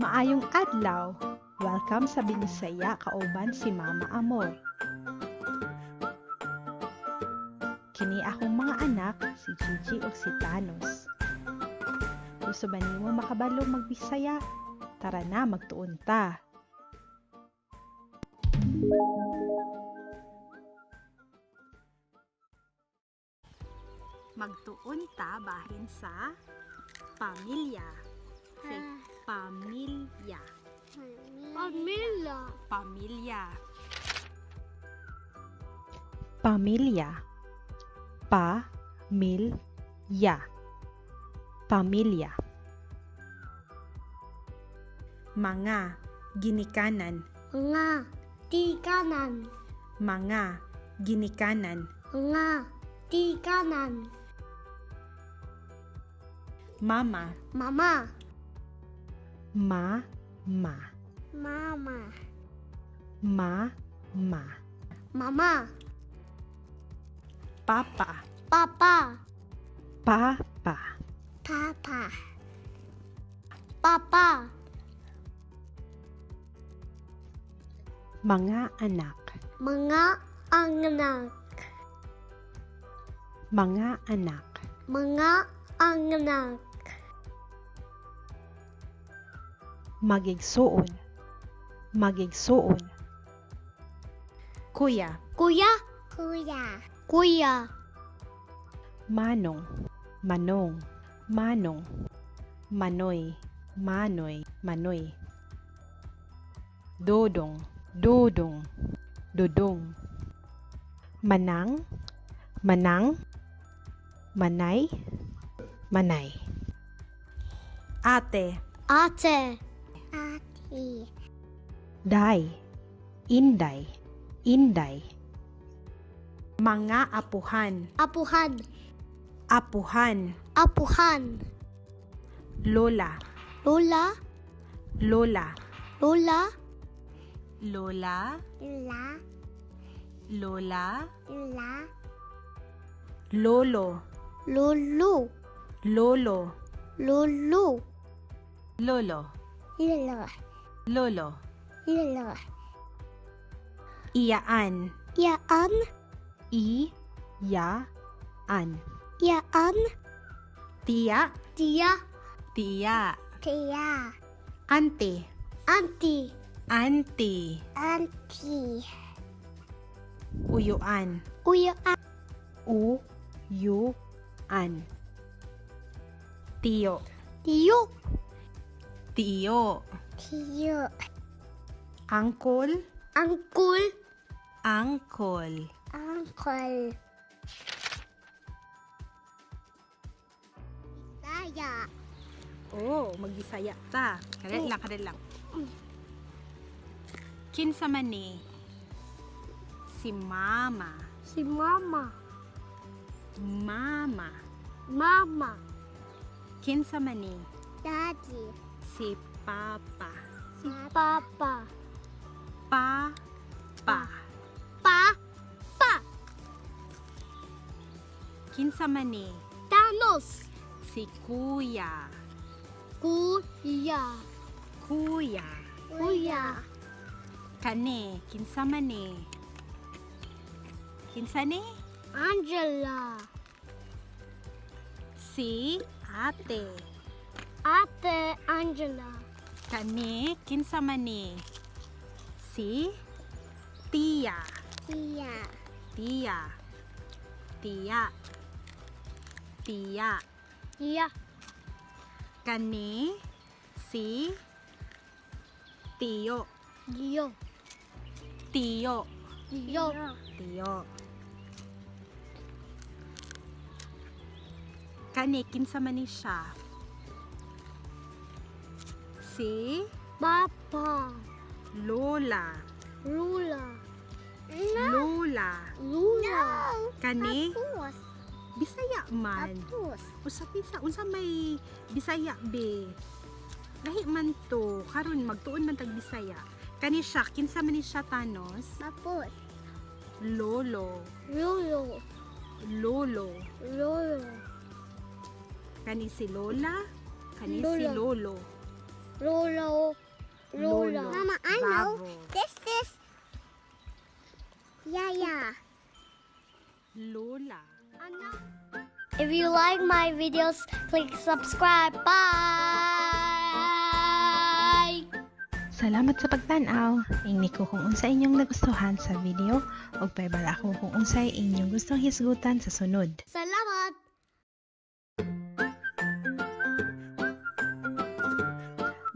Maayong adlaw. Welcome sa Binisaya kauban si Mama Amor. Kini akong mga anak, si Gigi ug si Thanos. Gusto ba nimo makabalo magbisaya? Tara na, magtuon ta. Magtuon ta bahin sa pamilya. Say, pamilya. Pamilya. Pamilya. Pamilya. Pa-mil-ya. Pamilya. Mga ginikanan. Nga. Tikanan. Mga ginikanan. Nga. Tikanan. Mama. Mama. Ma. Ma. Mama. Ma. Ma. Mama. Papa. Papa. Papa. Papa. Papa. Mga anak. Mga anak. Mga anak. Mga anak. Magigsuon. Magigsuon. Kuya. Kuya. Kuya. Kuya. Manong, manong, manong, manoy, manoy, manoy. Dodong, dodong, dodong. Manang, manang, manay, manay. Ate, Ate. Ate. Day, inday, inday. Mga apuhan, Apuhan. Apuhan, Apuhan. Lola, Lola. Lola, Lola. Lola, Lola. Lola, Lola. Lolo, Lolo. Lolo, Lolo. Lolo, Lolo. Lolo. Lolo. Iyaan, Yaan. I, ya, an. Yaan. Tiya, Tia. Tiya. Tia. Ante, Auntie. Ante. Auntie. Uyuan, Uya. U, yu, an. Tiyo, Tiyo. Tiyo. Tiyo. Angkol, Uncle. Angkol. Uncle. Saya. Oh, magbisaya ta. Kadali lang, kadali lang. Kinsa man ni? Si mama. Si Mama. Mama. Mama. Kinsa man ni? Daddy. Si papa. Si Papa. Pa, pa. Pa. Pa. Kinsa man ni? Thanos. Si kuya. Kuya. Kuya. Kuya. Kani, kinsa man ni? Kinsa ni? Angela. Si ate. Ate Angela. Kani, kinsa man ni? Si tiya. Tia. Tiya. Tiya. Tiya. Tia. Kani, si tiyo. Dio. Tiyo. Dio. Tiyo. Kani, kinsa man ni siya? Si Papa. Lola. Lula. Lola. Lula. Kani, Tapos. Bisaya man. Tapos. Usa bisa, unsa may Bisaya be? Lahi man to, karon magtuon man tag Bisaya. Kani siya, kinsa man ni siya, Thanos? Tapos. Lolo. Lolo. Lolo. Lolo. Kani si Lola, kani si Lola. Lolo. Lolo. Lola. Lolo. Mama, I know. Bravo. This is Yaya. Lola. If you like my videos, click subscribe. Bye. Salamat sa pagtan-aw. Ingni ko kung unsa inyong nagustuhan sa video ug pahibalo ako kung unsay inyong gustong hisgutan sa sunod. Salamat.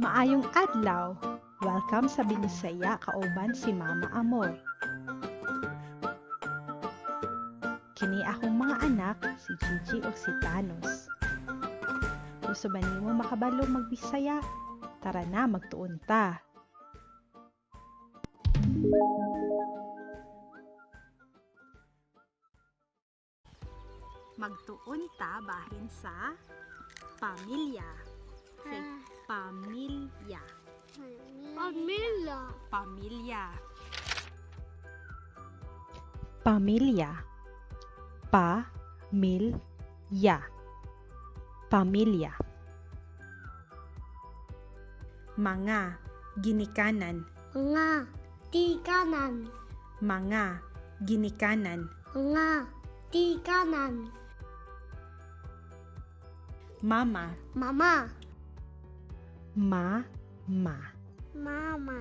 Maayong adlaw. Welcome sa Binisaya kauban si Mama Amor. Kini akong mga anak, si Gigi ug si Thanos. Gusto ba nimo makabalo magbisaya? Tara na, magtuon ta. Magtuon ta bahin sa pamilya. Say, pamilya. Pamilya. Pamilya. Pamilya. Pa mil ya. Pamilya. Mga ginikanan. Mga tikanan. Mga ginikanan. Mga tikanan. Mama. Mama. Ma ma. Mama.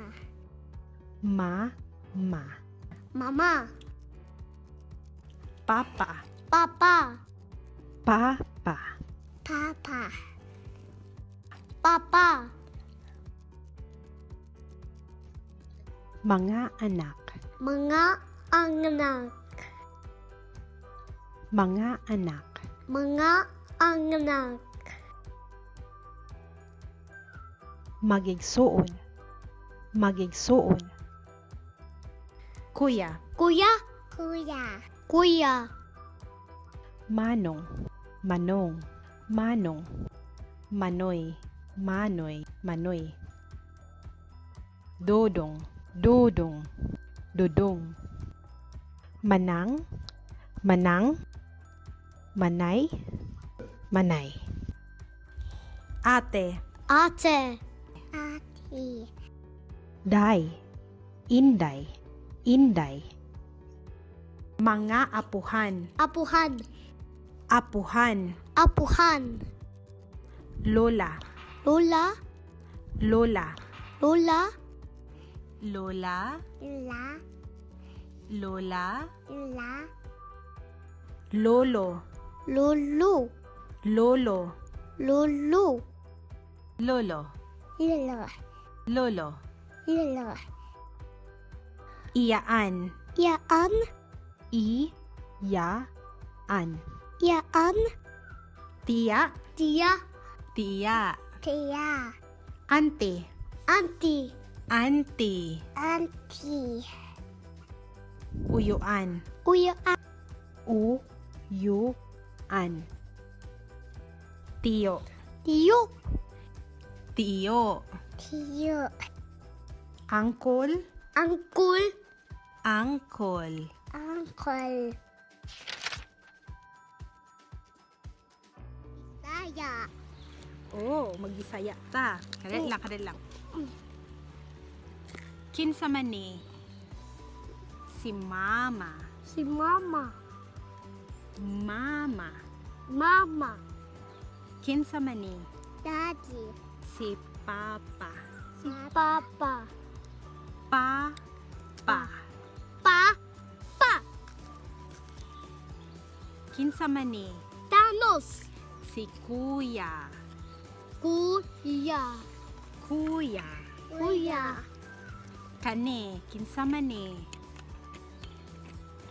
Ma ma. Mama. Papa. Papa. Papa. Papa. Papa. Mga anak. Mga anak. Mga anak. Mga anak. Magigsuon. Magigsuon. Kuya. Kuya. Kuya. Kuya. Manong, manong, manong, manoy, manoy, manoy. Dodong, dodong, dodong. Manang, manang, manay, manay. Ate, Ate. Ate. Day, inday, inday. Mga apuhan, Apuhan. Apuhan, Apuhan. Lola, Lola. Lola. Lola. Lola, La. Lola, La. Lolo, Lolo. Lolo, Lolo. Lolo, Lolo. Lolo. Lolo. Iyaan, Yaan. I, ya, an. Yaan. Tiya, Tia. Tiya. Tia. Ante, Auntie. Ante. Auntie. Uyuan, Kuya. U, yu, an. Tiyo, Tiyo. Tiyo. Tiyo. Angkol, Angkul. Angkol. Uncle. Saya. Oh, magbisaya ta. Kadali lang, kadali lang. Kinsa man ni? Si mama. Si mama. Mama. Mama. Kinsa man ni? Daddy. Si papa. Si papa. Pa, pa. Pa. Pa. Kinsa man ni? Thanos. Si kuya. Kuya. Kuya. Kuya. Kani, kinsa man ni?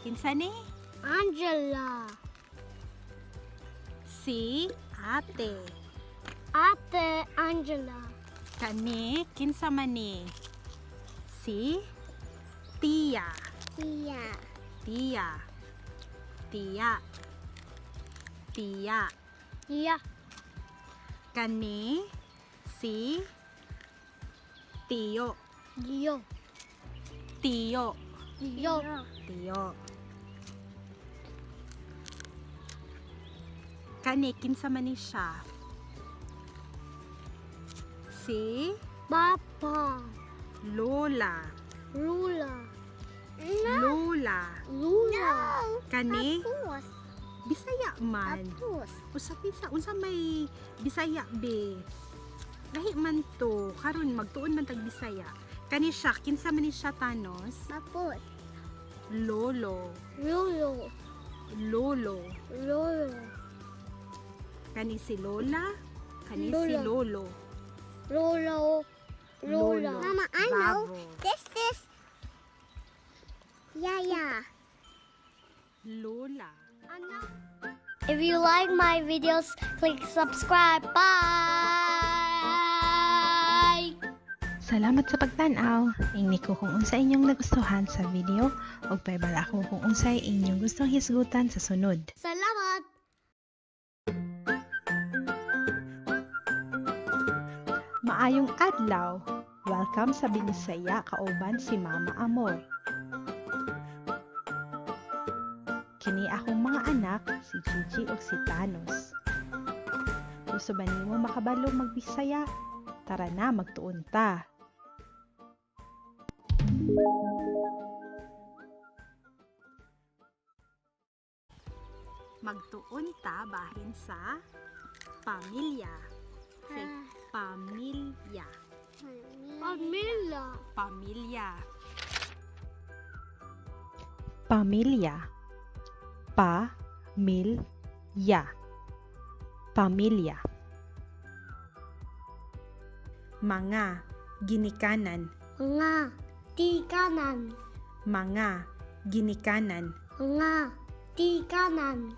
Kinsa ni? Angela. Si ate. Ate Angela. Kani, kinsa man ni? Si tiya. Tia. Tiya. Tiya. Tiya. Tia. Kani, si tiyo. Dio. Tiyo. Dio. Tiyo. Kani, kinsa man ni siya? Si Papa. Lola. Lula. Lola. Lula. Kani Tapos. Bisaya man. Tapos. Usa bisa unsa may Bisaya be. Lahi man to karon magtuon man tag Bisaya. Kani siya, kinsa man ni siya, Thanos? Tapos. Lolo. Lolo. Lolo. Lolo. Kani si Lola, kani si Lola. Lolo. Lolo. Lola. Lolo. Mama, I know. Bravo. This is Yaya. Lola. If you like my videos, click subscribe. Bye. Salamat sa pagtan-aw. Ingni ko kung unsa inyong nagustuhan sa video ug pahibalo ako kung unsay inyong gustong hisgutan sa sunod. Salamat. Maayong adlaw. Welcome sa Binisaya kauban si Mama Amor. Kini akong mga anak, si Gigi ug si Thanos. Gusto ba nimo makabalo magbisaya? Tara na, magtuon ta. Magtuon ta bahin sa pamilya. Say, pamilya. Pamilya. Pamilya. Pamilya. Pa mil ya. Pamilya. Mga ginikanan. Mga tikanan. Mga ginikanan. Mga tikanan.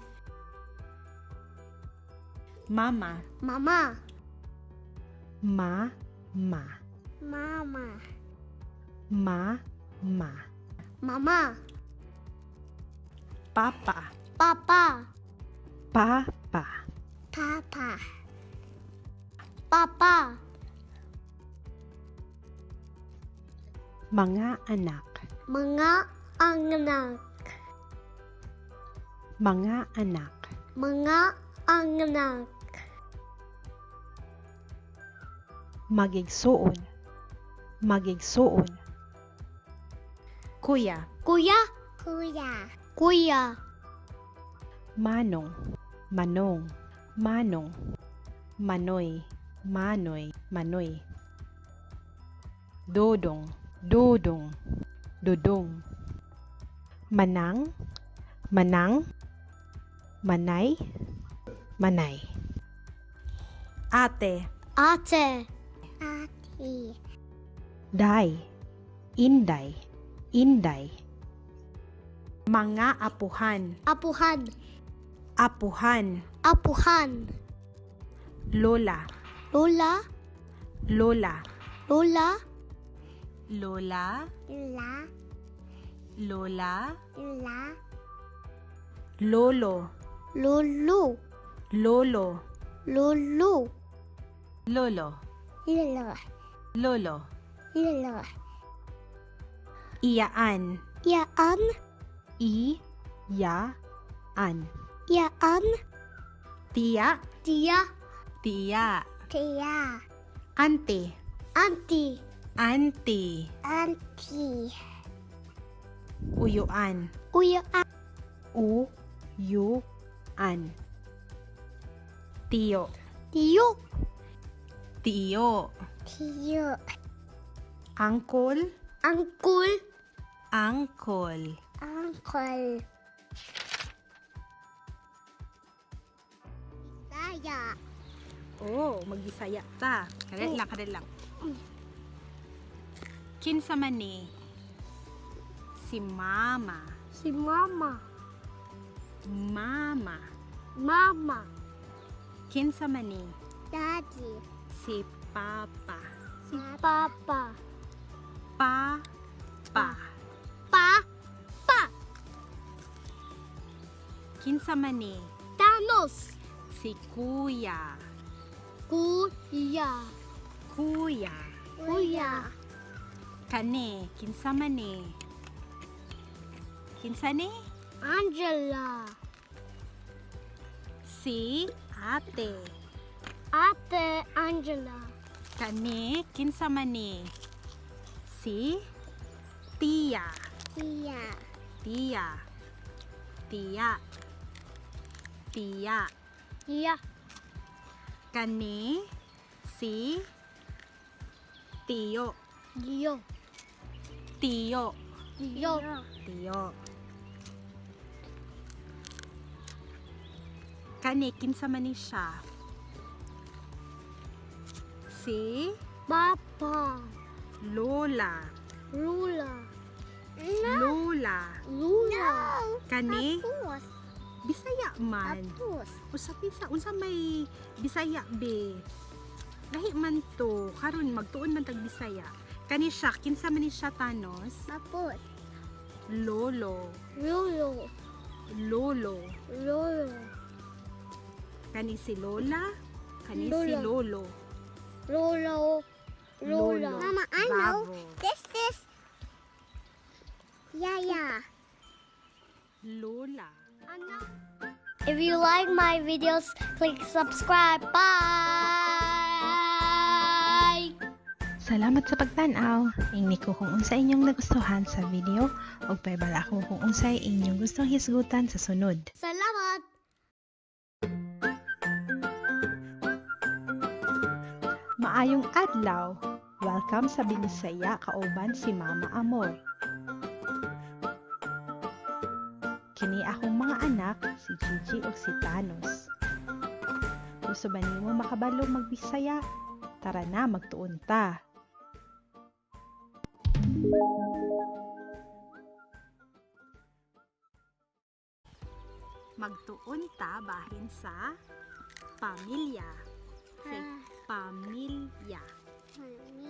Mama. Mama. Ma ma. Mama. Ma ma. Mama. Papa. Papa. Papa. Papa. Papa. Mga anak. Mga anak. Mga anak. Mga anak. Magigsuon. Magigsuon. Kuya. Kuya. Kuya. Kuya. Manong, manong, manong, manoy, manoy, manoy. Dodong, dodong, dodong. Manang, manang, manay, manay. Ate, Ate. Ate. Day, inday, inday. Mga apuhan, Apuhan. Apuhan, Apuhan. Lola, Lola. Lola, Lola. Lola, La. Lola, La. Lolo, Lolo. Lolo, Lolo. Lolo, Lolo. Lolo. Lolo. Iyaan, Yaan. I, ya, an. Yaan. Tiya, Tia. Tiya. Tia. Ante, Auntie. Ante. Auntie. Uyuan, Kuya. U, yu, an. Tiyo, Tiyo. Tiyo. Tiyo. Angkol, Uncle. Angkol. Uncle. Saya. Oh, magbisaya ta. Kadali lang, kadali lang. Kinsa man ni? Si mama. Si Mama. Mama. Mama. Kinsa man ni? Daddy. Si papa. Si Papa. Pa, pa. Pa. Pa. Kinsa man ni? Thanos. Si kuya. Kuya. Kuya. Kuya. Kani, kinsa man ni? Kinsa ni? Angela. Si ate. Ate Angela. Kani, kinsa man ni? Si Tia. Tia. Tia. Tia. Tia. Tia. Kani si Tiyo. Tiyo. Tiyo. Tiyo. Tiyo. Kani kinsa man ni siya? Si Papa. Lola. Lula. Lola. Lula. Kani Tapos. Bisaya man. Tapos. Usa pisa unsa may Bisaya be. Lahi man to karon magtuon man tag Bisaya. Kani siya kinsa man ni siya, Thanos? Tapos. Lolo. Lolo. Lolo. Lolo. Kani si Lola, kani si Lola. Lolo. Lolo. Lola. Lolo. Mama, I know. Bravo. This is Yaya. Lola. If you like my videos, click subscribe. Bye. Salamat sa pagtan-aw. Ingni ko kung unsa inyong nagustuhan sa video ug pahibalo ako kung unsay inyong gustong hisgutan sa sunod. Salamat. Maayong adlaw. Welcome sa Binisaya kauban si Mama Amor. Kini akong mga anak, si Gigi ug si Thanos. Gusto ba nimo makabalo magbisaya? Tara na, magtuon ta. Magtuon ta bahin sa pamilya. Say, pamilya.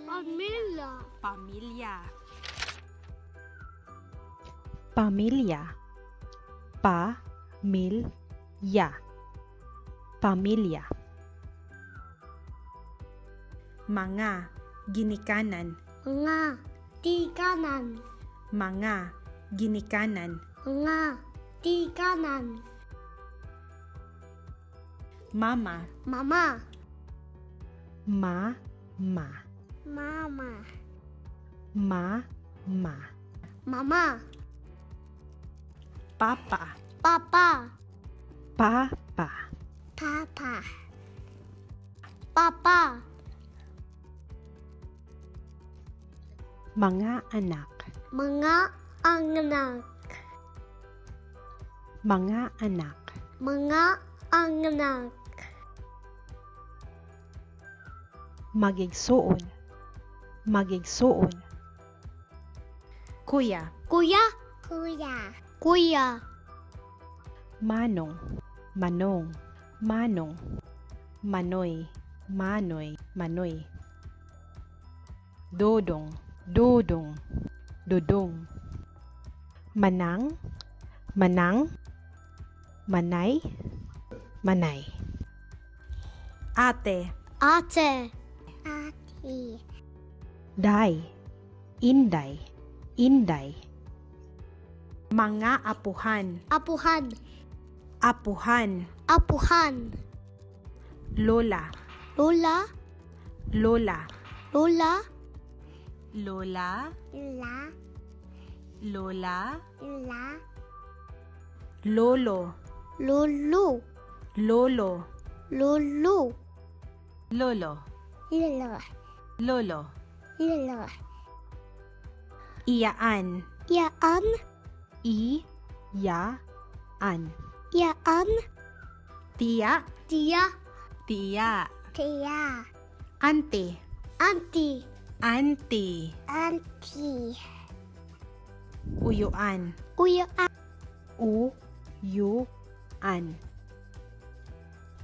Pamilya. Pamilya. Pamilya. Pa mil ya. Pamilya. Mga ginikanan. Mga tikanan. Mga ginikanan. Mga tikanan. Mama. Mama. Ma ma. Mama. Ma ma. Mama. Papa. Papa. Papa. Papa. Papa. Mga anak. Mga anak. Mga anak. Mga anak. Magigsuon. Magigsuon. Kuya. Kuya. Kuya. Kuya. Manong, manong, manong, manoy, manoy, manoy. Dodong, dodong, dodong. Manang, manang, manay, manay. Ate, Ate. Ate. Day, inday, inday. Mga apuhan, Apuhan. Apuhan, Apuhan. Lola, Lola. Lola. Lola. Lola, La. Lola, La. Lolo, Lolo. Lolo, Lolo. Lolo, Lolo. Lolo. Lolo. Iyaan, Yaan. I, ya, an. Yaan. Tiya, Tia. Tiya. Tia. Ante, Auntie. Ante. Auntie. Uyuan, Uya. U, yu, an.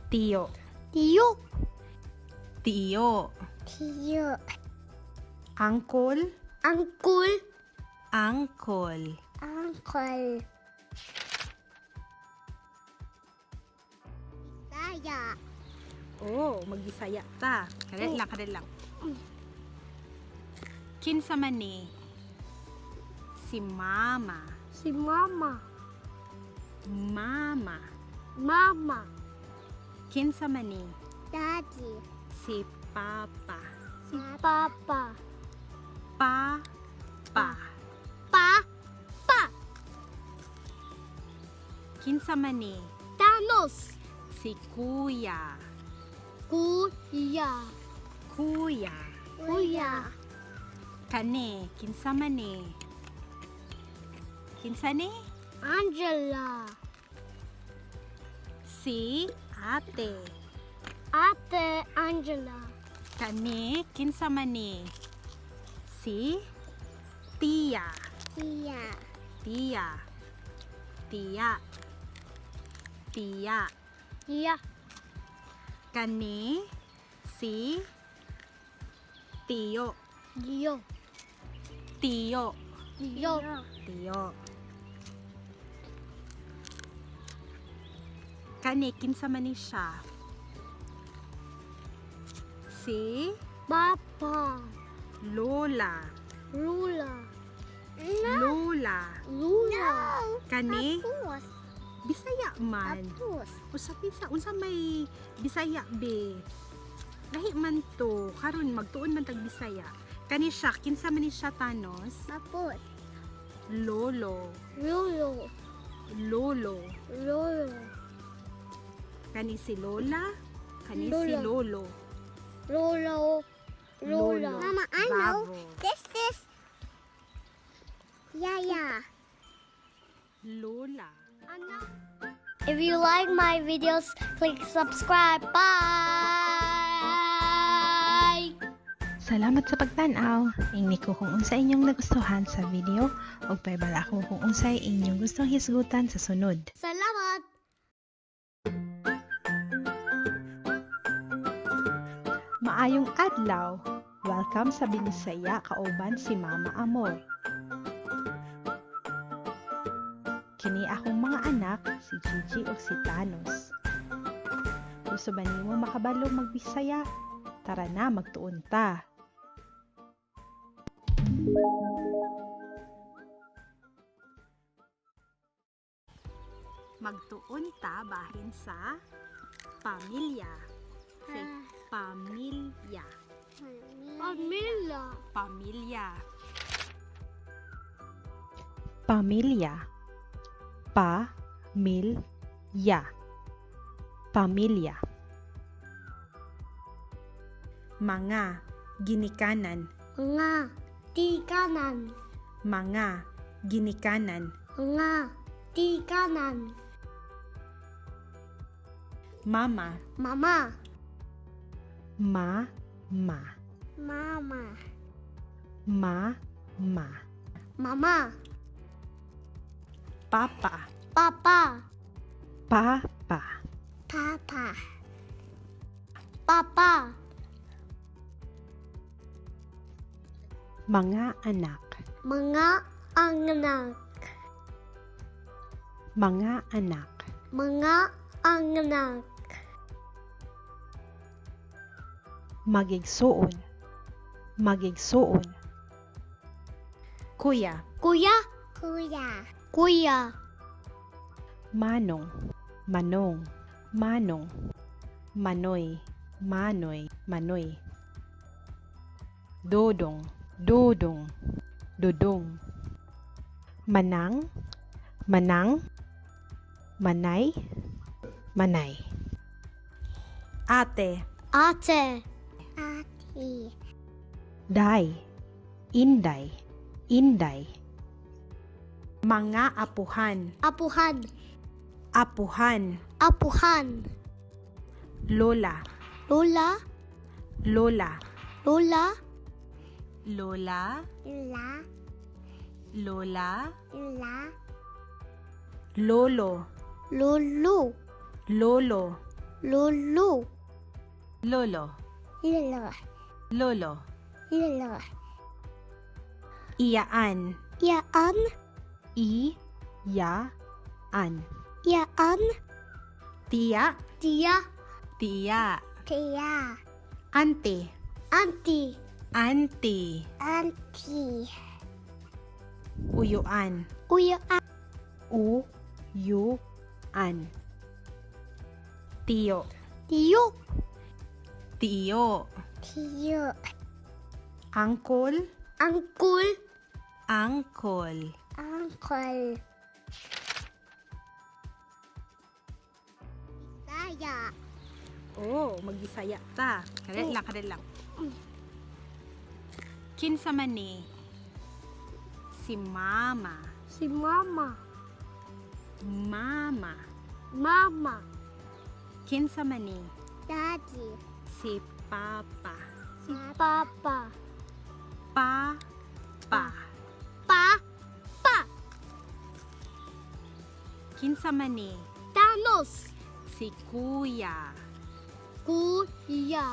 Tiyo, Tiyo. Tiyo. Tiyo. Angkol, Angkul. Angkol. Uncle. Saya. Oh, magbisaya ta. Kadali lang, kadali lang. Kinsa man ni? Si mama. Si mama. Mama. Mama. Kinsa man ni? Daddy. Si papa. Papa. Pa pa. Pa. Pa. Kinsa man ni? Thanos. Si Kuya. Kuya. Kuya. Kuya. Kani, kinsa man ni? Kinsa ni? Angela. Si Ate. Ate Angela. Kani, kinsa man ni? Si Tia. Tia. Tia. Tia. Tia. Tia. Kani, si Tiyo. Dio. Tiyo. Dio. Tiyo. Kani, kinsa man ni siya? Si Papa. Lola. Lula. Lola. Lula. Kani, Tapos. Bisaya man. Tapos. Usa bisa unsa may Bisaya be? Lahi man to, karon magtuon man tag Bisaya. Kani siya, kinsa man ni siya, Thanos? Tapos. Lolo. Lulu. Lolo. Lolo. Kani si Lola, kani si Lola. Lolo. Lolo. Lola. Lolo. Mama, I know. Bravo. This is Yaya. Lola. If you like my videos, click subscribe. Bye. Salamat sa pagtan-aw. Ingni ko kung unsa inyong nagustuhan sa video ug pahibalo ako kung unsay inyong gustong hisgutan sa sunod. Salamat. Maayong adlaw. Welcome sa Binisaya kauban si Mama Amor. Kini akong mga anak, si Gigi ug si Thanos. Gusto ba nimo makabalo magbisaya? Tara na, magtuon ta. Magtuon ta bahin sa pamilya. Say, pamilya. Pamilya. Pamilya. Pamilya. Pa mil ya. Pamilya. Mga ginikanan. Nga. Tikanan. Mga ginikanan. Nga. Tikanan. Mama. Mama. Ma ma. Mama. Ma ma. Mama. Papa. Papa. Papa. Papa. Papa. Mga anak. Mga anak. Mga anak. Mga anak. Magigsuon. Magigsuon. Kuya. Kuya. Kuya. Kuya. Manong, manong, manong, manoy, manoy, manoy. Dodong, dodong, dodong. Manang, manang, manay, manay. Ate, Ate. Ate. Day, inday, inday. Mga apuhan, Apuhan. Apuhan. Apuhan. Lola, Lola. Lola. Lola. Lola, La. Lola, La. Lolo, Lolo. Lolo, Lolo. Lolo, Lolo. Lolo. Lolo. Iyaan, Yaan. I, ya, an. Yaan. Tiya, Tia. Tiya. Tia. Ante, Auntie. Ante. Auntie. Uyuan, Kuya. U, yu, an. Tiyo, Tiyo. Tiyo. Tiyo. Uncle. Uncle. Uncle. Uncle. Bisaya. Oh, magbisaya ta. Kadali lang, kadali lang. Kinsa man ni? Si mama. Si mama. Mama. Mama. Kinsa man ni? Daddy. Si papa. Si papa. Pa pa. Pa. Pa. Kinsa man ni? Thanos. Si kuya. Kuya.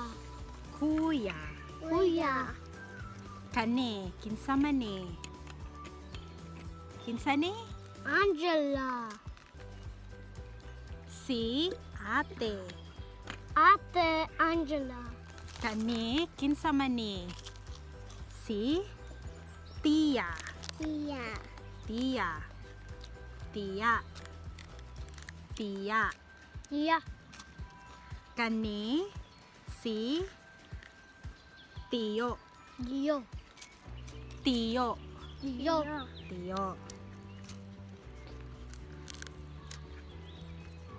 Kuya. Kuya. Kani, kinsa man ni? Kinsa ni? Angela. Si ate. Ate Angela. Kani, kinsa man ni? Si tiya. Tia. Tiya. Tiya. Tiya. Tiya. Kani, si tiyo. Tiyo. Tiyo. Tiyo. Tiyo.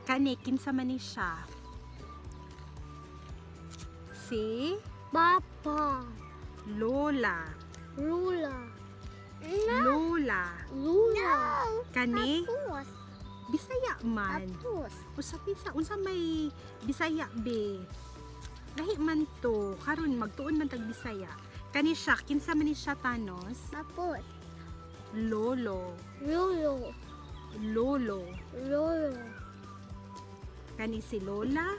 Kani, kinsa man ni siya? Si Papa. Lola. Lula. Lola. Lula. Kani, Tapos. Bisaya man. Tapos. Usa bisa unsa may Bisaya be? Lahi man to, karon magtuon man tag Bisaya. Kani siya, kinsa man ni siya, Thanos? Tapos. Lolo. Lolo. Lolo. Lolo. Kani si Lola,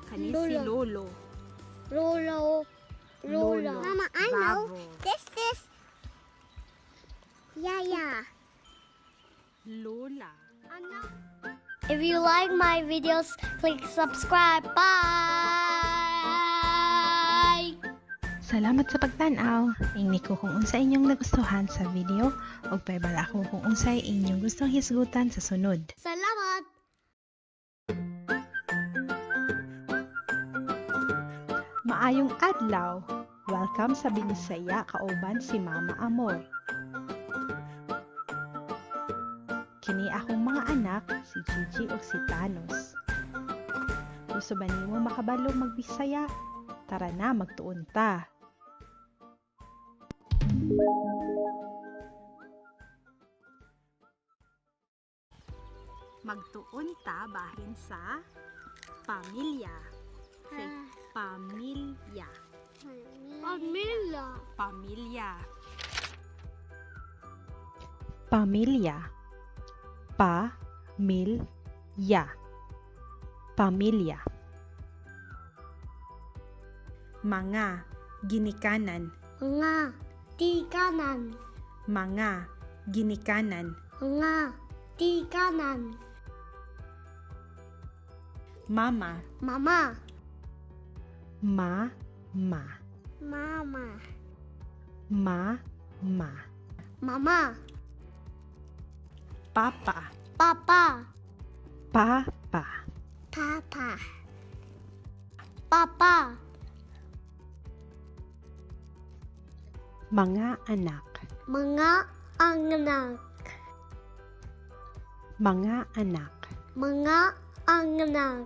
kani si Lola. Lolo. Lolo. Lola. Lolo. Mama, I know. Bravo. This is Yaya. Lola. If you like my videos, click subscribe. Bye! Salamat sa pagtan-aw. Ingni ko kung unsa inyong nagustuhan sa video ug pahibalo ako kung unsay inyong gustong hisgutan sa sunod. Salamat! Maayong adlaw. Welcome sa Binisaya kauban si Mama Amor. Kini akong mga anak, si Gigi ug si Thanos. Gusto ba nimo makabalo magbisaya? Tara na, magtuon ta. Magtuon ta bahin sa pamilya. Say, pamilya. Pamilya. Pamilya. Pamilya. Pa mil ya. Pamilya. Mga ginikanan. Nga. Tikanan. Mga ginikanan. Nga. Tikanan. Mama. Mama. Ma ma. Mama. Ma ma. Mama. Papa. Papa. Papa. Papa. Papa. Mga anak. Mga anak. Mga anak. Mga anak.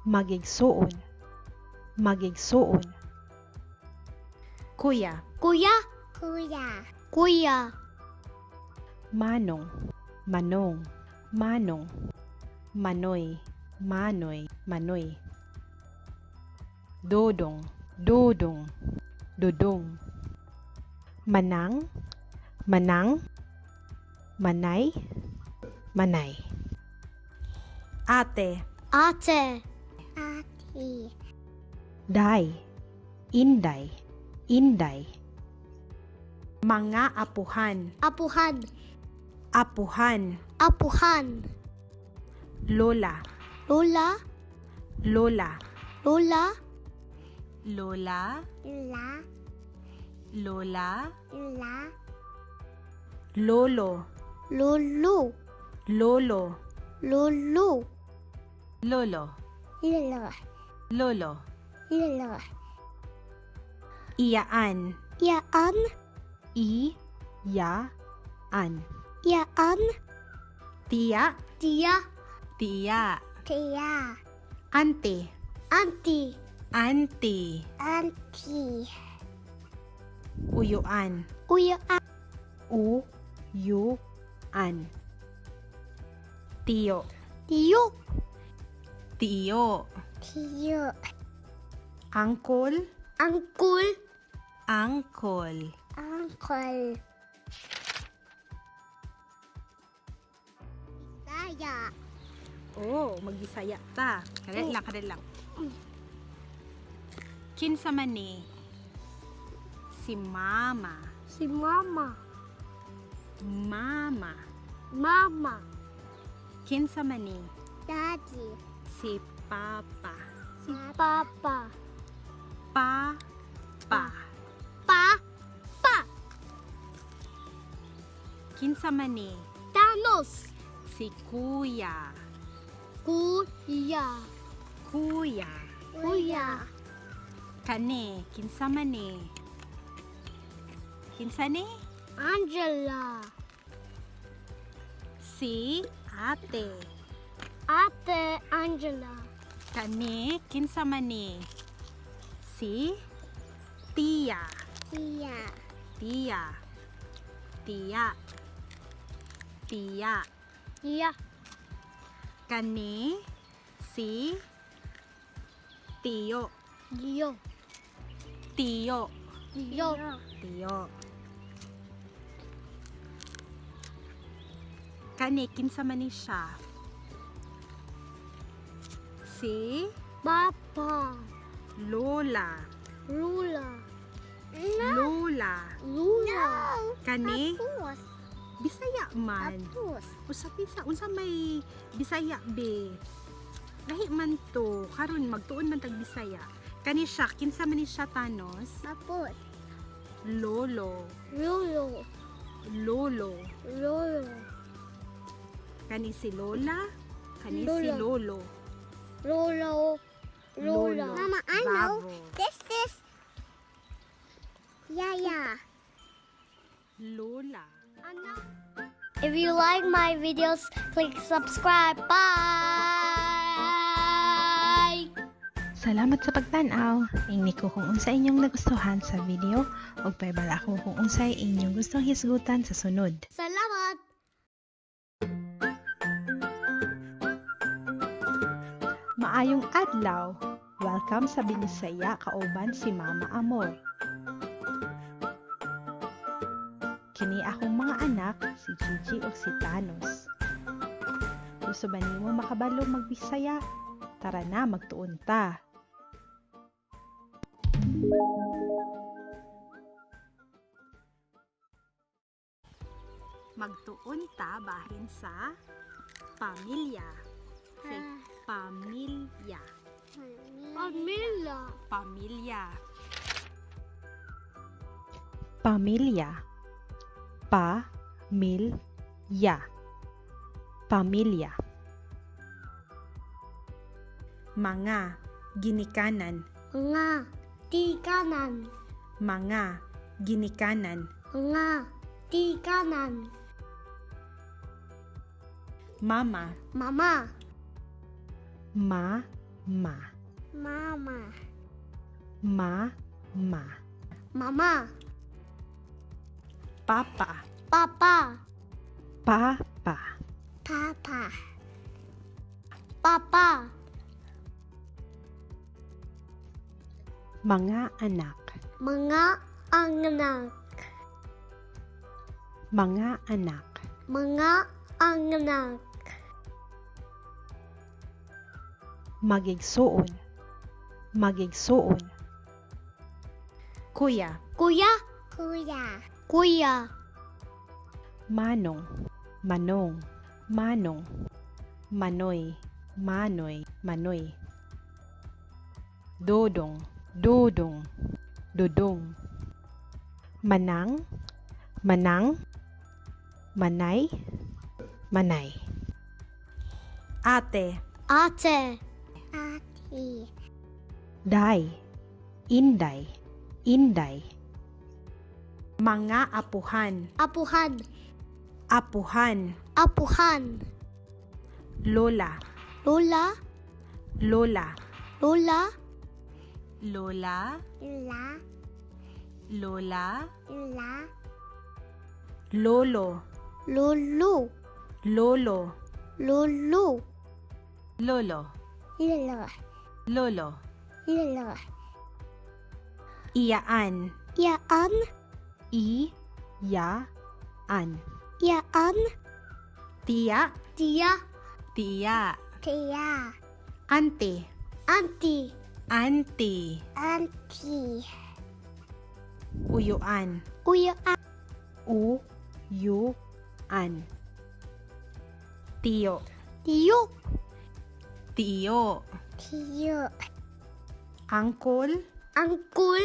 Magigsuon. Magigsuon. Kuya. Kuya. Kuya. Kuya. Manong. Manong. Manong. Manoy. Manoy. Manoy. Dodong. Dodong. Dodong. Manang. Manang. Manay. Manay. Ate. Ate. Ate. Day. Inday. Inday. Mga apuhan. Apuhan. Apuhan. Apuhan. Lola. Lola. Lola. Lola. Lola. La. Lola. La. Lolo. Lolo. Lolo. Lolo. Lolo. Lolo. Lolo. Lolo. Iyaan. Iyaan. I ya an. Iyaan. Tiya. Tiya. Tiya. Tiya. Ante. Auntie. Ante. Auntie. Uyuan. Uyuan. U yu an. Tiyo. Tiyo. Tiyo. Tiyo. Angkol. Angkol. Angkol. Uncle. Bisaya. Oh, magbisaya ta. Kadali lang, kadali lang. Kinsa man ni? Si mama. Si mama. Mama. Mama. Kinsa man ni? Daddy. Si papa. Si papa. Pa pa. Pa. Pa. Kinsa man ni? Thanos. Si kuya. Kuya. Kuya. Kuya. Kani, kinsa man ni? Kinsa ni? Angela. Si ate. Ate Angela. Kani, kinsa man ni? Si tiya. Tiya. Tiya. Tiya. Tiya. Tiya. Kani, si tiyo. Tiyo. Tiyo. Tiyo. Tiyo. Kani, kinsa man ni siya? Si Papa. Lola. Lula. Lola. Lula. Kani, Apus. Bisaya man. Apus. Usa bisa unsa may Bisaya be. Lahi man to, karon magtuon man tag Bisaya. Kani siya, kinsa man ni siya, Thanos? Apus. Lolo. Lulu. Lolo. Lolo. Kani si Lola, kani si Lola. Lolo. Lolo. Lola. Lolo. Mama, I know. Bravo. This is Yaya. Lola. If you like my videos, click subscribe. Bye. Salamat sa pagtan-aw. Ingni ko kung unsa inyong nagustuhan sa video ug paibala ko kung unsay inyong gustong hisgutan sa sunod. Salamat. Maayong adlaw. Welcome sa Binisaya kauban si Mama Amor. Kini akong mga anak, si Gigi ug si Thanos. Gusto ba nimo makabalo magbisaya? Tara na, magtuon ta. Magtuon ta bahin sa pamilya. Say, pamilya. Pamilya. Pamilya. Pamilya. Pa mil ya. Pamilya. Mga ginikanan. Nga. Tikanan. Mga ginikanan. Nga. Tikanan. Mama. Mama. Ma ma. Mama. Ma ma. Mama. Papa. Papa. Papa. Papa. Papa. Mga anak. Mga anak. Mga anak. Mga anak. Magigsuon. Magigsuon. Kuya. Kuya. Kuya. Kuya. Manong, manong, manong, manoy, manoy, manoy. Dodong, dodong, dodong. Manang, manang, manay, manay. Ate, Ate. Ate. Day, inday, Inday. Mga apuhan. Apuhan. Apuhan. Apuhan. Lola. Lola. Lola. Lola. Lola. La. Lola. La. Lolo. Lolo. Lolo. Lolo. Lolo. Lolo. Lolo. Lolo. Iyaan. Iyaan. I ya an. Iyaan. Tiya. Tiya. Tiya. Tia. Ante. Auntie. Auntie. Auntie. Uyuan. Uyuan. U yu an. Tiyo. Tiyo. Tiyo. Tiyo. Angkol. Angkol.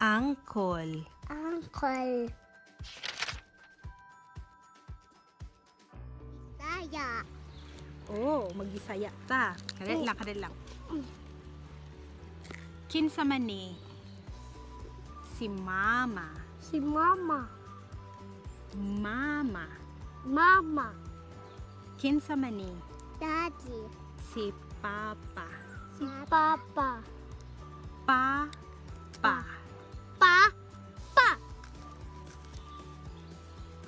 Angkol. Uncle. Saya. Oh, magbisaya ta. Kadali lang, kadali lang. Kinsa man ni? Si mama. Si mama. Mama. Mama. Kinsa man ni? Daddy. Si papa. Si papa. Pa pa. Pa. Pa.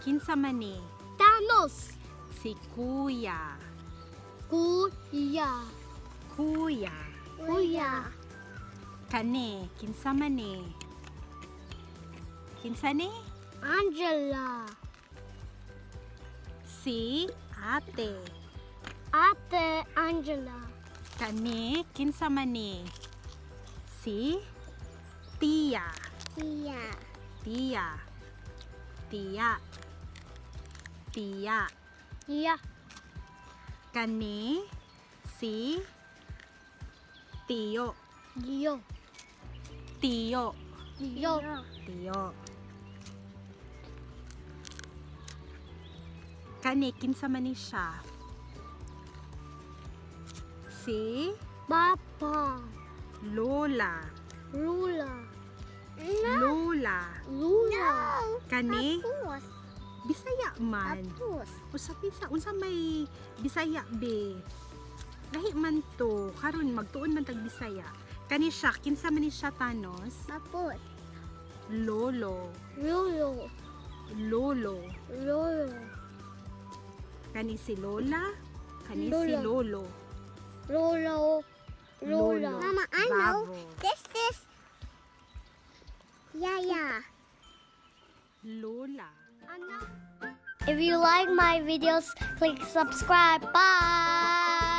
Kinsa man ni? Thanos. Si kuya. Kuya. Kuya. Kuya. Kani, kinsa man ni? Kinsa ni? Angela. Si ate. Ate Angela. Kani, kinsa man ni? Si tiya. Tia. Tiya. Tiya. Tiya. Tiya. Kani, si tiyo. Tiyo. Tiyo. Tiyo. Tiyo. Kani, kinsa man ni siya? Si Papa. Lola. Lula. Lola. Lula. Kani, Apus. Bisaya man. Apus. Usa bisa, unsa may Bisaya be? Lahi man to, karon magtuon man tag Bisaya. Kani siya, kinsa man ni siya, Thanos? Apus. Lolo. Lolo. Lolo. Lolo. Kani si Lola, kani si Lola. Lolo. Lolo. Lola. Lolo. Mama, I know. Bravo. This is Yaya. Lola. Anak. If you like my videos, click subscribe. Bye.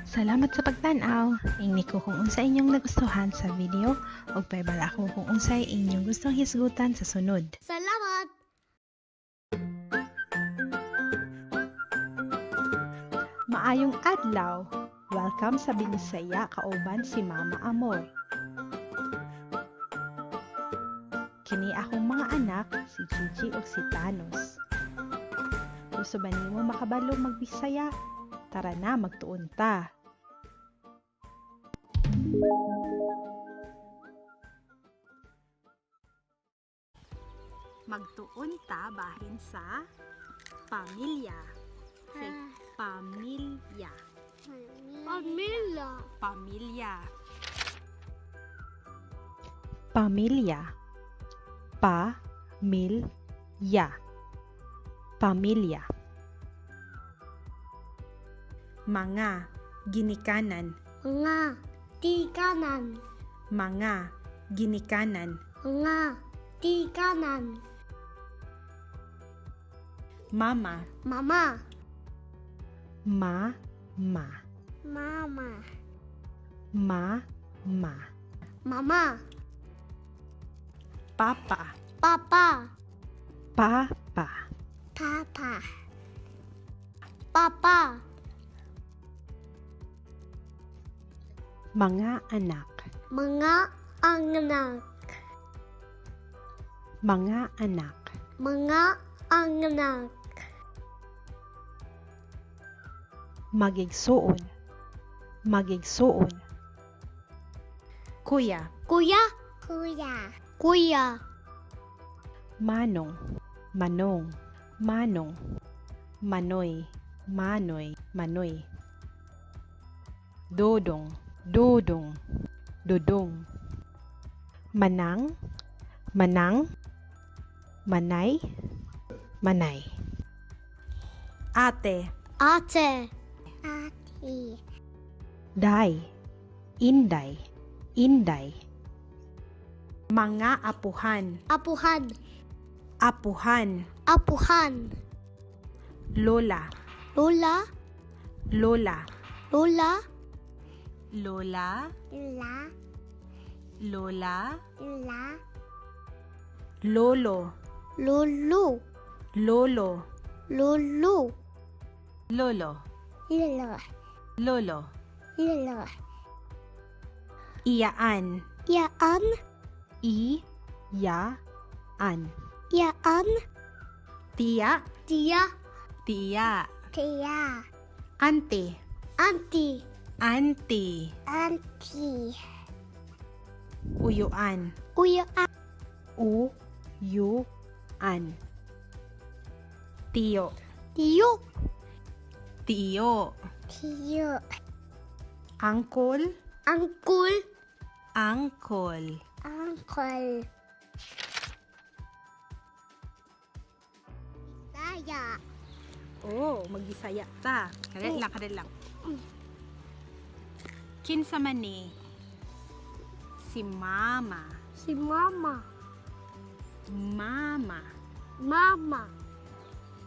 Salamat sa pagtan-aw. Ingni ko kung unsa inyong nagustuhan sa video ug pahibalo ako kung unsay inyong gustong hisgutan sa sunod. Salamat. Maayong adlaw. Welcome sa Binisaya kauban si Mama Amor. Kini akong mga anak, si Gigi ug si Thanos. Gusto ba nimo makabalo magbisaya? Tara na, magtuon ta. Magtuon ta bahin sa pamilya. Say, pamilya. Pamilya. Pamilya. Pamilya. Pa mil ya. Pamilya. Mga ginikanan. Mga tikanan. Mga ginikanan. Mga tikanan. Mama. Mama. Ma ma. Mama. Ma ma. Mama. Papa. Papa. Papa. Papa. Papa. Mga anak. Mga anak. Mga anak. Mga anak. Magigsuon. Magigsuon. Kuya. Kuya. Kuya. Kuya. Manong, manong, manong. Manoy, manoy, manoy. Dodong, dodong, dodong. Manang, manang, manay, manay. Ate. Ate. Ate. Day, inday, inday. Mga apuhan. Apuhan. Apuhan. Apuhan. Lola. Lola. Lola. Lola. Lola. La. Lola. La. Lolo. Lolo. Lolo. Lolo. Lolo. Lolo. Lolo. Lolo. Iyaan. Yaan. I ya an. Yaan. Tiya. Tiya. Tiya. Tia. Ante. Auntie. Auntie. Auntie. Uyuan. Uya. U yu an. Tiyo. Tiyo. Tiyo. Tiyo. Angkol. Uncle. Angkol. Uncle. Saya. Oh, magbisaya ta. Kadali lang, kadali lang. Kinsa man ni? Si mama. Si mama. Mama. Mama.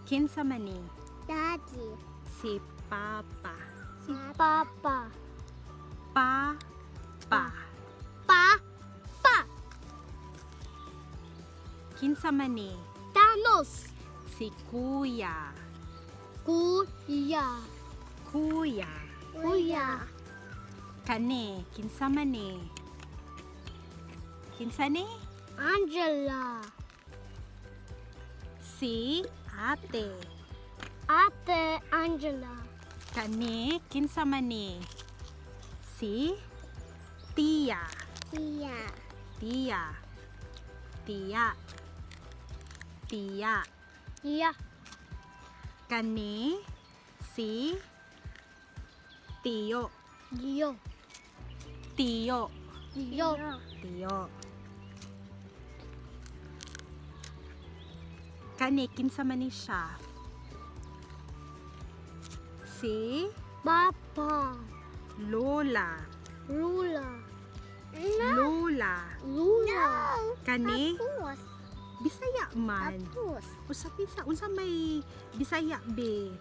Kinsa man ni? Daddy. Si papa. Si papa. Pa pa. Pa. Pa. Kinsa man ni? Thanos. Si kuya. Kuya. Kuya. Kuya. Kani, kinsa man ni? Kinsa ni? Angela. Si ate. Ate Angela. Kani, kinsa man ni? Si tiya. Tia. Tiya. Tiya. Tiya. Tiya. Kani, si tiyo. Tiyo. Tiyo. Tiyo. Tiyo. Kani, kinsa man ni siya? Si Papa. Lola. Lula. Lola. Lula. Kani, Tapos. Bisaya man. Tapos. Usa bisa, unsa may Bisaya be?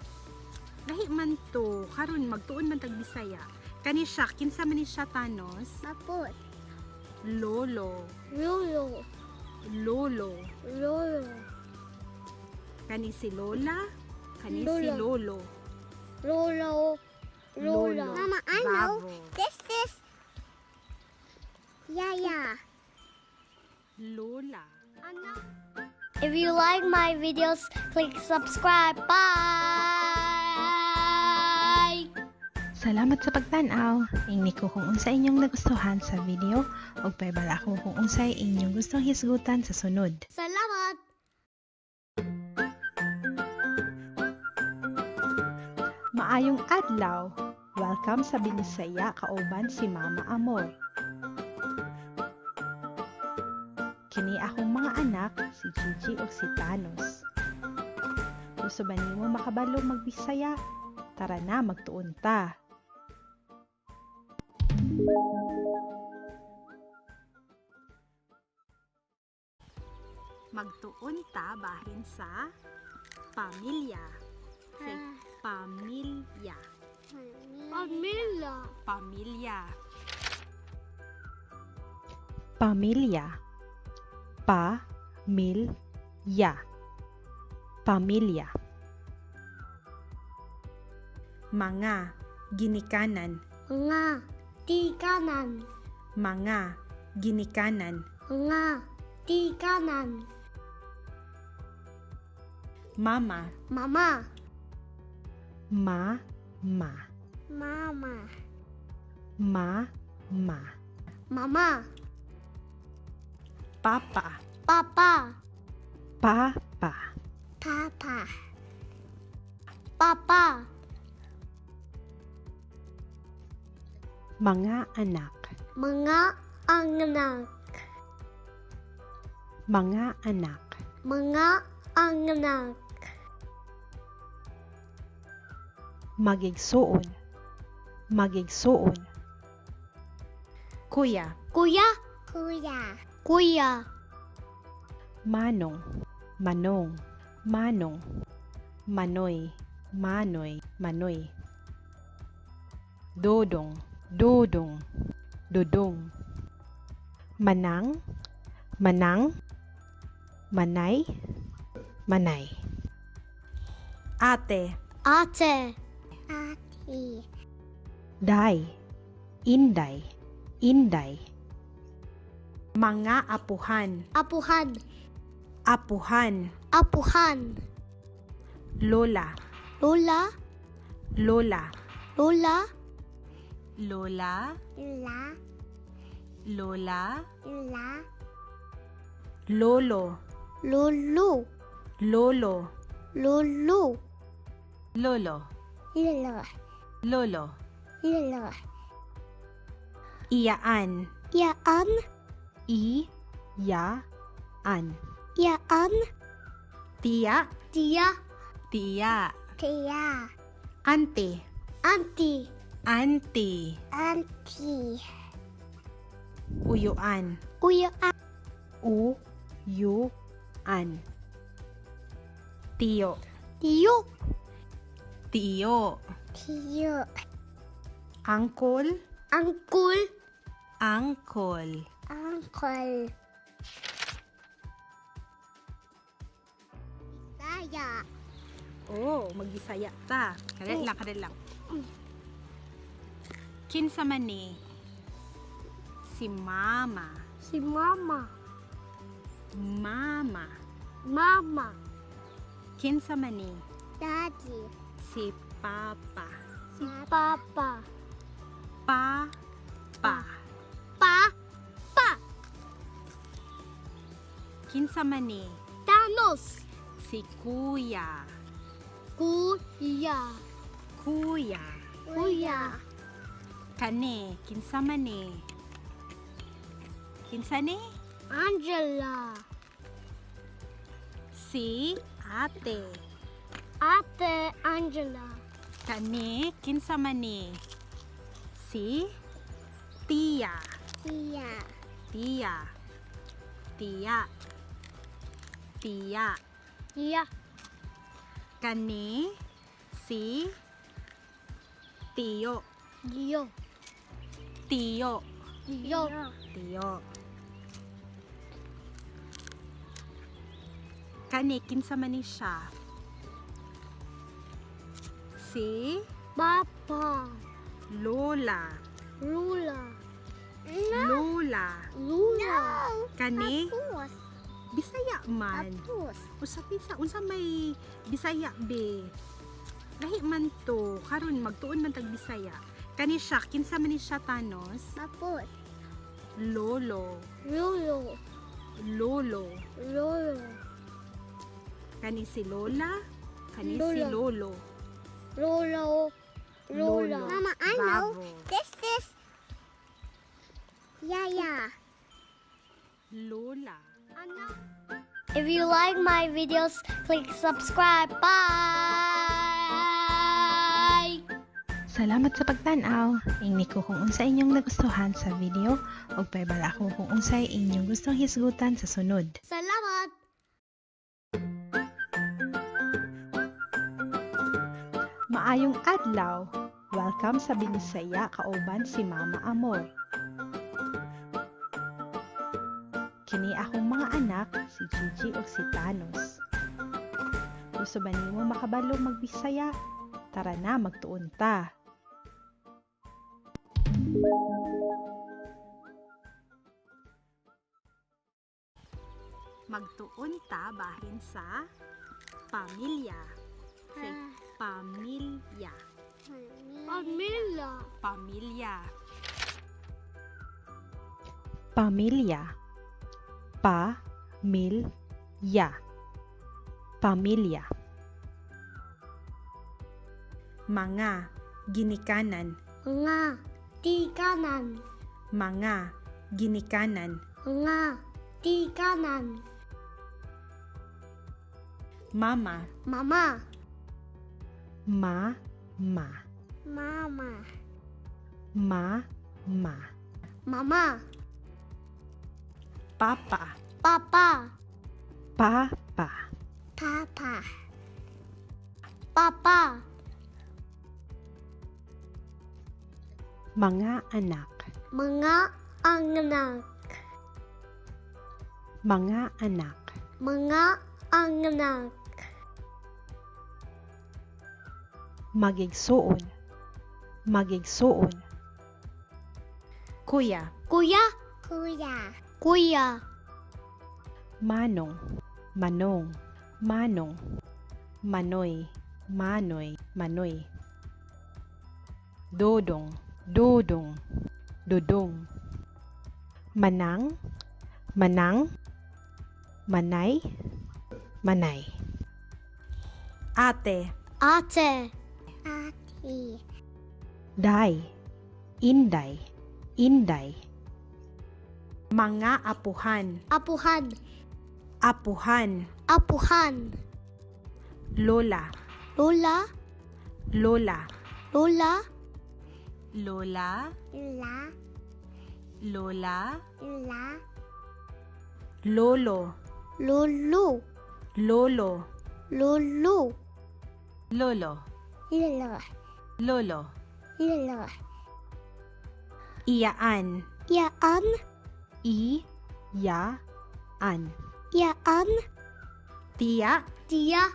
Lahi man to, karon magtuon man tag Bisaya. Kani siya, kinsa man ni siya, Thanos? Tapos. Lolo. Lolo. Lolo. Lolo. Kani si Lola, kani si Lola. Lolo. Lolo. Lola. Lolo. Mama, I know. Bravo. This is Yaya. Lola. If you like my videos, click subscribe. Bye. Salamat sa pagtan-aw. Ingni ko kung unsa inyong nagustuhan sa video ug pahibalo ako kung unsay inyong gustong hisgutan sa sunod. Salamat. Maayong adlaw. Welcome sa Binisaya kauban si Mama Amor. Kini akong mga anak, si Gigi ug si Thanos. Gusto ba nimo makabalo magbisaya? Tara na, magtuon ta. Magtuon ta bahin sa pamilya. Say, pamilya. Pamilya. Pamilya. Pamilya. Pa mil ya. Pamilya. Mga ginikanan. Nga. Tikanan. Mga ginikanan. Nga. Tikanan. Mama. Mama. Ma ma. Mama. Ma ma. Mama. Papa. Papa. Papa. Papa. Papa. Mga anak. Mga anak. Mga anak. Mga anak. Magigsuon. Magigsuon. Kuya. Kuya. Kuya. Kuya. Manong. Manong. Manong. Manoy. Manoy. Manoy. Dodong. Dodong. Dodong. Manang. Manang. Manay. Manay. Ate. Ate. Ate. Day. Inday. Inday. Mga apuhan. Apuhan. Apuhan. Apuhan. Lola. Lola. Lola. Lola. Lola. La. Lola. La. Lolo. Lolo. Lolo. Lolo. Lolo. Lolo. Lolo. Lolo. Iyaan. Yaan. I. Ya. An. Yaan. Tiya. Tiya. Tiya. Tia. Ante. Auntie. Ante. Auntie. Uyuan. Kuya. U. Yu. An. Tiyo. Tiyo. Tiyo. Tiyo. Angkol. Angkul. Angkol. Uncle. Saya. Oh, magbisaya ta. Kadali lang, kadali lang. Kinsa man ni? Si mama. Si mama. Mama. Mama. Kinsa man ni? Daddy. Si papa. Si papa. Pa. Pa. Pa. Pa. Kinsa man ni? Thanos. Si kuya. Kuya. Kuya. Kuya. Kani, kinsa man ni? Kinsa ni? Angela. Si ate. Ate Angela. Kani, kinsa man ni? Si tiya. Tia. Tiya. Tiya. Tiya. Tiya. Kani, si tiyo. Tiyo. Tiyo. Tiyo. Tiyo. Kani, kinsa man ni siya? Si Papa. Lola. Lula. Lola. Lula. Kani, Apus. Bisaya man. Apus. Usa bisa unsa may Bisaya be. Lahi man to, karon magtuon man tag Bisaya. Kani siya, kinsa man ni siya, Thanos? Apus. Lolo. Lolo. Lolo. Lolo. Kani si Lola, kani si Lola. Lolo. Lolo. Lola. Lolo. Mama, I know. Bravo. This is Yaya. Lola. Anak. If you like my videos, click subscribe. Bye. Salamat sa pagtan-aw. Ingni ko kung unsa inyong nagustuhan sa video ug pahibalo ako kung unsay inyong gustong hisgutan sa sunod. Salamat. Maayong adlaw. Welcome sa Binisaya kauban si Mama Amor. Kini akong mga anak, si Gigi ug si Thanos. Gusto ba nimo makabalo magbisaya? Tara na, magtuon ta. Magtuon ta bahin sa pamilya. Say, pamilya. Pamilya. Pamilya. Pamilya. Pa mil ya. Pamilya. Mga ginikanan. Mga tikanan. Mga ginikanan. Mga tikanan. Mama. Mama. Ma ma. Mama. Ma ma. Mama. Papa. Papa. Pa pa. Papa. Papa. Mga anak. Mga anak. Mga anak. Mga anak. Magigsuon. Magigsuon. Kuya. Kuya. Kuya. Kuya. Manong. Manong. Manong. Manoy. Manoy. Manoy. Dodong. Dodong. Dodong. Manang. Manang. Manay. Manay. Ate. Ate. Ate. Day. Inday. Inday. Mga apuhan. Apuhan. Apuhan. Apuhan. Lola. Lola. Lola. Lola. Lola. La. Lola. La. Lolo. Lolo. Lolo. Lolo. Lolo. Lolo. Lolo. Lolo. Iyaan. Yaan. I. Ya. An. Yaan. Tiya. Tiya.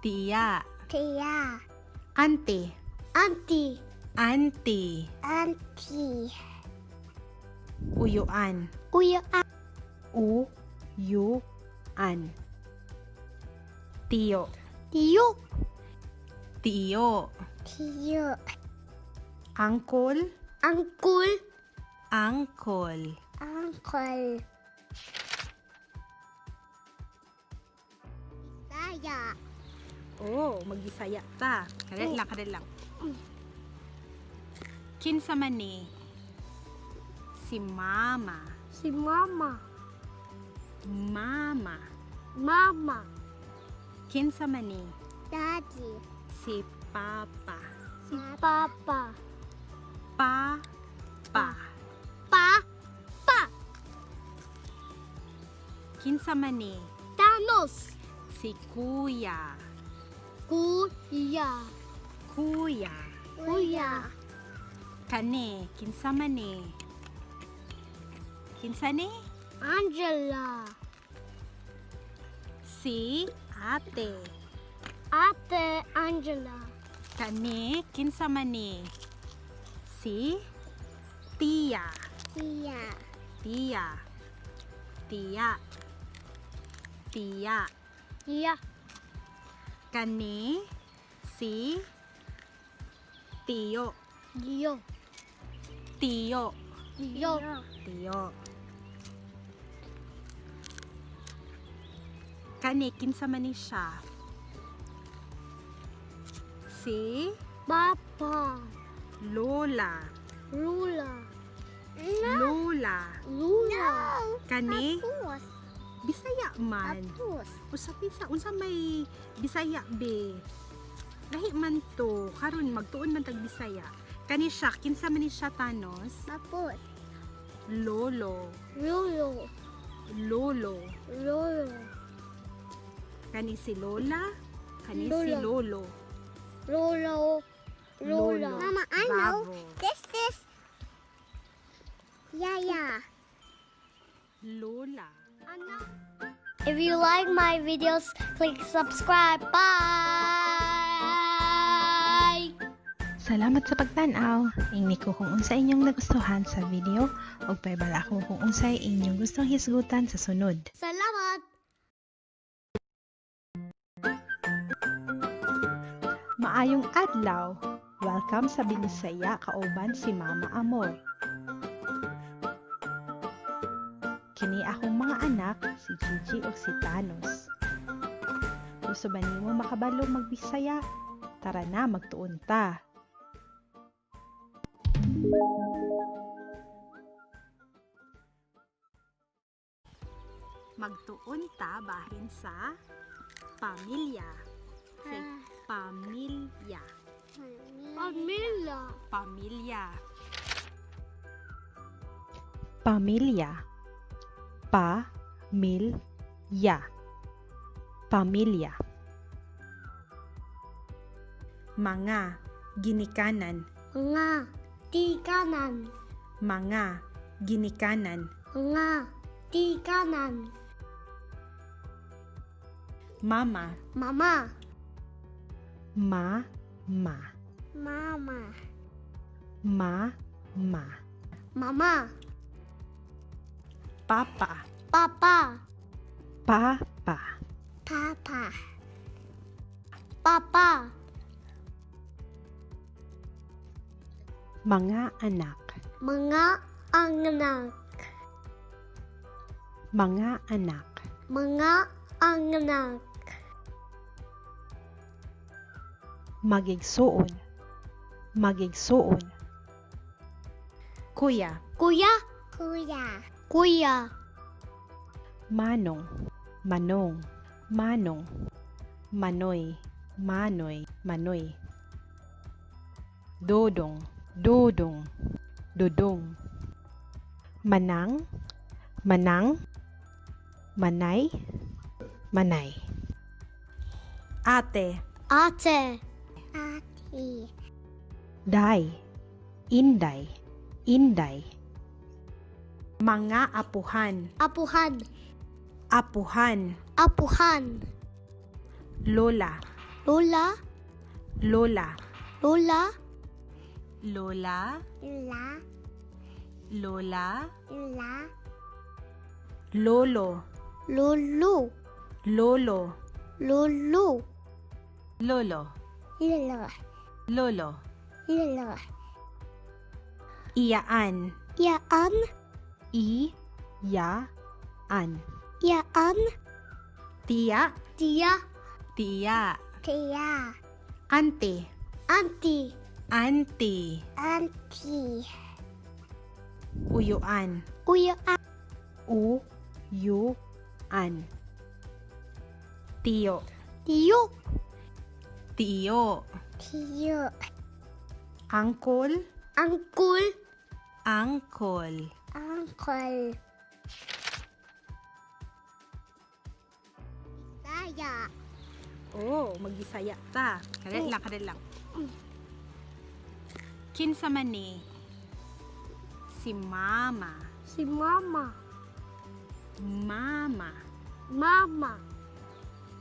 Tiya. Tia. Ante. Auntie. Auntie. Auntie. Uyuan. Kuya. U. Yu. An. Tiyo. Tiyo. Tiyo. Tiyo. Angkol. Angkul. Angkol. Uncle. Saya. Oh, magbisaya ta. Kadali lang, kadali lang. Kinsa man ni? Si mama. Si mama. Mama. Mama. Kinsa man ni? Daddy. Si papa. Si papa. Pa pa. Pa. Pa. Kinsa man ni? Thanos. Si kuya. Kuya. Kuya. Kuya. Kani, kinsa man ni? Kinsa ni? Angela. Si ate. Ate Angela. Kani, kinsa man ni? Si tiya. Tia. Tiya. Tiya. Tiya. Tiya. Kani, si tiyo. Tiyo. Tiyo. Tiyo. Tiyo. Kani, kinsa man ni siya? Si Papa. Lola. Lula. Lola. Lula. Kani, Apus. Bisaya man. Apus. Usa bisa unsa may Bisaya be? Lahi man to, karon magtuon man tag Bisaya. Kani siya, kinsa man ni siya, Thanos? Apus. Lolo. Lolo. Lolo. Lolo. Kani si Lola, kani si Lola. Lolo. Lolo. Lola. Lolo. Mama, I know. Bravo. This is Yaya. Lola. Anak. If you like my videos, click subscribe. Bye. Salamat sa pagtan-aw. Ingni ko kung unsa inyong nagustuhan sa video ug pahibalo ako kung unsay inyong gustong hisgutan sa sunod. Salamat. Maayong adlaw. Welcome sa Binisaya kauban si Mama Amor. Kini akong mga anak, si Gigi ug si Thanos. Gusto ba nimo makabalo magbisaya? Tara na, magtuon ta. Magtuon ta bahin sa pamilya. Say, pamilya. Pamilya. Pamilya. Pamilya. Pa mil ya. Pamilya. Mga ginikanan. Mga tikanan. Mga ginikanan. Mga tikanan. Mama. Mama. Ma ma. Mama. Ma ma. Mama. Papa. Papa. Pa pa. Papa. Papa. Mga anak. Mga anak. Mga anak. Mga anak. Magigsuon. Magigsuon. Kuya. Kuya. Kuya. Kuya. Manong. Manong. Manong. Manoy. Manoy. Manoy. Dodong. Dodong. Dodong. Manang. Manang. Manay. Manay. Ate. Ate. Ate. Day. Inday. Inday. Mga apuhan. Apuhan. Apuhan. Apuhan. Lola. Lola. Lola. Lola. Lola. La. Lola. La. Lolo. Lolo. Lolo. Lolo. Lolo. Lolo. Lolo. Lolo. Iyaan. Yaan. I. Ya. An. Yaan. Tiya. Tia. Tiya. Tia. Ante. Auntie. Auntie. Auntie. Uyuan. Kuya. U. Yu. An. Tiyo. Tiyo. Tiyo. Tiyo. Angkol. Angkul. Angkol. Uncle. Saya. Oh, magbisaya ta. Kadali lang, kadali lang. Kinsa man ni? Si mama. Si mama. Mama. Mama.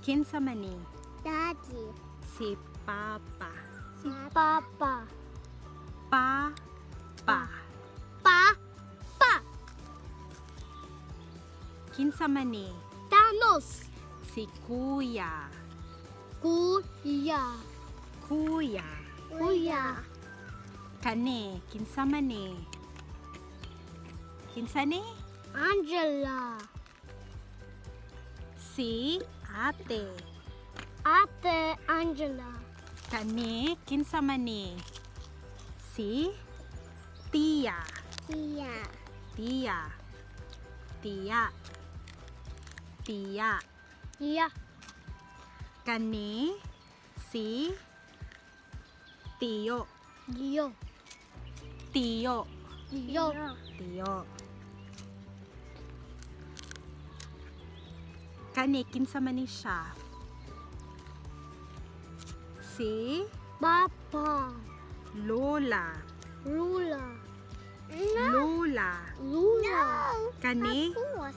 Kinsa man ni? Daddy. Si papa. Si papa. Pa. Pa. Pa. Pa. Kinsa man ni? Thanos. Si kuya. Kuya. Kuya. Kuya. Kani, kinsa man ni? Kinsa ni? Angela. Si ate. Ate Angela. Kani, kinsa man ni? Si tiya. Tia. Tiya. Tiya. Tiya. Tia. Kani, si tiyo. Dio. Tiyo. Dio. Tiyo. Kani, kinsa man ni siya? Si Papa. Lola. Lula. Lola. Lula. Kani, Apus.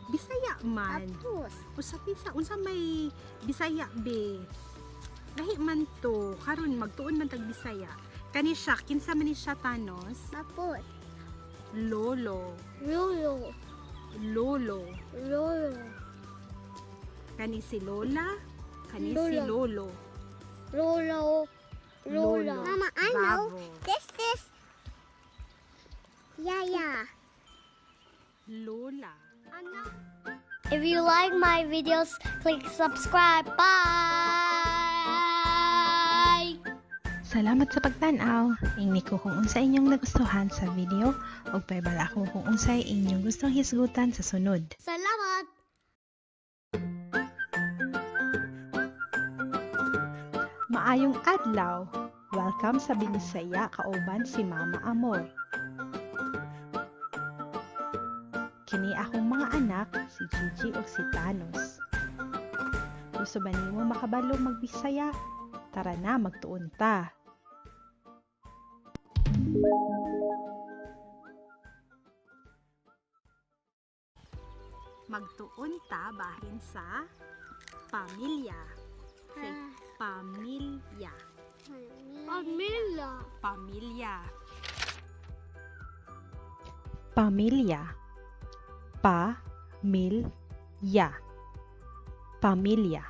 Bisaya man. Apus. Usa bisa unsa may Bisaya be. Lahi man to karon magtuon man tag Bisaya. Kani siya kinsa man ni siya, Thanos? Apus. Lolo. Lolo. Lolo. Lolo. Kani si Lola, kani si Lola. Lolo. Lolo. Lola. Lolo. Mama, I know. Bravo. This is Yaya. Lola. If you like my videos, click subscribe. Bye. Salamat sa pagtan-aw. Ingni ko kung unsa inyong nagustuhan sa video ug pahibalo ako kung unsay inyong gustong hisgutan sa sunod. Salamat. Maayong adlaw. Welcome sa Binisaya kauban si Mama Amor. Kini akong mga anak, si Gigi ug si Thanos. Gusto ba nimo makabalo magbisaya? Tara na, magtuon ta. Magtuon ta bahin sa pamilya. Say, pamilya. Pamilya. Pamilya. Pamilya. Pa mil ya. Pamilya.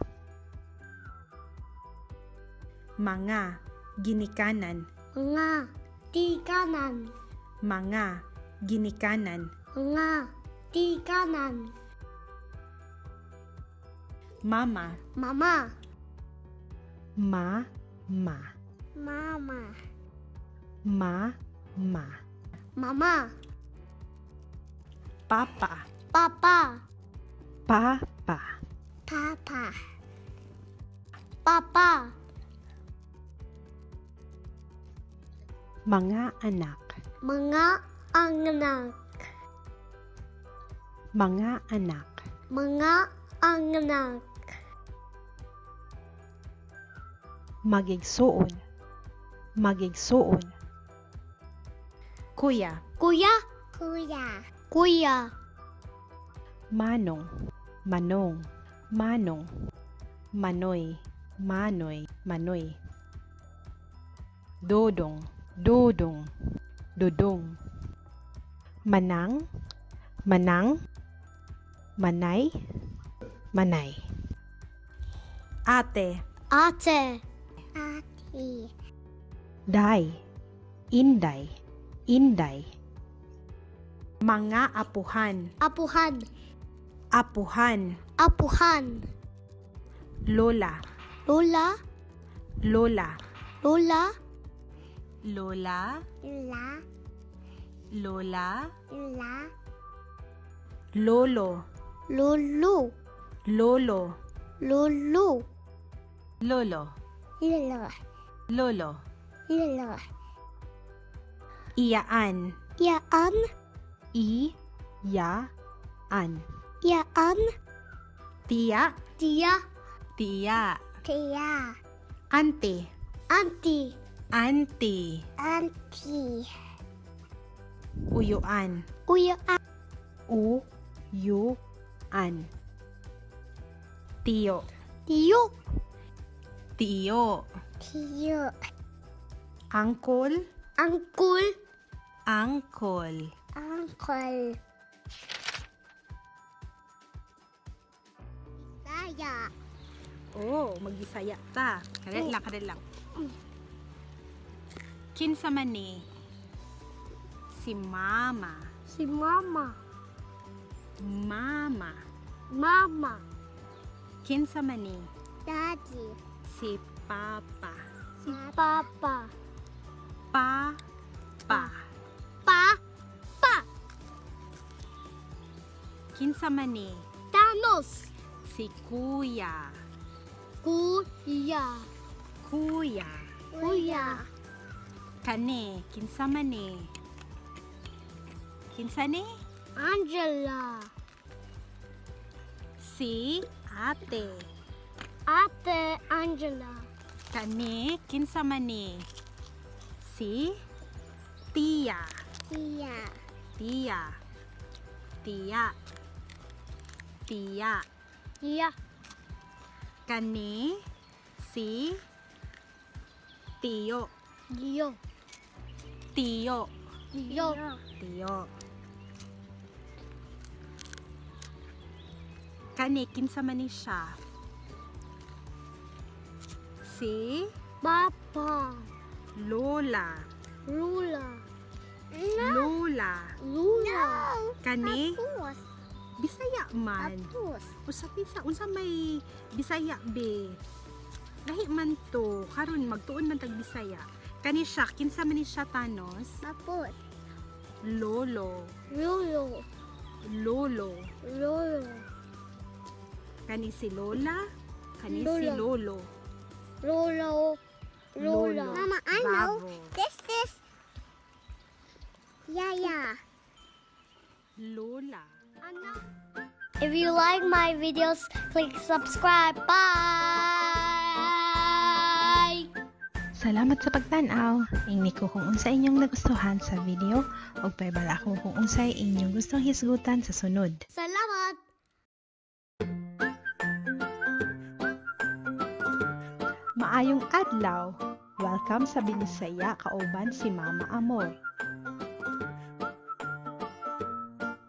Mga ginikanan. Mga tikanan. Mga ginikanan. Mga tikanan. Mama. Mama. Ma ma. Mama. Ma ma. Mama. Papa. Papa. Pa pa. Papa. Papa. Mga anak. Mga anak. Mga anak. Mga anak. Magigsuon. Magigsuon. Kuya. Kuya. Kuya. Kuya. Manong. Manong. Manong. Manoy. Manoy. Manoy. Dodong. Dodong. Dodong. Manang. Manang. Manay. Manay. Ate. Ate. Ate. Day. Inday. Inday. Mga apuhan. Apuhan. Apuhan. Apuhan. Lola. Lola. Lola. Lola. Lola. La. Lola. La. Lolo. Lolo. Lolo. Lolo. Lolo. Lolo. Lolo. Lolo. Iyaan. Yaan. I. Ya. An. Yaan. Tiya. Tia. Tiya. Tia. Ante. Auntie. Auntie. Auntie. Uyuan. Uya. U. Yu. An. Tiyo. Tiyo. Tiyo. Tiyo. Angkol. Angkul. Angkol. Uncle. Saya. Oh, magbisaya ta. Kadali lang, kadali lang. Kinsa man ni? Si mama. Si mama. Mama. Mama. Kinsa man ni? Daddy. Si papa. Si papa. Pa. Pa. Pa. Pa. Kinsa man ni? Thanos. Si kuya. Kuya. Kuya. Kuya. Kani, kinsa man ni? Kinsa ni? Angela. Si ate. Ate Angela. Kani, kinsa man ni? Si tiya. Tia. Tiya. Tiya. Tiya. Tia. Kani, si tiyo. Dio. Tiyo. Dio. Tiyo. Kani, kinsa man ni siya? Si Papa. Lola. Lula. Lola. Lula. Kani, Tapos. Bisaya man. Tapos. Usa kinsa unsa may Bisaya be? Lahi man to karon magtuon man tag Bisaya. Kani siya, kinsa man ni siya, Thanos? Tapos. Lolo. Lolo. Lolo. Lolo. Kani si Lola, kani si Lola. Lolo. Lolo. Lola. Lolo. Mama, I know. Bravo. This is Yaya. Lola. If you like my videos, click subscribe. Bye. Salamat sa pagtan-aw. Ingni ko kung unsa inyong nagustuhan sa video ug pahibalo ako kung unsay inyong gustong hisgutan sa sunod. Salamat. Maayong adlaw. Welcome sa Binisaya kauban si Mama Amor.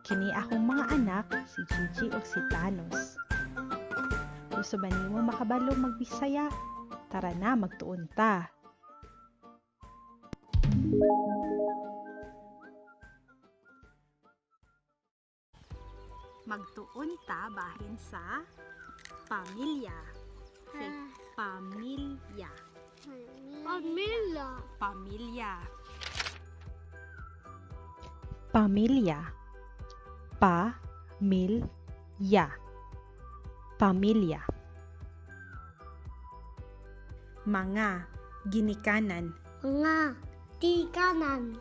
Kini akong mga anak, si Gigi ug si Thanos. Gusto ba nimo makabalo magbisaya? Tara na, magtuon ta. Magtuon ta bahin sa pamilya. Say, pamilya. Pamilya. Pamilya. Pamilya. Pa mil ya. Pamilya. Mga ginikanan. Mga tikanan.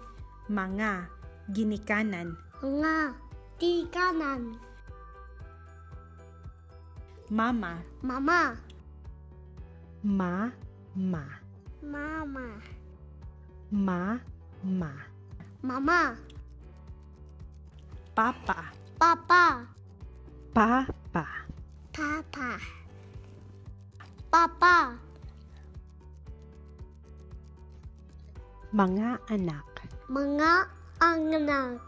Mga ginikanan. Mga tikanan. Mama. Mama. Ma ma. Mama. Ma ma. Mama. Papa. Papa. Pa pa. Papa. Papa. Mga anak. Mga anak.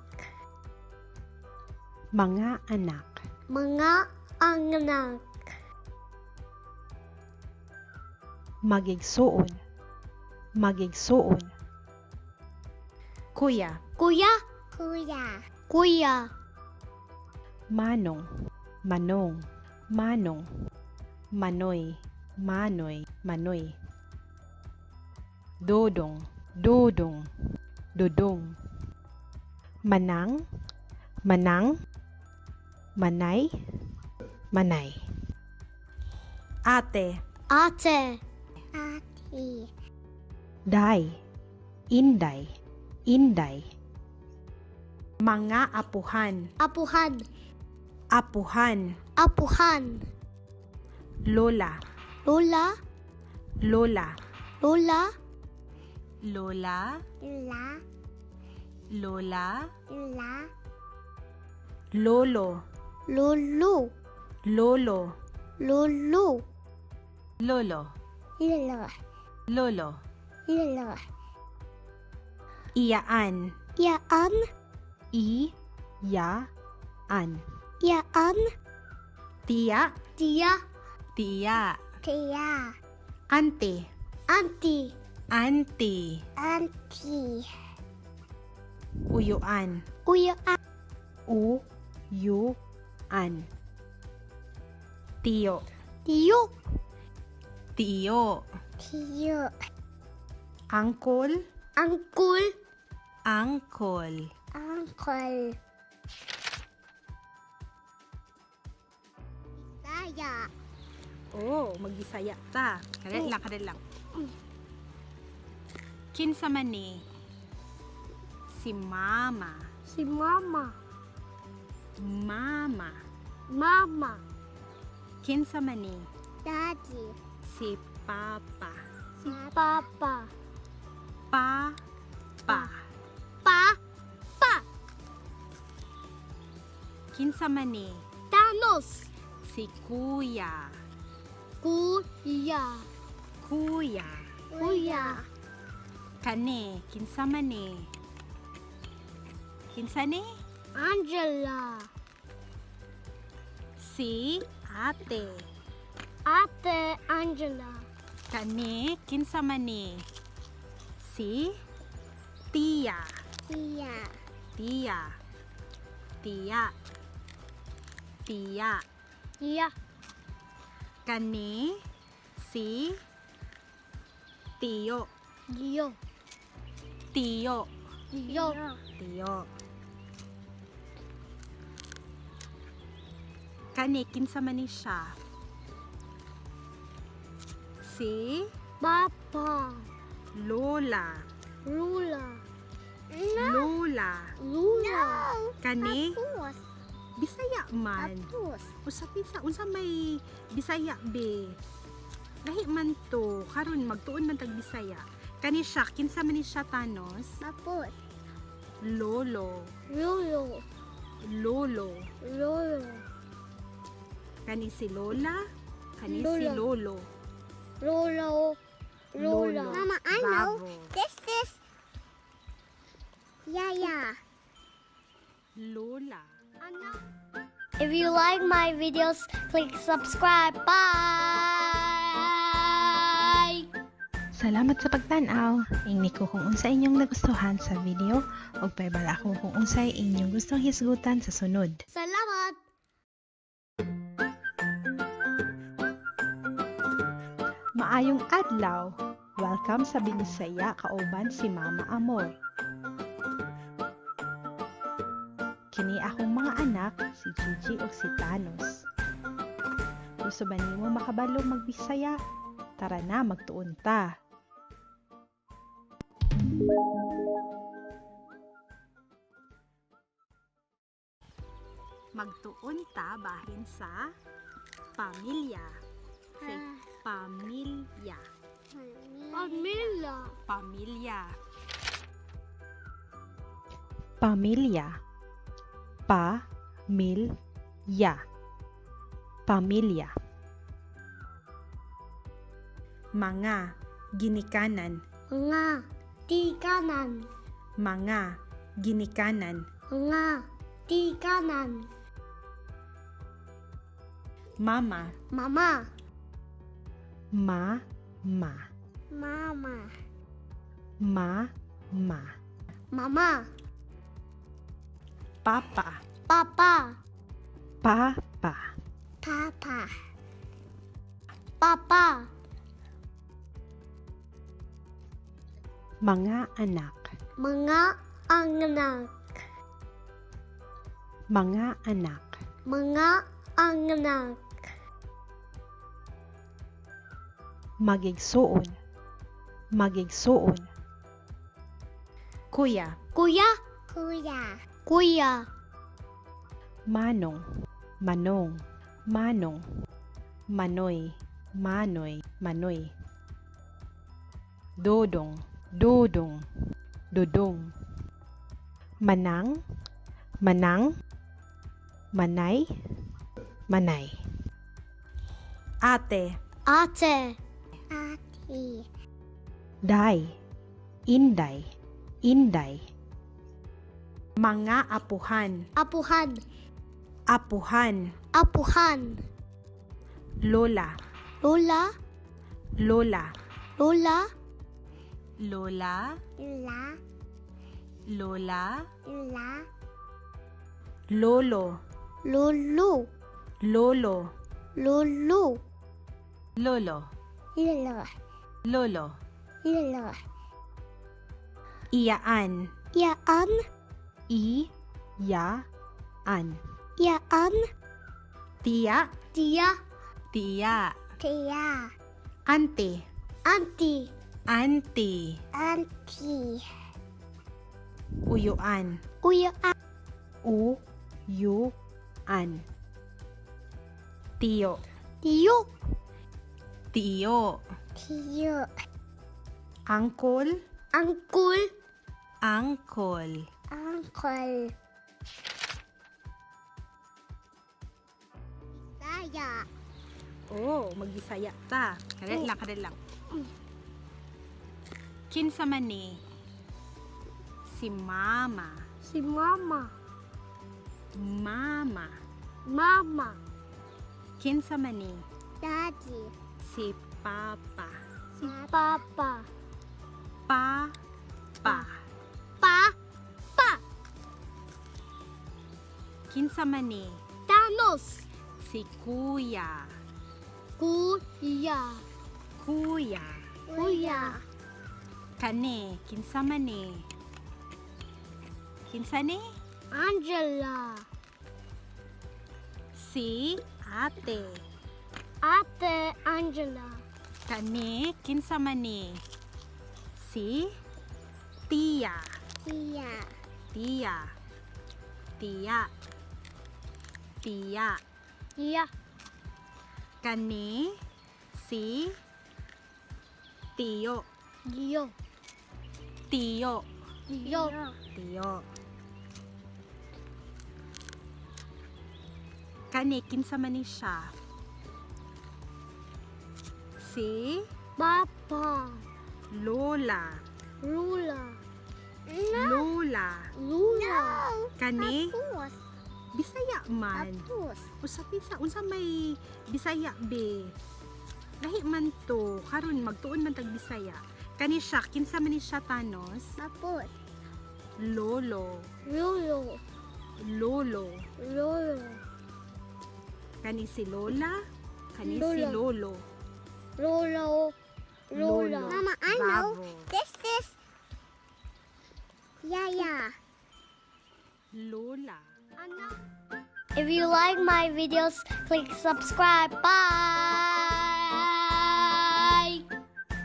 Mga anak. Mga anak. Magigsuon. Magigsuon. Kuya. Kuya. Kuya. Kuya. Manong. Manong. Manong. Manoy. Manoy. Manoy. Dodong. Dodong. Dodong. Manang. Manang. Manay. Manay. Ate. Ate. Ate. Day. Inday. Inday. Mga apuhan. Apuhan. Apuhan. Apuhan. Lola. Lola. Lola. Lola. Lola. La. Lola. La. Lolo. Lolo. Lolo. Lolo. Lolo. Lolo. Lolo. Lolo. Iyaan. Yaan. I. Ya. An. Yaan. Tiya. Tia. Tiya. Tia. Ante. Auntie. Auntie. Auntie. Uyuan. Kuya. U. Yu. An. Tiyo. Tiyo. Tiyo. Tiyo. Angkol. Uncle. Angkol. Uncle. Saya. Oh, magbisaya ta. Kadali lang, kadali lang. Kinsa man ni? Si mama. Si Mama. Mama. Mama. Kinsa man ni? Daddy. Si papa. Si Papa. Pa. Pa. Pa. Pa. Kinsa man ni? Thanos. Si kuya. Kuya. Kuya. Kuya. Kani, kinsa man ni? Kinsa ni? Angela. Si ate. Ate Angela. Kani, kinsa man ni? Si tiya. Tia. Tiya. Tiya. Tiya. Tiya. Kani si tiyo. Tiyo. Tiyo. Tiyo. Tiyo. Kani kinsa man ni siya? Si Papa. Lola. Lula. Lola. Lula. Kani Tapos. Bisaya man. Tapos. Usa pinsa unsa may Bisaya be. Lahi man to karon magtuon man tag Bisaya. Kani siya kinsa man ni siya, Thanos? Tapos. Lolo. Lolo. Lolo. Lolo. Kani si Lola, kani si Lola. Lolo. Lolo. Lola. Lolo. Mama, I know. Bravo. This is Yaya. Lola. If you like my videos, click subscribe. Bye. Salamat sa pagtan-aw. Ingni ko kung unsa inyong nagustuhan sa video ug pahibalo ako kung unsay inyong gustong hisgutan sa sunod. Salamat. Maayong adlaw. Welcome sa Binisaya kauban si Mama Amor. Kini akong mga anak, si Gigi ug si Thanos. Gusto ba nimo makabalo magbisaya? Tara na, magtuon ta. Magtuon ta bahin sa pamilya. Say, pamilya. Pamilya. Pamilya. Pamilya. Pa mil ya. Pamilya. Mga ginikanan. Mga tikanan. Mga ginikanan. Mga tikanan. Mama. Mama. Ma ma. Mama. Ma ma. Mama. Papa. Papa. Pa pa. Papa. Papa. Mga anak. Mga anak. Mga anak. Mga anak. Magigsuon. Magigsuon. Kuya. Kuya. Kuya. Kuya. Manong. Manong. Manong. Manoy. Manoy. Manoy. Dodong. Dodong. Dodong. Manang. Manang. Manay. Manay. Ate. Ate. Ate. Day. Inday. Inday. Mga apuhan. Apuhan. Apuhan. Apuhan. Lola. Lola. Lola. Lola. Lola. La. Lola. La. Lolo. Lolo. Lolo. Lolo. Lolo. Lolo. Lolo. Lolo. Iyaan. Yaan. I. Ya. An. Yaan. Tiya. Tiya. Tiya. Tia. Ante. Auntie. Auntie. Auntie. Uyuan. Uya. U. Yu. An. Tiyo. Tiyo. Tiyo. Tiyo. Angkol. Angkul. Angkol. Uncle. Saya. Oh, magbisaya ta. Kadali lang, kadali lang. Kinsa man ni? Si mama. Si mama. Mama. Mama. Kinsa man ni? Daddy. Si papa. Si papa. Pa. Pa. Pa. Pa. Kinsa man ni? Ta. Thanos. Si kuya. Kuya. Kuya. Kuya. Kani, kinsa man ni? Kinsa ni? Angela. Si ate. Ate Angela. Kani, kinsa man ni? Si tiya. Tia. Tiya. Tiya. Tiya. Tia. Kani, si tiyo. Gio. Tiyo. Gio. Tiyo. Kani, kinsa man ni siya? Si Papa. Lola. Lula. Lola. Lula. Kani, Apus. Bisaya man. Apus. Usa pisa, unsa may Bisaya be? Lahi man to, karon magtuon man tag Bisaya. Kani siya, kinsa man ni siya, Thanos? Apus. Lolo. Lulu. Lolo. Lolo. Kani si Lola, kani si Lola. Lolo. Lolo. Lola. Lolo. Mama, I know. Bravo. This is Yaya. Lola. If you like my videos, click subscribe. Bye.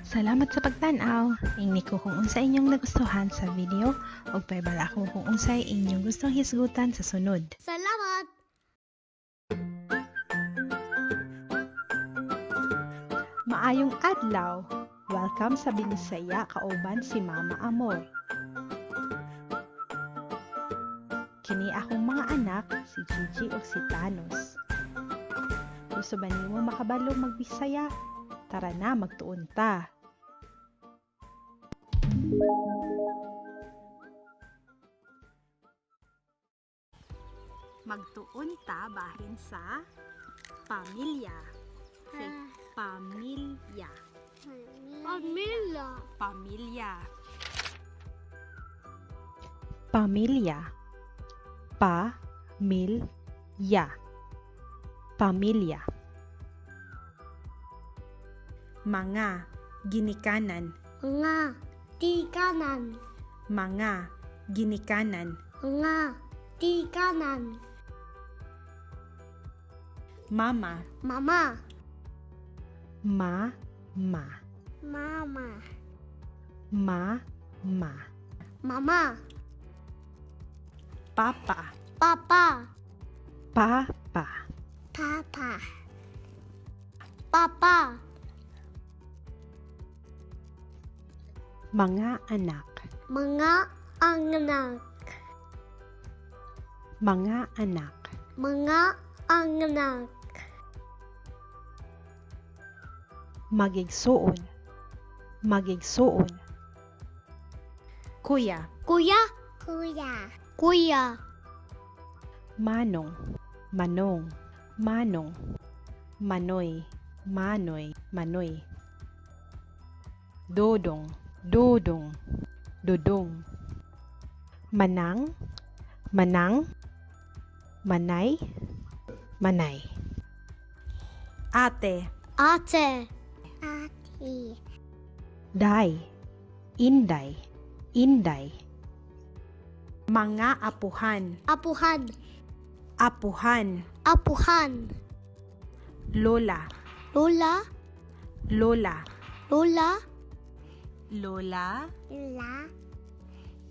Salamat sa pagtan-aw. Ingni ko kung unsa inyong nagustuhan sa video ug pahibalo ako kung unsay inyong gustong hisgutan sa sunod. Salamat. Maayong adlaw. Welcome sa Binisaya kauban si Mama Amor. Kini akong mga anak, si Gigi ug si Thanos. Gusto ba nimo makabalo magbisaya? Tara na, magtuon ta. Magtuon ta bahin sa pamilya. Say, pamilya. Pamilya. Pamilya. Pamilya. Pa mil ya. Pamilya. Mga ginikanan. Mga tikanan. Mga ginikanan. Mga tikanan. Mama. Mama. Ma ma. Mama. Ma ma. Mama. Papa. Papa. Pa pa. Papa. Papa. Mga anak. Mga anak. Mga anak. Mga anak. Magigsuon. Magigsuon. Kuya. Kuya. Kuya. Kuya. Manong. Manong. Manong. Manoy. Manoy. Manoy. Dodong. Dodong. Dodong. Manang. Manang. Manay. Manay. Ate. Ate. Ate. Day. Inday. Inday. Mga apuhan. Apuhan. Apuhan. Apuhan. Lola. Lola. Lola. Lola. Lola. La.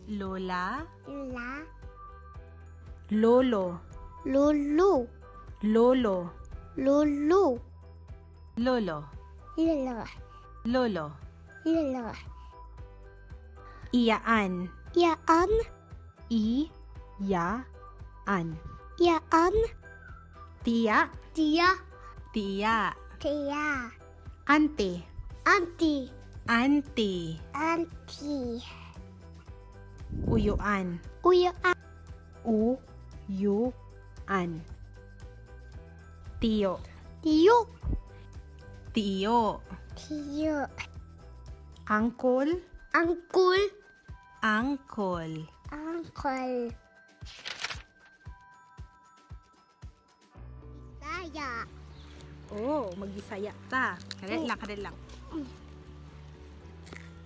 Lola. La. Lolo. Lolo. Lolo. Lolo. Lolo. Lolo. Lolo. Lolo. Iyaan. Yaan. I. Ya. An. Yaan. Tiya. Tia. Tiya. Tia. Ante. Auntie. Auntie. Auntie. Uyuan. Uya. U. Yu. An. Tiyo. Tiyo. Tiyo. Tiyo. Angkol. Angkul. Angkol. Uncle. Bisaya. Oh, magbisaya ta. Kadali lang, kadali lang.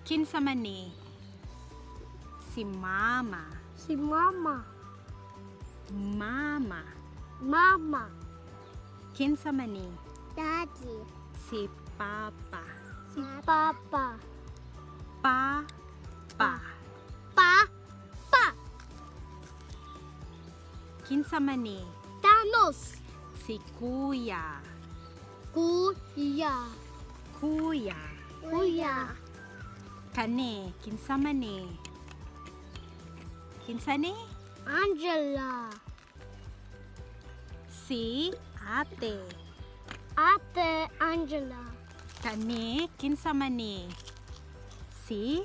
Kinsa man ni? Si mama. Si mama. Mama. Mama. Kinsa man ni? Daddy. Si papa. Si papa. Pa pa. Pa. Pa. Kinsa man ni? Thanos. Si kuya. Kuya. Kuya. Kuya. Kani, kinsa man ni? Kinsa ni? Angela. Si ate. Ate Angela. Kani, kinsa man ni? Si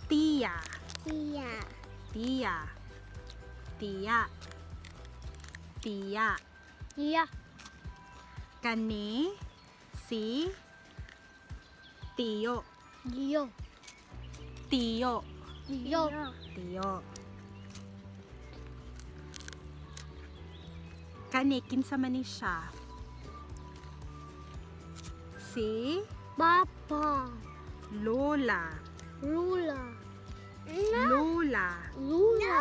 tiya. Tia. Tiya. Tiya. Tiya. Iya. Kani, si tiyo. Yo. Tiyo. Yo. Tiyo. Kani, kinsa man ni siya? Si Papa. Lola. Lula. Lola. Lula.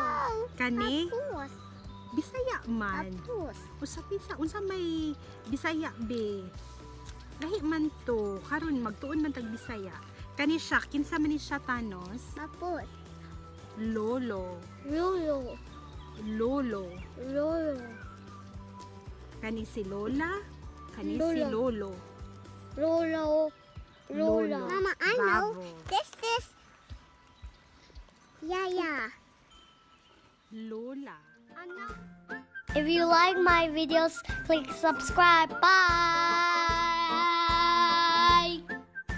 Kani, Tapos. Bisaya man. Tapos. Usa bisa unsa may Bisaya be. Lahi man to karon magtuon man tag Bisaya. Kani siya, kinsa man ni siya, Thanos? Tapos. Lolo. Lulu. Lolo. Lolo. Kani si Lola, kani si Lola. Lolo. Lolo. Lola. Lolo. Mama, I know. Bravo. This is Yaya. Lola. If you like my videos, click subscribe. Bye.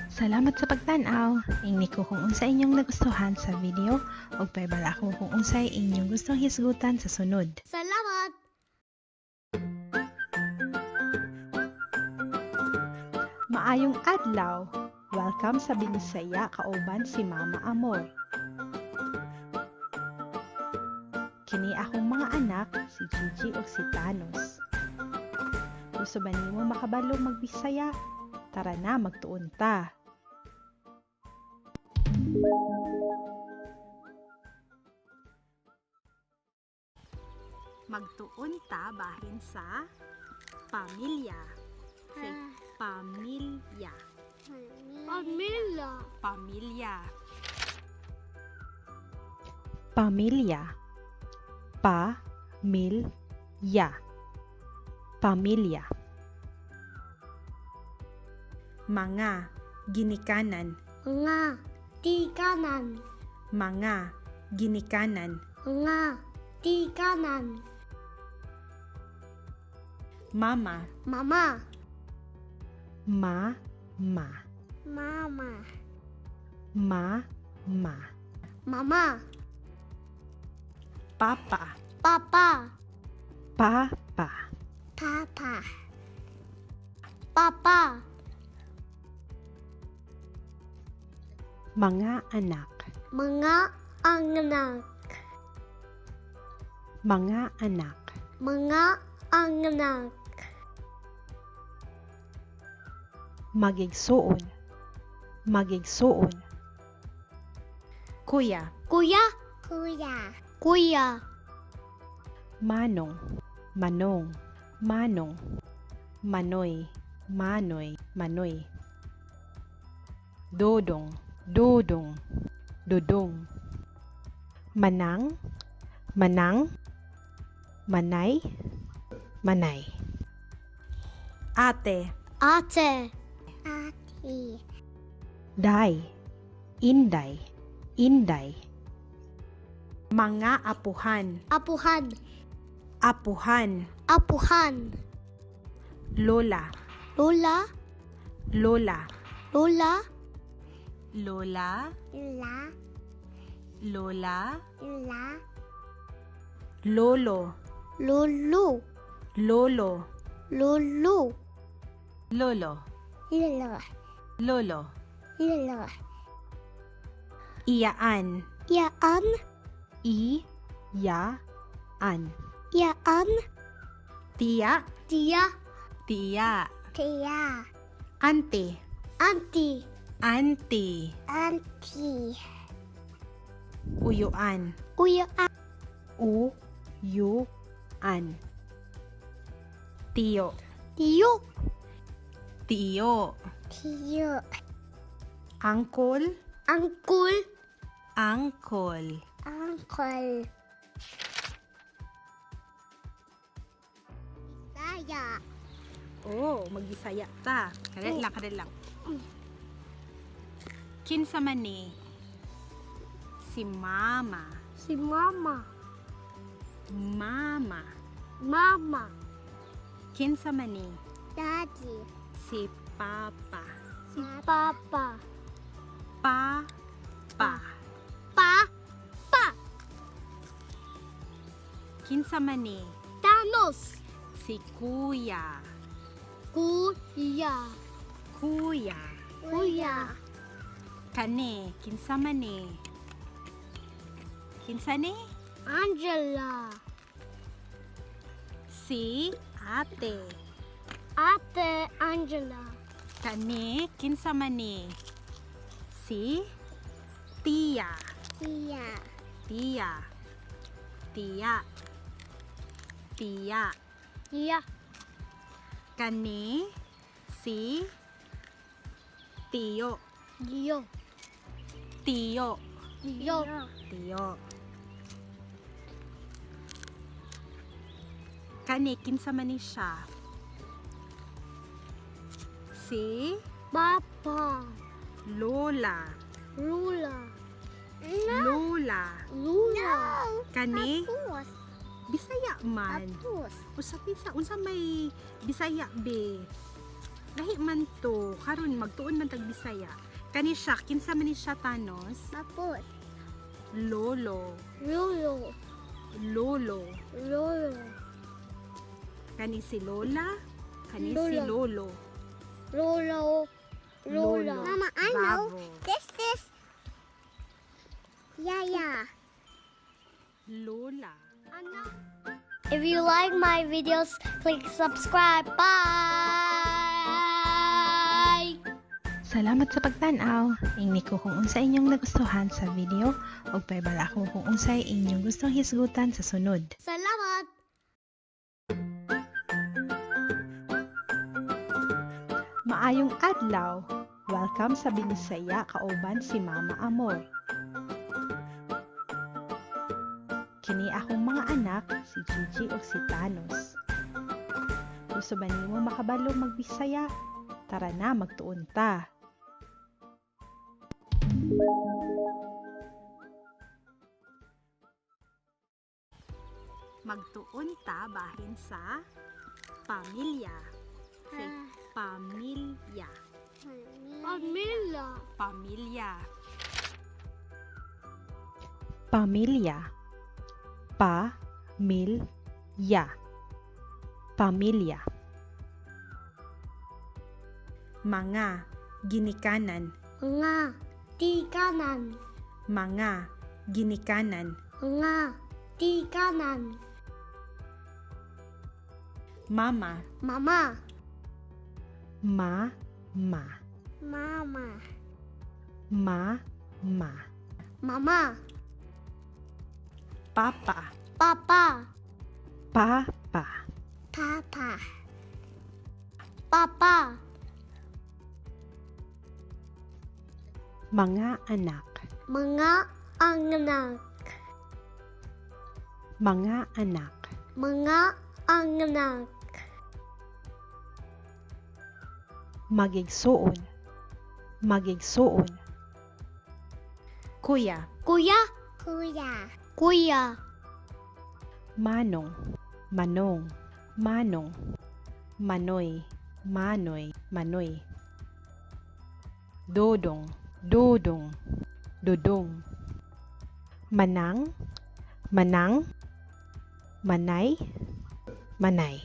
Salamat sa pagtan-aw. Ingni ko kung unsa inyong nagustuhan sa video ug pahibalo ako kung unsay inyong gustong hisgutan sa sunod. Salamat. Maayong adlaw. Welcome sa Binisaya kauban si Mama Amor. Kini akong mga anak, si Gigi ug si Thanos. Gusto ba nimo makabalo magbisaya? Tara na, magtuon ta. Magtuon ta bahin sa pamilya. Say, pamilya. Pamilya. Pamilya. Pamilya. Pa mil ya. Pamilya. Mga ginikanan. Mga tikanan. Mga ginikanan. Mga tikanan. Mama. Mama. Ma ma. Mama. Ma ma. Mama. Papa. Papa. Pa pa. Papa. Papa. Mga anak. Mga anak. Mga anak. Mga anak. Magigsuon. Magigsuon. Kuya. Kuya. Kuya. Kuya. Manong. Manong. Manong. Manoy. Manoy. Manoy. Dodong. Dodong. Dodong. Manang. Manang. Manay. Manay. Ate. Ate. Ate. Day. Inday. Inday. Mga apuhan. Apuhan. Apuhan. Apuhan. Lola. Lola. Lola. Lola. Lola. La. Lola. La. Lolo. Lolo. Lolo. Lolo. Lolo. Lolo. Lolo. Lolo. Iyaan. Yaan. I. Ya. An. Yaan. Tiya. Tiya. Tiya. Tia. Auntie. Auntie. Auntie. Auntie. Uyuan. Uya. U U an. Tiyo. Tiyo. Tiyo. Tiyo. Uncle. Uncle. Uncle. Uncle. Saya. Oh, magbisaya ta. Kadali lang, kadali lang. Kinsa man ni? Si mama. Si mama. Mama. Mama. Kinsa man ni? Daddy. Si papa. Si papa. Pa pa. Pa. Pa. Kinsa man ni? Thanos. Si kuya. Kuya. Kuya. Kuya. Kani, kinsa man ni? Kinsa ni? Angela. Si ate. Ate Angela. Kani, kinsa man ni? Si tiya. Tia. Tiya. Tiya. Tiya. Tiya. Kani, si tiyo. Tiyo. Tiyo. Tiyo. Tiyo. Kani, kinsa man ni siya? Si Papa. Lola. Lula. Lola. Lula. Kani, Tapos. Bisaya man. Tapos. Usa bisa unsa may Bisaya be. Lahi man to karon magtuon man tag Bisaya. Kani siya, kinsa man ni siya, Thanos? Tapos. Lolo. Lolo. Lolo. Lolo. Kani si Lola, kani si Lola. Lolo. Lolo. Lola. Lolo. Mama, I know. Bravo. This is Yaya. Lola. If you like my videos, click subscribe. Bye. Salamat sa pagtan-aw. Ingni ko kung unsa inyong nagustuhan sa video ug pahibalo ako kung unsay inyong gustong hisgutan sa sunod. Salamat. Maayong adlaw. Welcome sa Binisaya kauban si Mama Amor. Kini akong mga anak, si Gigi ug si Thanos. Gusto ba nimo makabalo magbisaya? Tara na, magtuon ta. Magtuon ta bahin sa pamilya. Say, pamilya. Pamilya. Pamilya. Pamilya. Pa mil ya. Pamilya. Mga ginikanan. Mga tikanan. Mga ginikanan. Mga tikanan. Mama. Mama. Ma ma. Mama. Ma ma. Mama. Papa. Papa. Pa pa. Papa. Papa. Mga anak. Mga anak. Mga anak. Mga anak. Magigsuon. Magigsuon. Kuya. Kuya. Kuya. Kuya. Manong. Manong. Manong. Manoy. Manoy. Manoy. Dodong. Dodong. Dodong. Manang. Manang. Manay. Manay.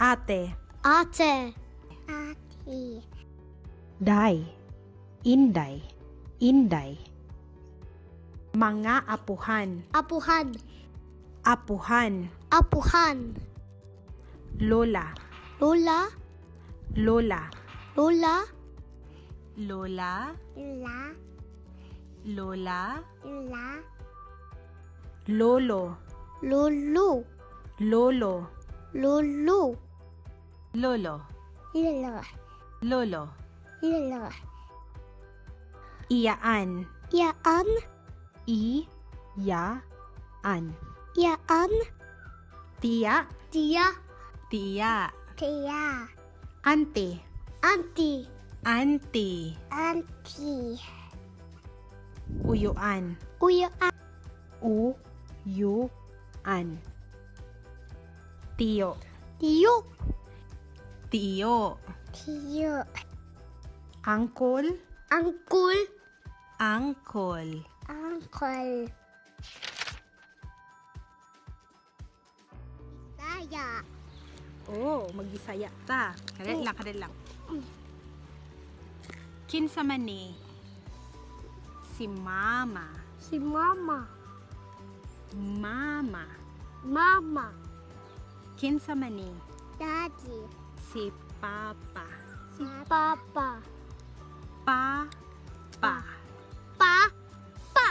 Ate. Ate. Ate. Day. Inday. Inday. Mga apuhan. Apuhan. Apuhan. Apuhan. Lola. Lola. Lola. Lola. Lola. La. Lola. La. Lolo. Lolo. Lolo. Lolo. Lolo. Lolo. Lolo. Lolo. Iyaan. Yaan. I, ya, an. Yaan. Tiya. Tiya. Tiya. Tia. Ante. Auntie. Auntie. Auntie. Uyuan. Uyaan. U, yu, an. Tiyo. Tiyo. Tiyo. Tiyo. Angkol. Angkul. Angkol. Uncle. Saya. Oh, magbisaya ta. Kadali lang, kadali lang. Kinsa man ni? Si mama. Si mama. Mama. Mama. Kinsa man ni? Daddy. Si papa. Si papa. Pa pa. Pa. Pa.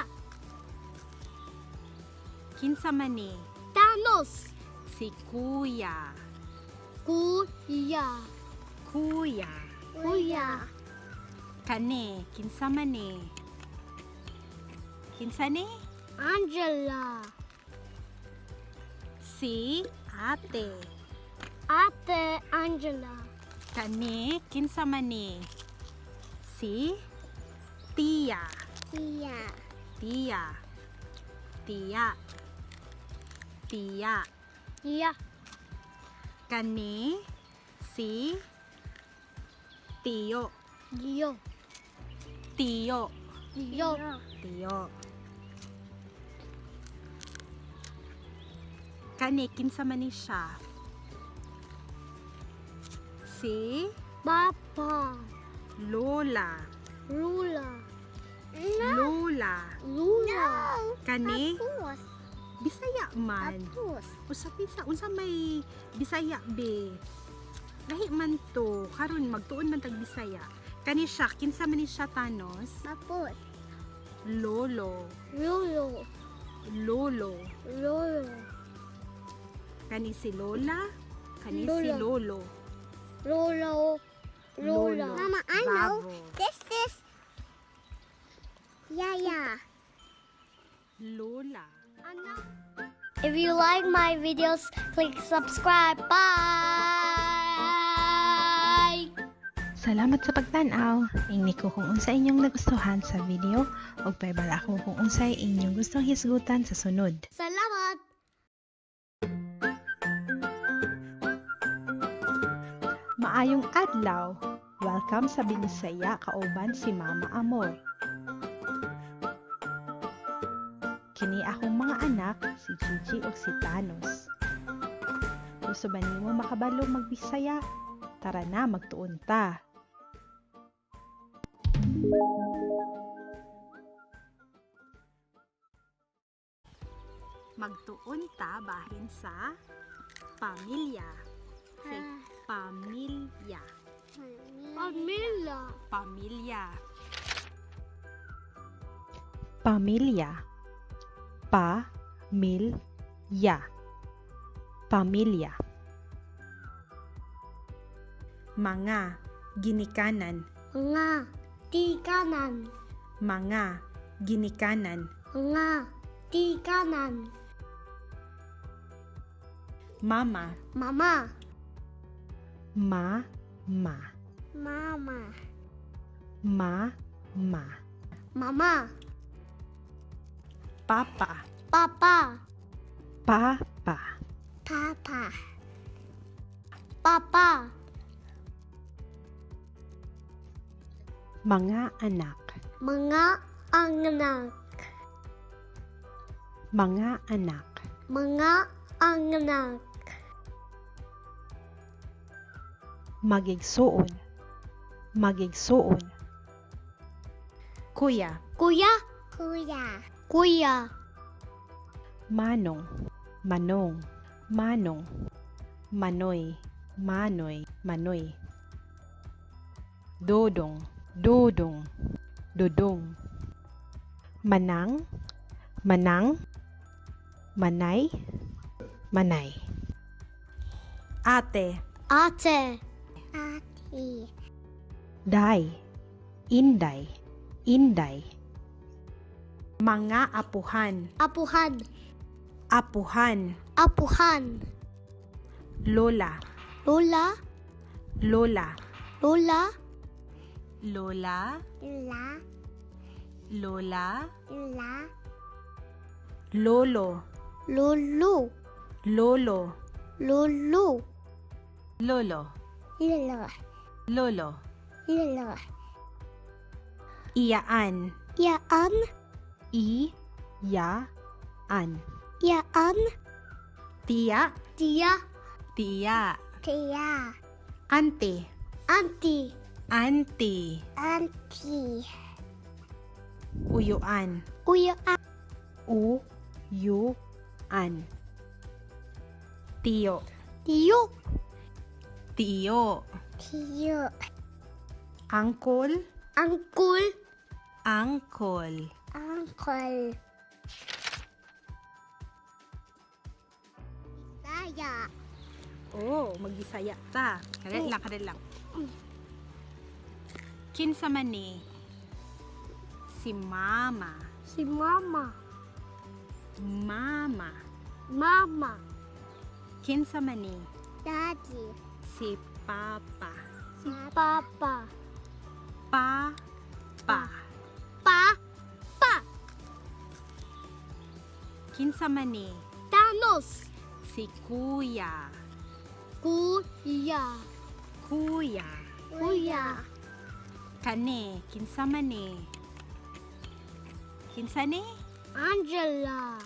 Kinsa man ni? Thanos. Si kuya. Kuya. Kuya. Kuya. Kani, kinsa man ni? Kinsa ni? Angela. Si ate. Ate Angela. Kani, kinsa man ni? Si tiya. Tia. Tiya. Tiya. Tiya. Tiya. Kani, si tiyo. Tiyo. Tiyo. Tiyo. Tiyo. Kani, kinsa man ni siya? Si Papa. Lola. Lula. Lola. Lula. Kani, Tapos. Bisaya man. Tapos. Usa bisa unsa may Bisaya be. Lahi man to karon magtuon man tag Bisaya. Kani siya kinsa man ni siya, Thanos? Tapos. Lolo. Lolo. Lolo. Lolo. Kani si Lola, kani si Lola. Lolo. Lolo. Lola. Lolo. Mama, I know. Bravo. This is Yaya. Lola. If you like my videos, click subscribe. Bye. Salamat sa pagtan-aw. Ingni ko kung unsa inyong nagustuhan sa video ug pahibalo ako kung unsay inyong gustong hisgutan sa sunod. Salamat. Maayong adlaw. Welcome sa Binisaya kauban si Mama Amor. Kini akong mga anak, si Gigi ug si Thanos. Gusto ba nimo makabalo magbisaya? Tara na, magtuon ta. Magtuon ta bahin sa pamilya. Say pamilya. Pamilya. Pamilya. Pamilya. Pa mil ya. Pamilya. Mga ginikanan. Mga tikanan. Mga ginikanan. Mga tikanan. Mama. Mama. Ma ma. Mama. Ma ma. Mama. Papa. Papa. Pa pa. Papa. Papa. Mga anak. Mga anak. Mga anak. Mga anak. Magigsuon. Magigsuon. Kuya. Kuya. Kuya. Kuya. Manong. Manong. Manong. Manoy. Manoy, manoy. Dodong, dodong, dodong. Manang, manang, manay, manay. Ate. Ate. Ate. Day, inday, inday. Mga apuhan. Apuhan. Apuhan. Apuhan. Lola. Lola. Lola. Lola. Lola. La. Lola. La. Lolo. Lolo. Lolo. Lolo. Lolo. Lolo. Lolo. Lolo. Iyaan. Yaan. I, ya, an. Yaan. Tiya. Tia. Tiya. Tia. Ante. Auntie. Auntie. Auntie. Uyuan. Uya. U, yu, an. Tiyo. Tiyo. Tiyo. Tiyo. Angkol. Uncle. Angkol. Uncle. Saya. Oh, magbisaya ta. Kadali lang, kadali lang. Kinsa man ni? Si mama. Si mama. Mama. Mama. Kinsa man ni? Daddy. Si papa. Si papa. Pa. Pa. Pa. Pa. Kinsa man ni? Thanos. Si kuya. Kuya. Kuya. Kuya. Kani, kinsa man ni? Kinsa ni? Angela.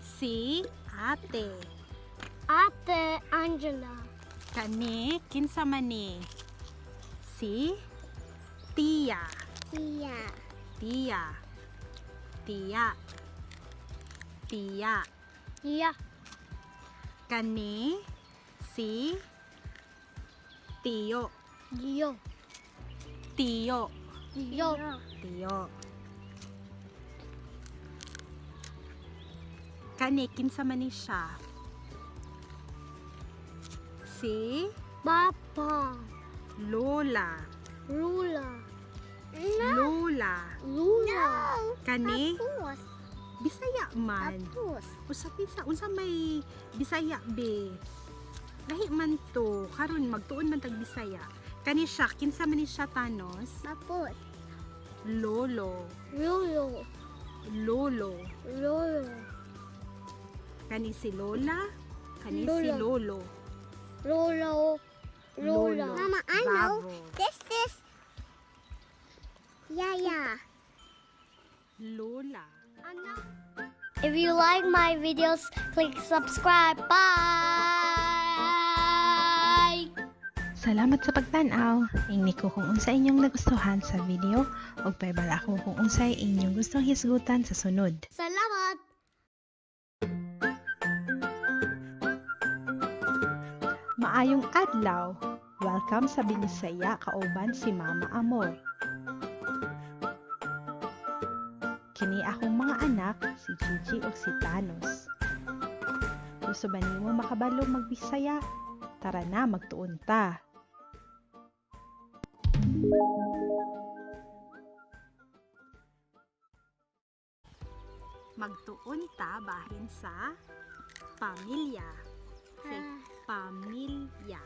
Si ate. Ate Angela. Kani, kinsa man ni? Si tiya. Tia. Tiya. Tiya. Tiya. Tia. Kani, si tiyo. Dio. Tiyo. Dio. Tiyo. Kani, kinsa man ni siya? Si Papa. Lola. Lula. Lola. Lula. Kani, Apus. Bisaya man. Apus. Usa bisa unsa may Bisaya be. Lahi man to karon magtuon man tag Bisaya. Kani siya kinsa man ni siya, Thanos? Apus. Lolo. Lolo. Lolo. Lolo. Kani si Lola, kani si Lola. Lolo. Lolo. Lola. Lolo. Mama, I know. Bravo. This is Yaya. Lola. If you like my videos, click subscribe. Bye. Salamat sa pagtan-aw. Ingni ko kung unsa inyong nagustuhan sa video ug pahibalo ako kung unsay inyong gustong hisgutan sa sunod. Salamat. Maayong adlaw. Welcome sa Binisaya kauban si Mama Amor. Kini akong mga anak, si Gigi ug si Thanos. Gusto ba nimo makabalo magbisaya? Tara na, magtuon ta. Magtuon ta bahin sa pamilya. Say, pamilya.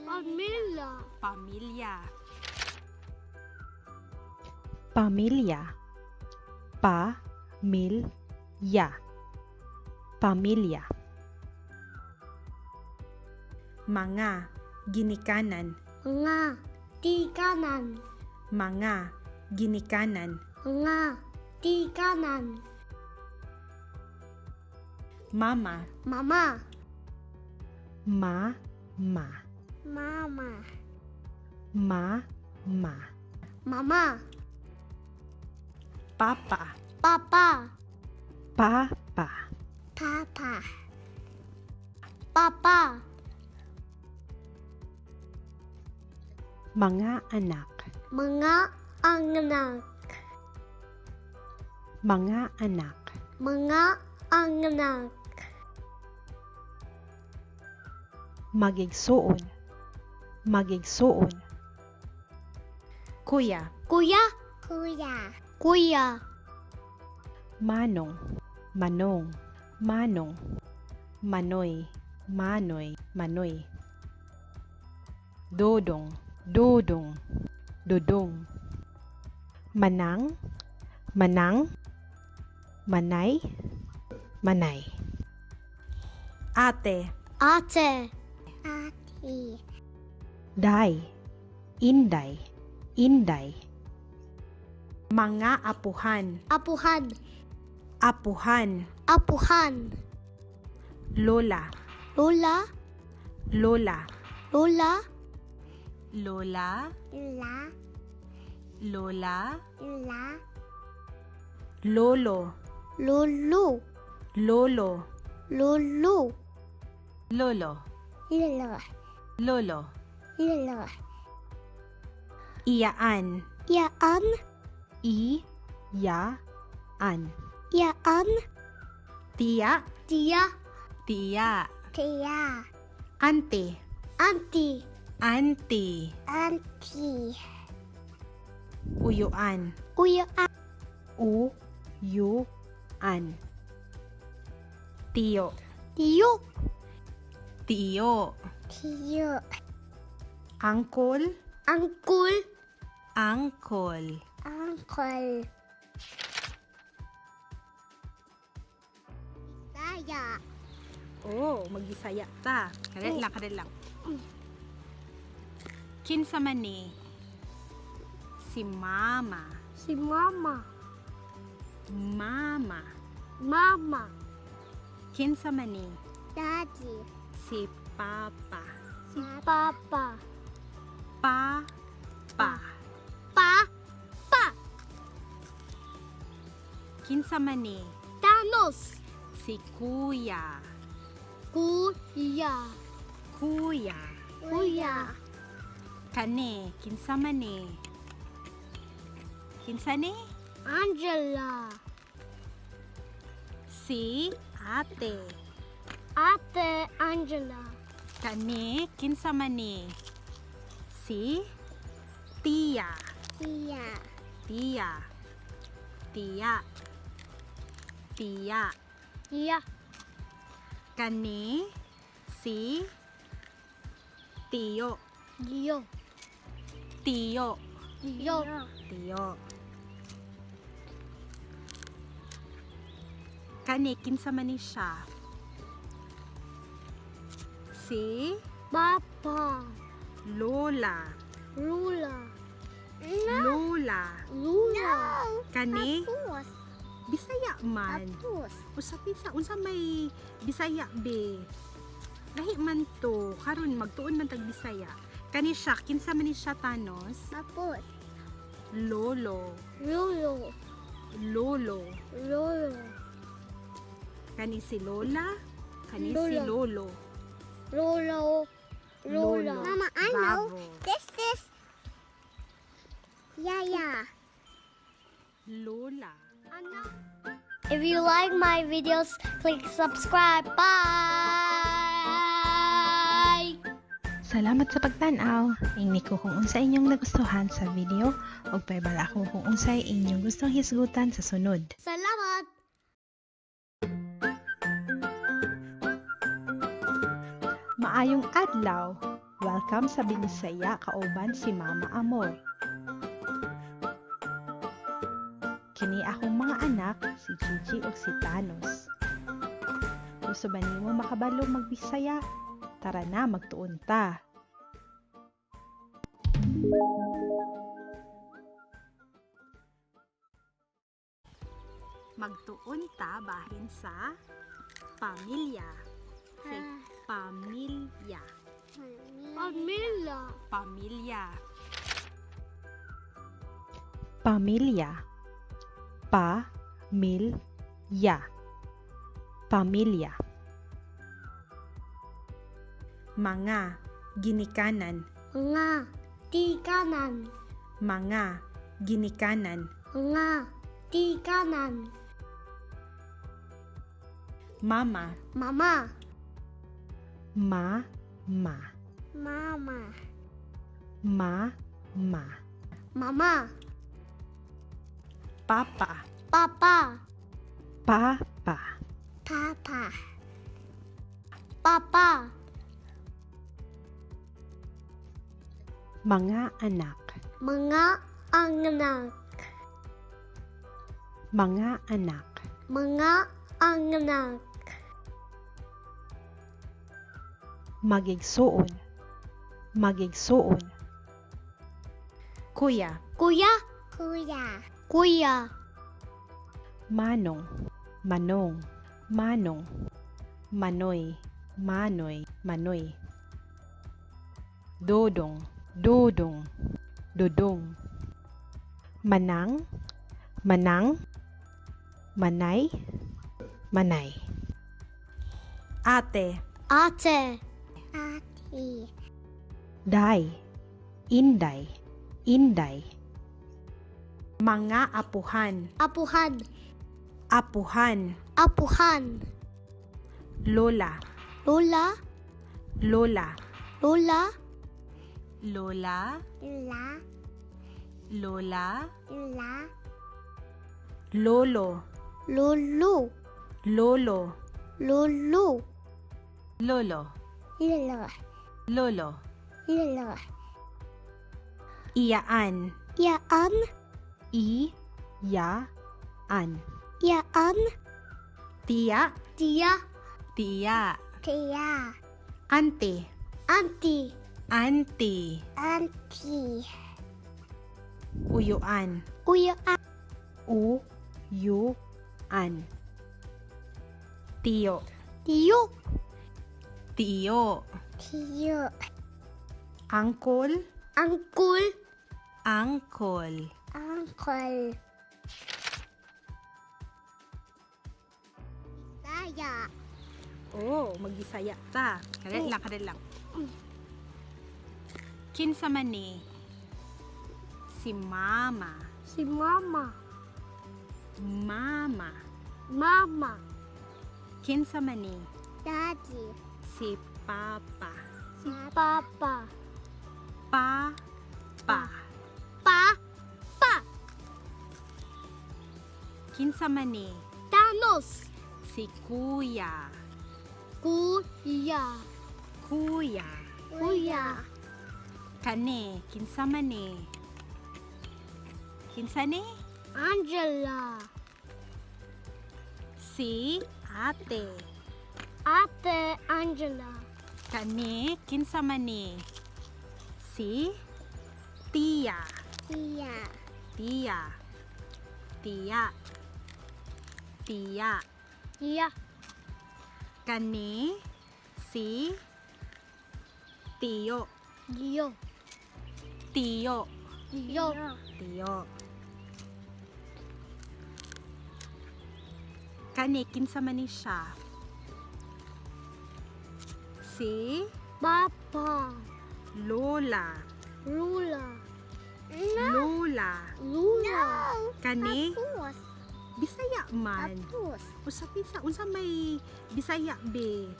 Pamilya. Pamilya. Pamilya. Pa mil ya. Pamilya. Mga ginikanan. Nga. Tikanan. Mga ginikanan. Nga. Tikanan. Mama. Mama. Ma ma. Mama. Ma ma. Mama. Papa. Papa. Pa pa. Papa. Papa. Papa. Mga anak. Mga anak. Mga anak. Mga anak. Magigsuon. Magigsuon. Kuya. Kuya. Kuya. Kuya. Manong. Manong. Manong. Manoy. Manoy. Manoy. Dodong. Dodong. Dodong. Manang. Manang. Manay. Manay. Ate. Ate. Ate. Day. Inday. Inday. Mga apuhan. Apuhan. Apuhan. Apuhan. Lola. Lola. Lola. Lola. Lola. La. Lola. La. Lolo. Lolo. Lolo. Lolo. Lolo. Lolo. Lolo. Lolo. Iyaan. Yaan. I. Ya. An. Yaan. Tiya. Tia. Tiya. Tia. Ante. Auntie. Auntie. Auntie. Uyuan. Uya. U. Yu. An. Tiyo. Tiyo. Tiyo. Tiyo. Angkol. Uncle. Angkol. Uncle. Saya. Oh, magbisaya ta. Kadali lang, kadali lang. Kinsa man ni? Si mama. Si mama. Mama. Mama. Kinsa man ni? Daddy. Si papa. Si papa. Pa. Pa. Pa. Pa. Kinsa man ni? Thanos. Si kuya. Kuya. Kuya. Kuya. Kani, kinsa man ni? Kinsa ni? Angela. Si ate. Ate Angela. Kani, kinsa man ni? Si tiya. Tia. Tiya. Tiya. Tiya. Tia. Kani, si tiyo. Gio. Tiyo. Gio. Tiyo. Kani, kinsa man ni siya? Si Papa. Lola. Lula. Lola. Lula. Kani, Apus. Bisaya man. Apus. Usa pisa, unsa may Bisaya be? Lahi man to, karon magtuon man tag Bisaya. Kani siya, kinsa man ni siya, Thanos? Apus. Lolo. Lolo. Lolo. Lolo. Kani si Lola, kani si Lola. Lolo. Lolo. Lola. Lolo. Mama, I know. Bravo. This is Yaya. Lola. If you like my videos, click subscribe. Bye. Salamat sa pagtan-aw. Ingni ko kung unsa inyong nagustuhan sa video ug pahibalo ako kung unsay inyong gustong hisgutan sa sunod. Salamat. Maayong adlaw. Welcome sa Binisaya kauban si Mama Amor. Kini akong mga anak, si Gigi ug si Thanos. Gusto ba nimo makabalo magbisaya? Tara na, magtuon ta. Magtuon ta bahin sa pamilya. Say, pamilya. Pamilya. Pamilya. Pamilya. Pa mil ya. Pamilya. Mga ginikanan. Mga tikanan. Mga ginikanan. Mga tikanan. Mama. Mama. Ma, ma. Mama. Ma, ma. Mama. Papa. Papa. Pa, pa. Papa. Papa. Mga anak. Mga anak. Mga anak. Mga anak. Magigsuon. Magigsuon. Kuya. Kuya. Kuya. Kuya. Manong. Manong. Manong. Manoy. Manoy. Manoy. Dodong. Dodong. Dodong. Manang. Manang. Manay. Manay. Ate. Ate. Ate. Day. Inday. Inday. Mga apuhan. Apuhan. Apuhan. Apuhan. Lola. Lola. Lola. Lola. Lola. La. Lola. La. Lolo. Lolo. Lolo. Lolo. Lolo. Lolo. Lolo. Lolo. Iyaan. Yaan. I. Ya. An. Yaan. Tiya. Tia. Tiya. Tia. Ante. Auntie. Auntie. Auntie. Uyuan. Uya. U. Yu. An. Tiyo. Tiyo. Tiyo. Tiyo. Angkol. Angkul. Angkol. Uncle. Saya. Oh, magbisaya ta. Kadali lang, kadali lang. Kinsa man ni? Si mama. Si mama. Mama. Mama. Kinsa man ni? Daddy. Si papa. Si papa. Pa. Pa. Pa. Pa. Kinsa man ni? Thanos. Si kuya. Kuya. Kuya. Kuya. Kani, kinsa man ni? Kinsa ni? Angela. Si ate. Ate Angela. Kani, kinsa man ni? Si tiya. Tia. Tiya. Tiya. Tiya. Tia. Kani, si tiyo. Dio. Tiyo. Dio. Tiyo. Kani, kinsa man ni siya? Si Papa. Lola. Lula. Lola. Lula. Kani, Tapos. Bisaya man. Tapos. Usa pisa, unsa may Bisaya be?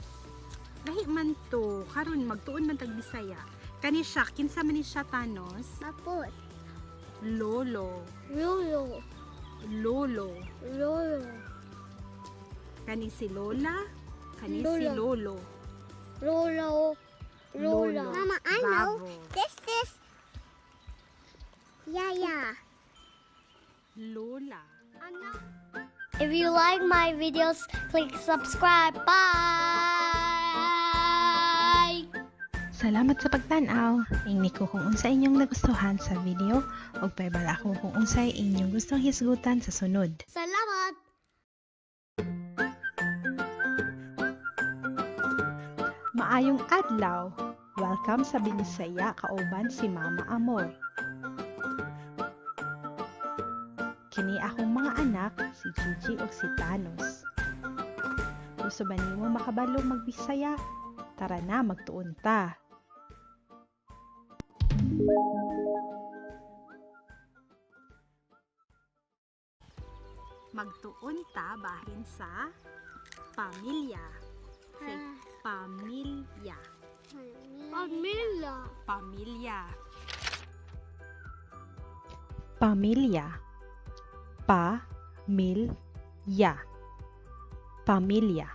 Lahi man to, karon magtuon man tag Bisaya. Kani siya, kinsa man ni siya, Thanos? Tapos. Lolo. Lolo. Lolo. Lolo. Kani si Lola, kani si Lola. Lolo. Lolo. Lola. Lolo. Mama, I know. Bravo. This is Yaya. Lola. If you like my videos, click subscribe. Bye. Salamat sa pagtan-aw. Ingni ko kung unsa inyong nagustuhan sa video ug pahibalo ako kung unsay inyong gustong hisgutan sa sunod. Salamat. Maayong adlaw. Welcome sa Binisaya kauban si Mama Amor. Kini akong mga anak, si Gigi ug si Thanos. Gusto ba nimo makabalo magbisaya? Tara na, magtuon ta. Magtuon ta bahin sa pamilya. Say, pamilya. Pamilya. Pamilya. Pamilya. Pa mil ya. Pamilya.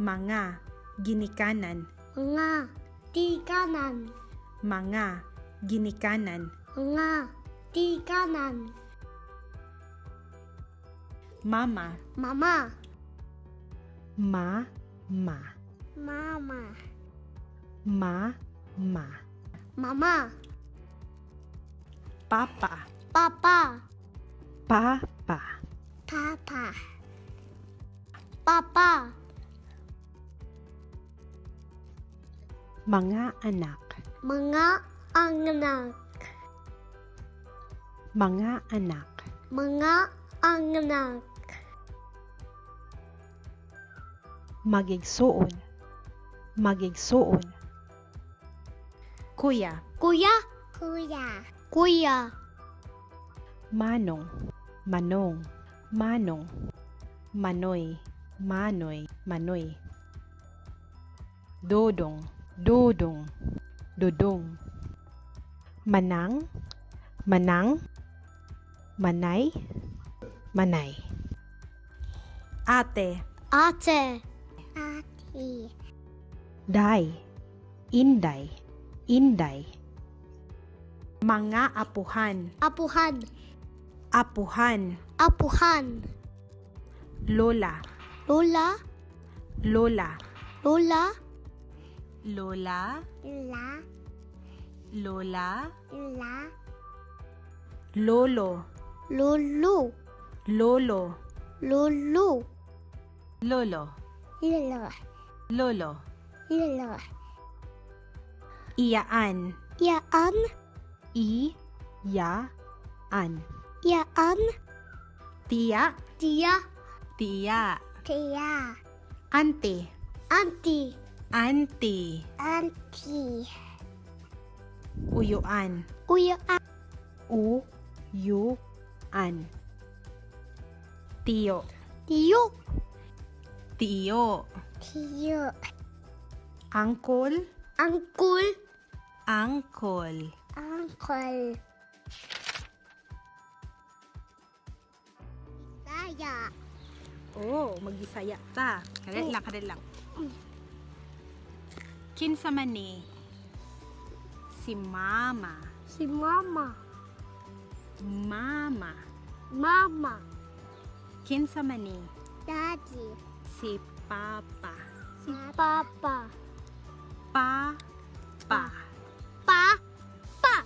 Mga ginikanan. Mga tikanan. Mga ginikanan. Mga tikanan. Mama. Mama. Ma ma. Mama. Ma ma. Mama. Papa. Papa. Pa pa. Papa. Papa. Mga anak. Mga anak. Mga anak. Mga anak. Magigsuon. Magigsuon. Kuya. Kuya. Kuya. Kuya. Manong. Manong. Manong. Manoy. Manoy. Manoy. Dodong. Dodong. Dodong. Manang. Manang. Manay. Manay. Ate. Ate. Ate. Day. Inday. Inday. Mga apuhan. Apuhan. Apuhan. Apuhan. Lola. Lola. Lola. Lola. Lola. La. Lola. La. Lolo. Lolo. Lolo. Lolo. Lolo. Lolo. Lolo. Lolo. Iyaan. Yaan. I. Ya. An. Yaan. Tiya. Tiya. Tiya. Tia. Ante. Auntie. Auntie. Auntie. Uyuan. Kuya. U. Yu. An. Tiyo. Tiyo. Tiyo. Tiyo. Angkol. Angkul. Angkol. Uncle. Saya. Oh, magbisaya ta. Kadali lang, kadali lang. Kinsa man ni? Si mama. Si mama. Mama. Mama. Kinsa man ni? Daddy. Si papa. Si papa. Pa. Pa. Pa. Pa.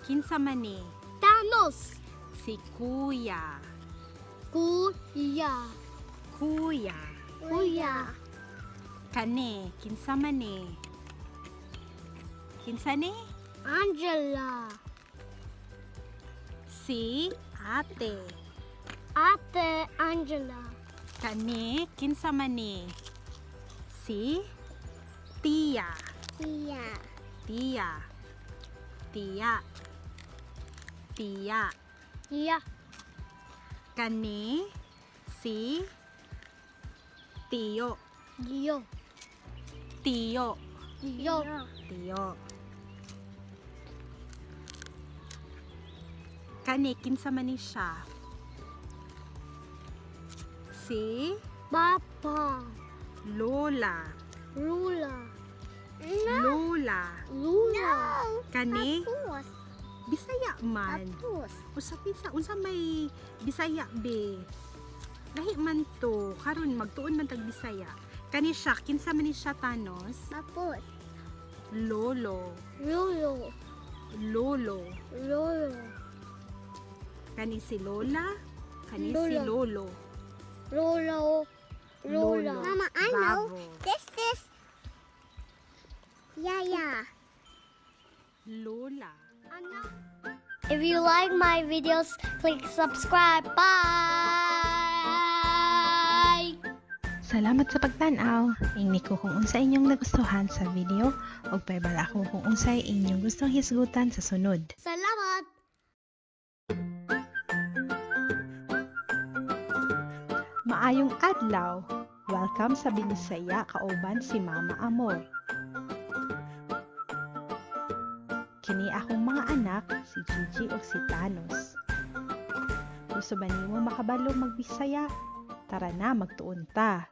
Kinsa man ni? Thanos. Si kuya. Kuya. Kuya. Kuya. Kani, kinsa man ni? Kinsa ni? Angela. Si ate. Ate Angela. Kani, kinsa man ni? Si tiya. Tia. Tiya. Tiya. Tiya. Tiya. Kani, si tiyo. Tiyo. Tiyo. Tiyo. Tiyo. Kani, kinsa man ni siya? Si Papa. Lola. Lula. Lola. Lula. Kani, Apus. Bisaya man. Apus. Usa pinsa unsa may Bisaya be. Lahi man to karon magtuon man tag Bisaya. Kani siya, kinsa man ni siya, Thanos? Apus. Lolo. Lolo. Lolo. Lolo. Kani si Lola, kani si Lola. Lolo. Lolo. Lola. Lolo. Mama, I know. Bravo. This is Yaya. Lola. If you like my videos, click subscribe. Bye. Salamat sa pagtan-aw. Ingni ko kung unsa inyong nagustuhan sa video ug pahibalo ako kung unsay inyong gustong hisgutan sa sunod. Salamat. Maayong adlaw. Welcome sa Binisaya kauban si Mama Amor. Kini akong mga anak, si Gigi ug si Thanos. Gusto ba nimo makabalo magbisaya? Tara na, magtuon ta.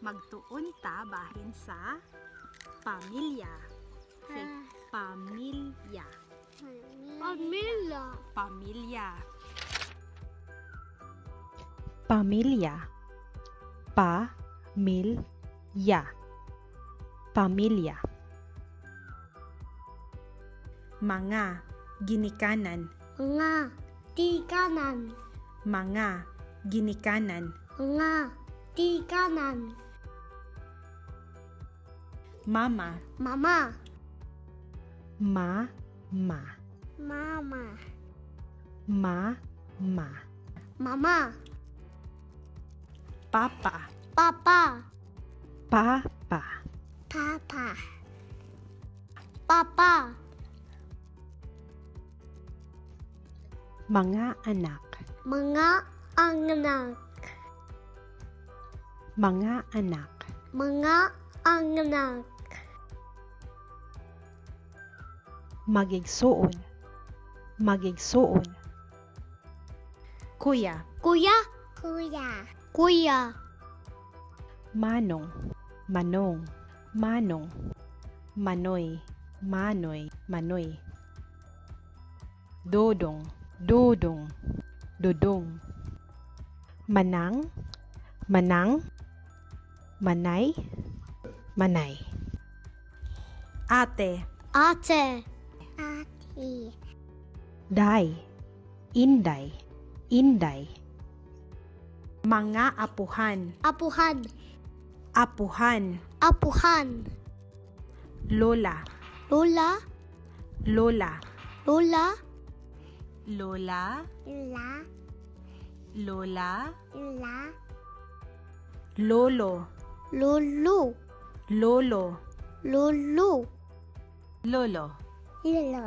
Magtuon ta bahin sa pamilya. Say, pamilya. Pamilya. Pamilya. Pamilya. Pa mil ya. Pamilya. Mga ginikanan. Mga tikanan. Mga ginikanan. Mga tikanan. Mama. Mama. Ma ma. Mama. Ma ma. Mama. Papa. Papa. Pa pa. Papa. Papa. Mga anak. Mga anak. Mga anak. Mga anak. Magigsuon. Magigsuon. Kuya. Kuya. Kuya. Kuya. Manong. Manong. Manong. Manoy. Manoy. Manoy. Dodong. Dodong. Dodong. Manang. Manang. Manay. Manay. Ate. Ate. Ate. Day. Inday. Inday. Mga apuhan. Apuhan. Apuhan. Apuhan. Lola. Lola. Lola. Lola. Lola. La. Lola. La. Lolo. Lolo. Lolo. Lolo. Lolo. Lolo.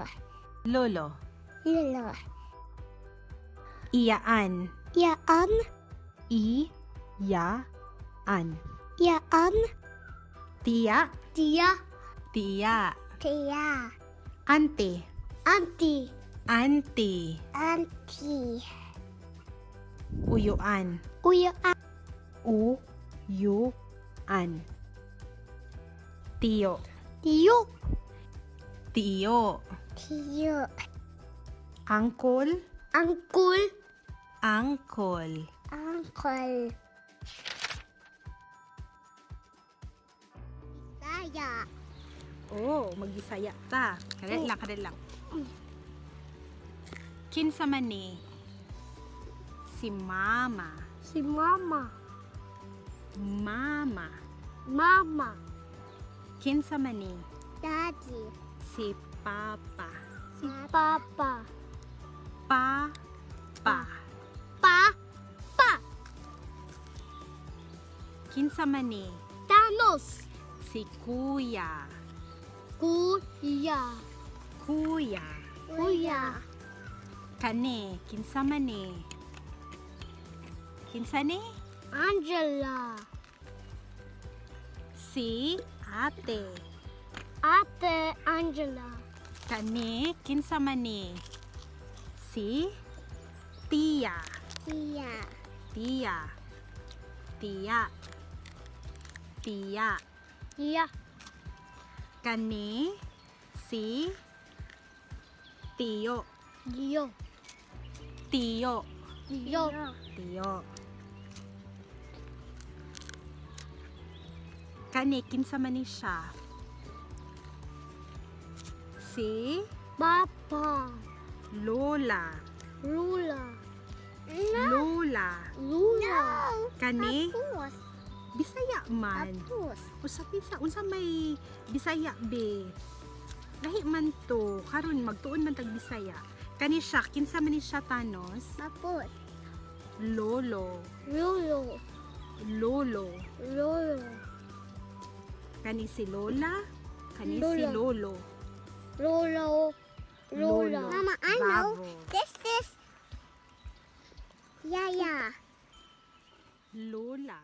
Lolo. Lolo. Iyaan. Yaan. I. Ya. An. Yaan. Tiya. Tia. Tiya. Tia. Ante. Auntie. Auntie. Auntie. Uyuan. Kuya. U. Yu. An. Tiyo. Tiyo. Tiyo. Tiyo. Angkol. Angkul. Angkol. Uncle. Saya. Oh, magbisaya ta. Kadali lang, kadali lang. Kinsa man ni? Si mama. Si mama. Mama. Mama. Kinsa man ni? Daddy. Si papa. Si papa. Pa. Pa. Pa. Pa. Kinsa man ni? Thanos. Si kuya. Kuya. Kuya. Kuya. Kani, kinsa man ni? Kinsa ni? Angela. Si ate. Ate Angela. Kani, kinsa man ni? Si tiya. Tia. Tiya. Tiya. Tiya. Tia. Kani, si tiyo. Gio. Tiyo. Gio. Tiyo. Kani, kinsa man ni siya? Si Papa. Lola. Lula. Lola. Lula. Kani, Apus. Bisaya man. Apus. Usa pinsa unsa may Bisaya be. Lahi man to karon magtuon man tag Bisaya. Kani siya, kinsa man ni siya, Thanos? Maput. Lolo. Lolo. Lolo. Lolo. Kani si Lola, kani si Lola. Lolo. Lolo. Lola. Lolo. Mama, I know. Bravo. This is Yaya. Lola.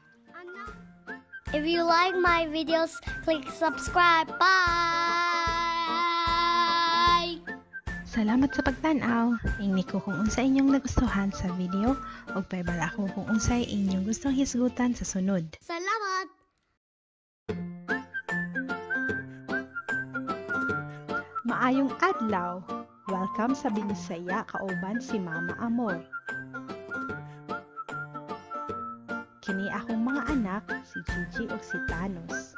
If you like my videos, click subscribe. Bye. Salamat sa pagtan-aw. Ingni ko kung unsa inyong nagustuhan sa video ug pahibalo ako kung unsay inyong gustong hisgutan sa sunod. Salamat. Maayong adlaw. Welcome sa Binisaya kauban si Mama Amor. Kini akong mga anak, si Gigi ug si Thanos.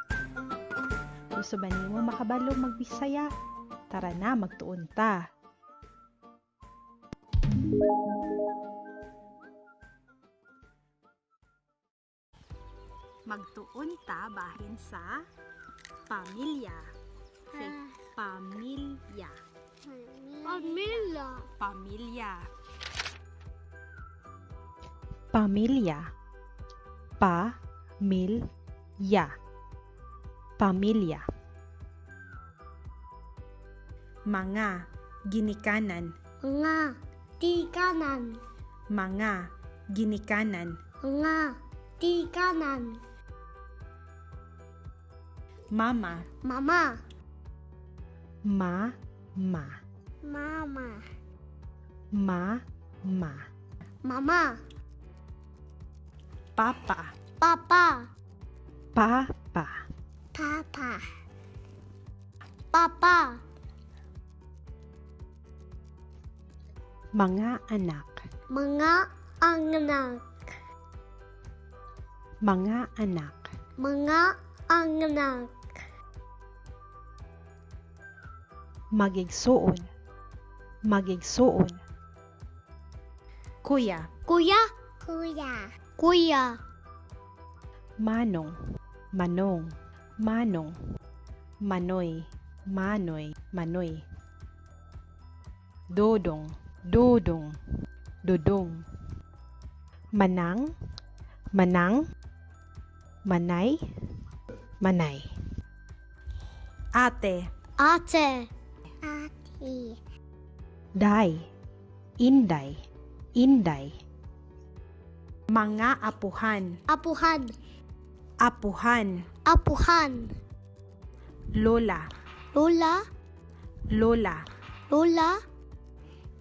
Gusto ba nimo makabalo magbisaya? Tara na, magtuon ta. Magtuon ta bahin sa pamilya. Say, pamilya. Pamilya. Pamilya. Pamilya. Pa mil ya. Pamilya. Mga ginikanan. Mga tikanan. Mga ginikanan. Mga tikanan. Mama. Mama. Ma ma. Mama. Ma ma. Mama. Papa. Papa. Pa pa. Papa. Papa. Mga anak. Mga anak. Mga anak. Mga anak. Magigsuon. Magigsuon. Kuya. Kuya. Kuya. Kuya. Manong. Manong. Manong. Manoy. Manoy. Manoy. Dodong. Dodong. Dodong. Manang. Manang. Manay. Manay. Ate. Ate. Ate. Day. Inday. Inday. Mga apuhan. Apuhan. Apuhan. Apuhan. Lola. Lola. Lola. Lola.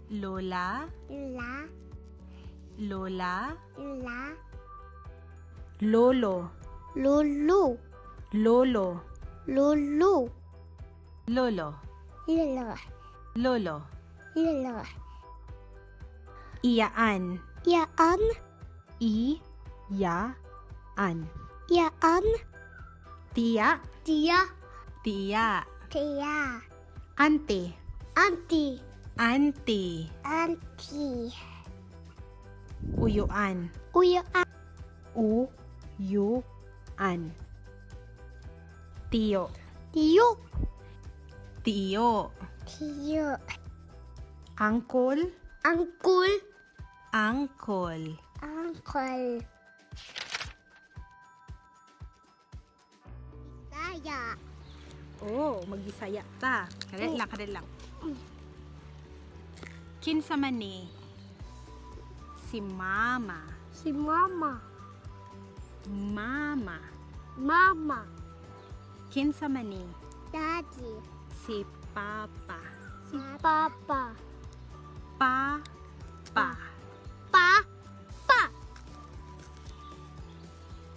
Lola. La. Lola. La. Lolo. Lolo. Lolo. Lolo. Lolo. Lolo. Lolo. Lolo. Iyaan. Yaan. I. Ya. An. Yaan. Tiya. Tiya. Tiya. Tia. Ante. Auntie. Auntie. Auntie. Uyuan. Kuya. U. Yu. An. Tiyo. Tiyo. Tiyo. Tiyo. Angkol. Angkul. Angkol. Uncle. Saya. Oh, magbisaya ta. Kadali lang, kadali lang. Kinsa man ni? Si mama. Si mama. Mama. Mama. Kinsa man ni? Daddy. Si papa. Si papa. Pa. Pa. Pa. Pa.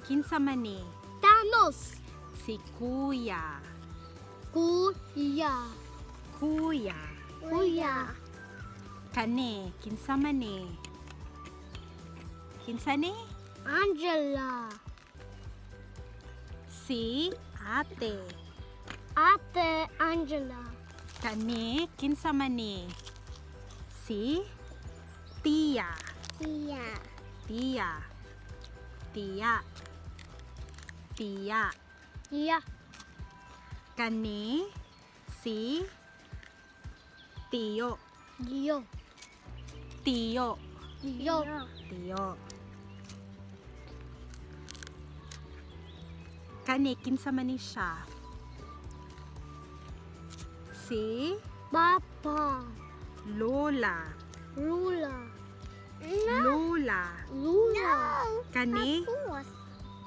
Kinsa man ni? Thanos. Si kuya. Kuya. Kuya. Kuya. Kani, kinsa man ni? Kinsa ni? Angela. Si ate. Ate Angela. Kani, kinsa man ni? Si tiya. Tia. Tiya. Tiya. Tiya. Tiya. Kani, si tiyo. Tiyo. Tiyo. Tiyo. Tiyo. Kani, kinsa man ni siya? Si Papa. Lola. Lula. Lola. Lula. Kani, Tapos.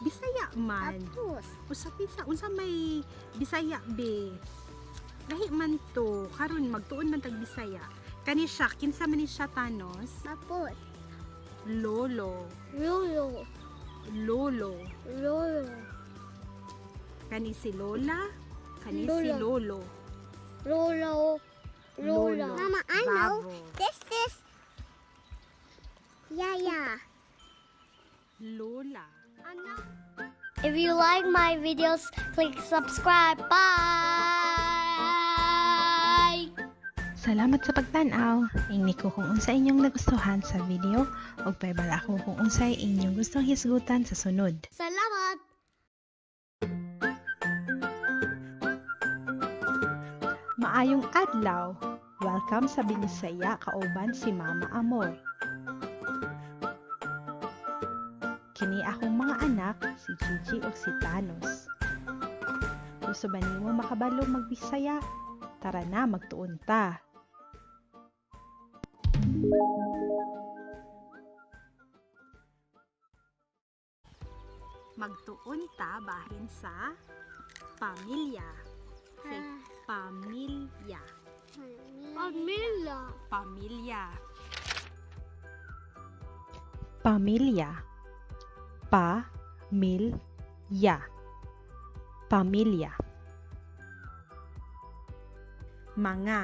Bisaya man. Tapos. Usa bisa unsa may Bisaya be? Lahi man to, karon magtuon man tag Bisaya. Kani siya, kinsa man ni siya, Thanos? Tapos. Lolo. Lulu. Lolo. Lolo. Kani si Lola, kani si Lola. Lolo. Lolo. Lola. Lolo. Mama, I know. Bravo. This is Yaya. Lola. If you like my videos, click subscribe. Bye. Salamat sa pagtan-aw. Ingni ko kung unsa inyong nagustuhan sa video ug pahibalo ako kung unsay inyong gustong hisgutan sa sunod. Salamat. Maayong adlaw. Welcome sa Binisaya kauban si Mama Amor. Kini akong mga anak, si Gigi ug si Thanos. Gusto ba nimo makabalo magbisaya? Tara na, magtuon ta. Magtuon ta bahin sa pamilya. Say, pamilya. Pamilya. Pamilya. Pamilya. Pa mil ya. Pamilya. Mga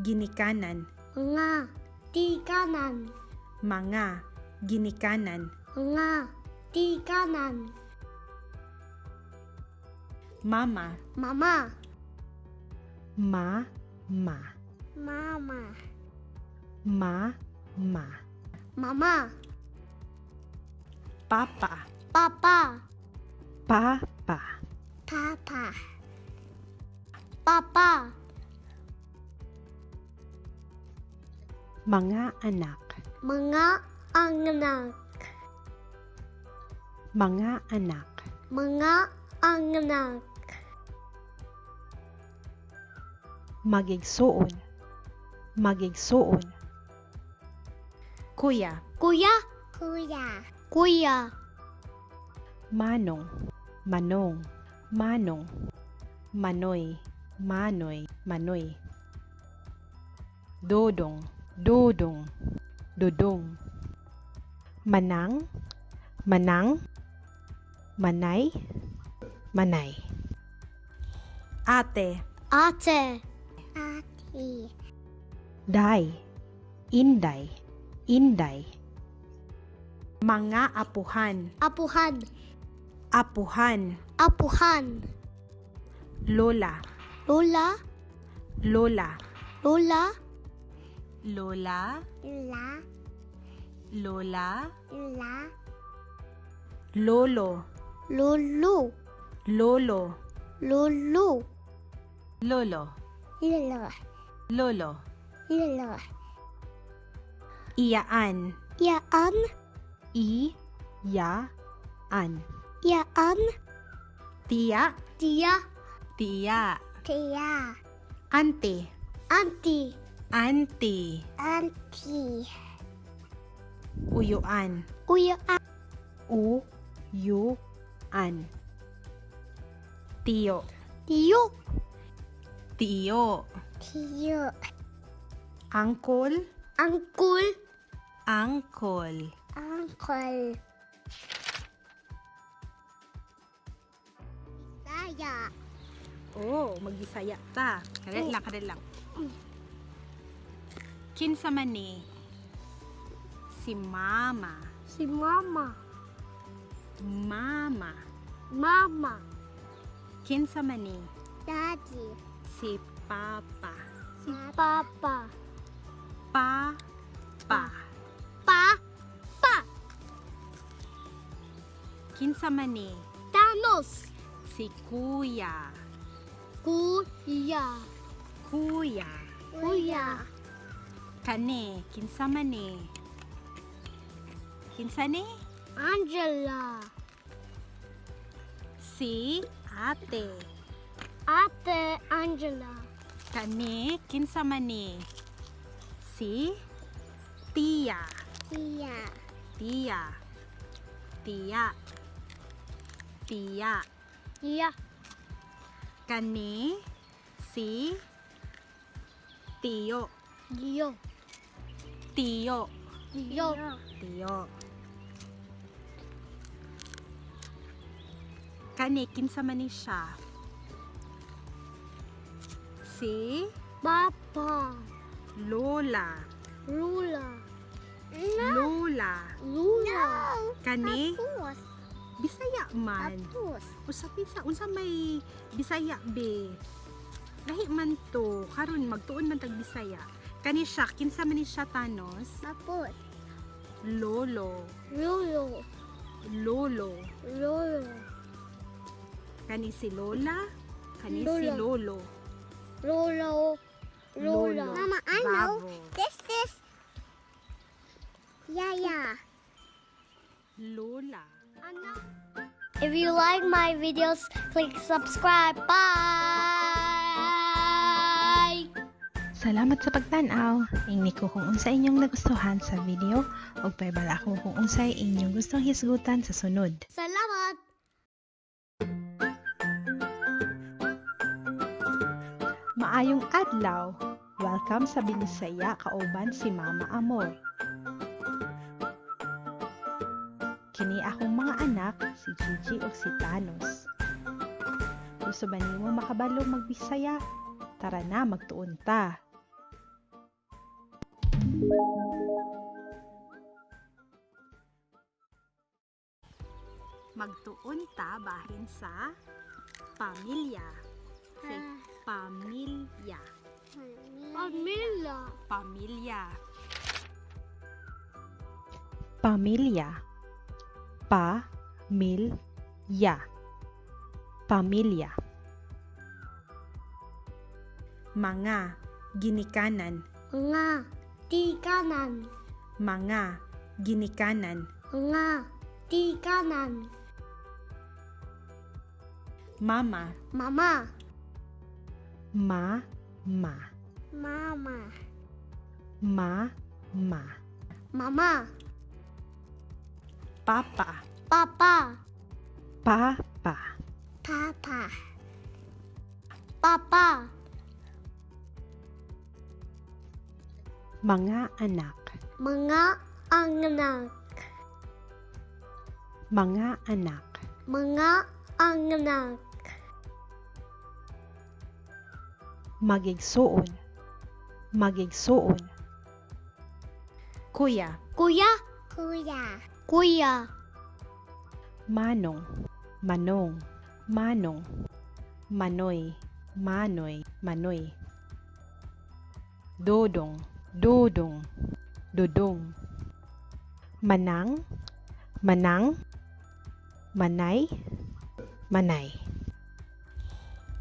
ginikanan. Mga tikanan. Mga ginikanan. Mga tikanan. Mama. Mama. Ma ma. Mama. Ma ma. Mama. Papa. Papa. Pa pa. Papa. Papa. Mga anak. Mga anak. Mga anak. Mga anak. Magigsuon. Magigsuon. Kuya. Kuya. Kuya. Kuya. Manong. Manong. Manong. Manoy. Manoy. Manoy. Dodong. Dodong. Dodong. Manang. Manang. Manay. Manay. Ate. Ate. Ate. Day. Inday. Inday. Mga apuhan. Apuhan. Apuhan. Apuhan. Lola. Lola. Lola. Lola. Lola. La. Lola. La. Lolo. Lolo. Lolo. Lolo. Lolo. Lolo. Lolo. Lolo. Iyaan. Yaan. I. Ya. An. Yaan. Tiya. Tia. Tiya. Tia. Ante. Auntie. Auntie. Auntie. Uyuan. Kuya. U. Yu. An. Tiyo. Tiyo. Tiyo. Tiyo. Angkol. Uncle. Angkol. Uncle. Saya. Oh, magbisaya ta. Kadali lang, kadali lang. Kinsa man ni? Si mama. Si mama. Mama. Mama. Kinsa man ni? Daddy. Si papa. Si papa. Pa. Pa. Pa. Pa. Kinsa man ni? Thanos. Si kuya. Kuya. Kuya. Kuya. Kani, kinsa man ni? Kinsa ni? Angela. Si ate. Ate Angela. Kani, kinsa man ni? Si tiya. Tia. Tiya. Tiya. Tiya. Tia. Kani, si tiyo. Gio. Tiyo. Gio. Tiyo. Kani, kinsa man ni siya? Si Papa. Lola. Lula. Lola. Lula. Kani, Tapos. Bisaya man. Tapos. Usa pisa unsa may Bisaya be? Lahi man to karon magtuon man tag Bisaya. Kani siya, kinsa man ni siya, Thanos? Tapos. Lolo. Lulu. Lolo. Lolo. Kani si Lola, kani si Lolo. Lolo. Lolo. Lola. Lolo. Mama, I know. Bravo. This is Yaya. Lola. If you like my videos, click subscribe. Bye. Salamat sa pagtan-aw. Ingni ko kung unsa inyong nagustuhan sa video ug paibala ko kung unsay inyong gustong hisgutan sa sunod. Salamat. Maayong adlaw. Welcome sa Binisaya kauban si Mama Amor. Kini akong mga anak, si Gigi ug si Thanos. Gusto ba nimo makabalo magbisaya? Tara na, magtuon ta. Magtuon ta bahin sa pamilya. Say, pamilya. Pamilya. Pamilya. Pamilya. Pa mil ya. Pamilya. Mga ginikanan. Nga. Tikanan. Mga ginikanan. Nga. Tikanan. Mama. Mama. Ma ma. Mama. Ma ma. Mama. Papa. Papa. Pa pa. Papa. Papa. Mga anak. Mga anak. Mga anak. Mga anak. Magigsuon. Magigsuon. Kuya. Kuya. Kuya. Kuya. Manong. Manong. Manong. Manoy. Manoy. Manoy. Dodong. Dodong. Dodong. Manang. Manang. Manay. Manay.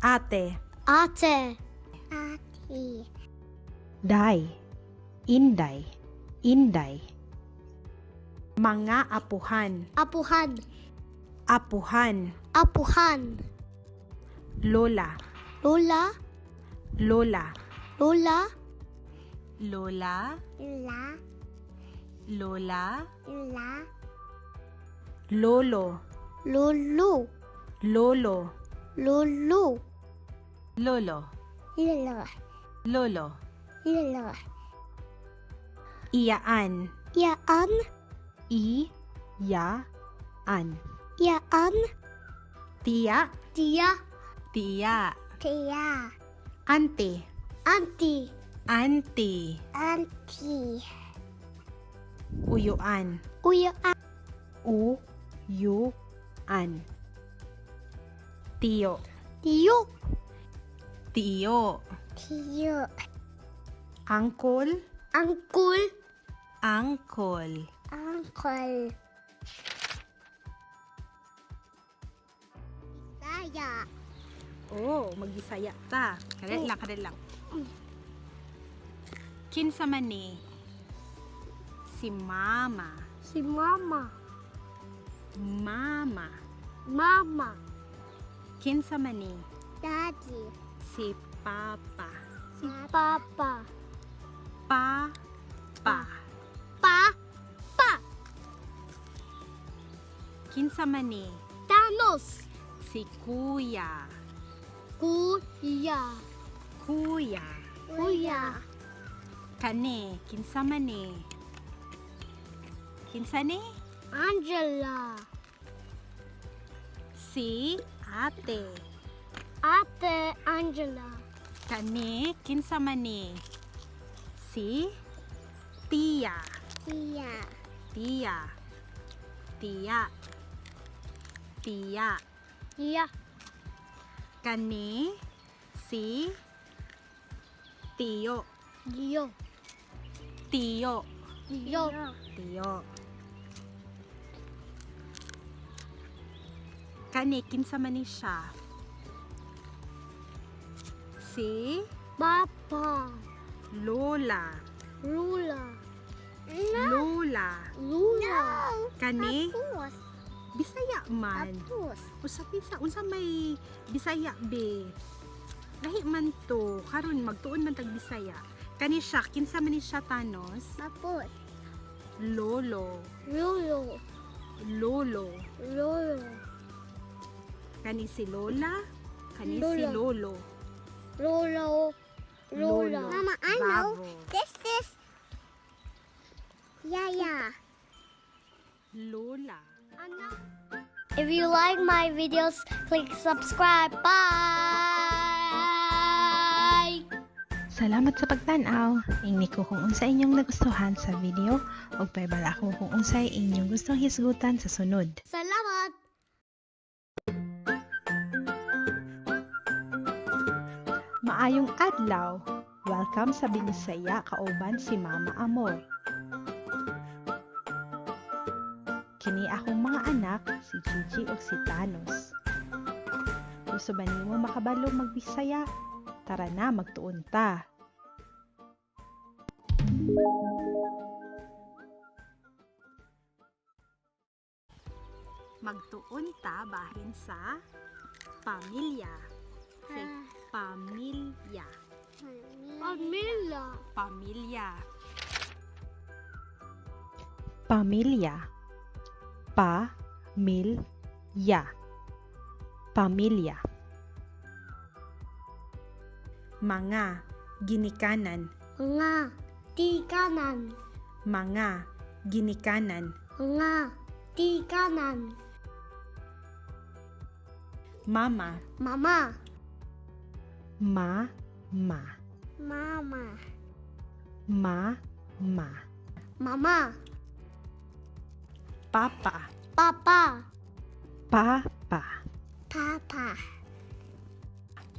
Ate. Ate. Ate. Day. Inday. Inday. Mga apuhan. Apuhan. Apuhan. Apuhan. Lola. Lola. Lola. Lola. Lola. La. Lola. La. Lolo. Lolo. Lolo. Lolo. Lolo. Lolo. Lolo. Lolo. Iyaan. Yaan. I. Ya. An. Yaan. Tiya. Tia. Tiya. Tia. Ante. Auntie. Auntie. Auntie. Uyuan. Uya. U. U. An. Tiyo. Tiyo. Tiyo. Tiyo. Angkol. Angkul. Angkol. Uncle. Saya. Oh, magbisaya ta. Kadali lang, kadali lang. Kinsa man ni? Si mama. Si mama. Mama. Mama. Kinsa man ni? Daddy. Si papa. Si papa. Pa pa. Pa. Pa. Kinsa man ni? Thanos. Si kuya. Kuya. Kuya. Kuya. Kani, kinsa man ni? Kinsa ni? Angela. Si ate. Ate Angela. Kani, kinsa man ni? Si tiya. Tia. Tiya. Tiya. Tiya. Tiya. Kani, si tiyo. Tiyo. Tiyo. Tiyo. Tiyo. Kani, kinsa man ni siya? Si Papa. Lola. Lula. Lola. Lula. Kani, Tapos. Bisaya man. Tapos. Usa kinsa unsa may Bisaya be? Lahi man to, karon magtuon man tag Bisaya. Kani siya, kinsa man ni siya, Thanos? Tapos. Lolo. Lulu. Lolo. Lolo. Kani si Lola, kani si Lola. Lolo. Lolo. Lola. Lolo. Mama, I know. Bravo. This is Yaya. Lola. If you like my videos, click subscribe. Bye. Salamat sa pagtan-aw. Ingni ko kung unsa inyong nagustuhan sa video ug pahibalo ako kung unsay inyong gustong hisgutan sa sunod. Salamat. Maayong adlaw. Welcome sa Binisaya kauban si Mama Amor. Kini akong mga anak, si Gigi ug si Thanos. Gusto ba nimo makabalo magbisaya? Tara na, magtuon ta. Magtuon ta bahin sa pamilya. Say, pamilya. Pamilya. Pamilya. Pamilya. Pa mil ya. Pamilya. Mga ginikanan. Mga tikanan. Mga ginikanan. Mga tikanan. Mama. Mama. Ma ma. Mama. Ma ma. Mama. Papa. Papa. Pa pa. Papa.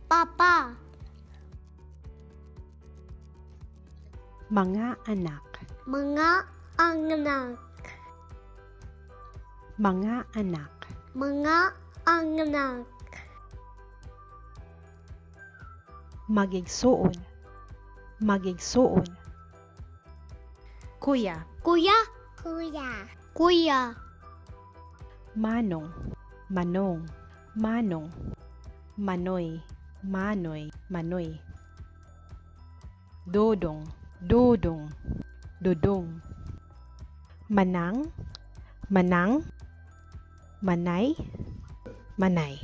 Papa. Mga anak. Mga anak. Mga anak. Mga anak. Magigsuon. Magigsuon. Kuya. Kuya. Kuya. Kuya. Manong. Manong. Manong. Manoy. Manoy. Manoy. Dodong. Dodong. Dodong. Manang. Manang. Manay. Manay.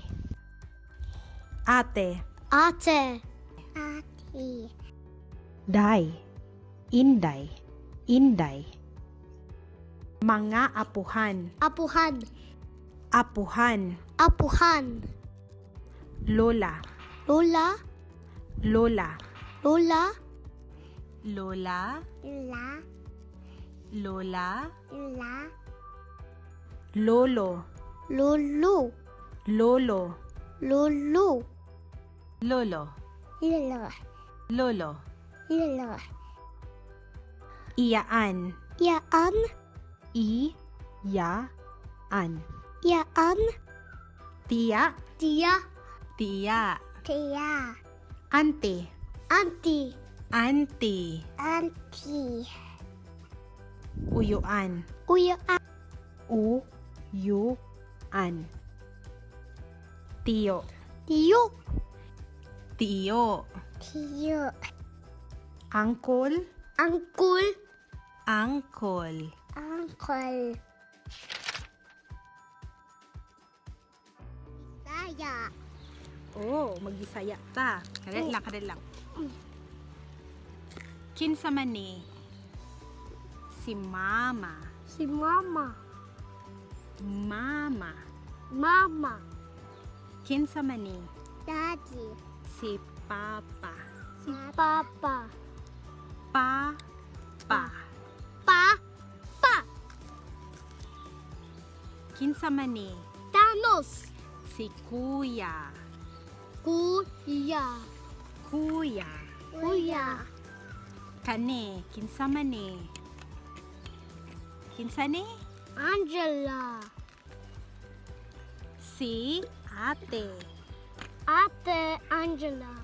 Ate. Ate. Ate. Day. Inday. Inday. Mga apuhan. Apuhan. Apuhan. Apuhan. Lola. Lola. Lola. Lola. Lola. La. Lola. La. Lolo. Lolo. Lolo. Lolo. Lolo. Lolo. Lolo. Lolo. Iyaan. Yaan. I. Ya. An. Yaan. Tiya. Tiya. Tiya. Tia. Ante. Auntie. Auntie. Auntie. Uyuan. Uyo. U U an. Tiyo. Tiyo. Tiyo. Tiyo. Uncle. Uncle. Uncle. Uncle. Bisaya. Oh, magbisaya ta. Kadali lang, kadali lang. Kinsa man ni? Si mama. Si mama. Mama. Mama. Kinsa man ni? Daddy. Si papa. Si papa. Pa pa. Pa. Pa. Kinsa man ni? Thanos. Si kuya. Kuya. Kuya. Kuya. Kani, kinsa man ni? Kinsa ni? Angela. Si ate. Ate Angela.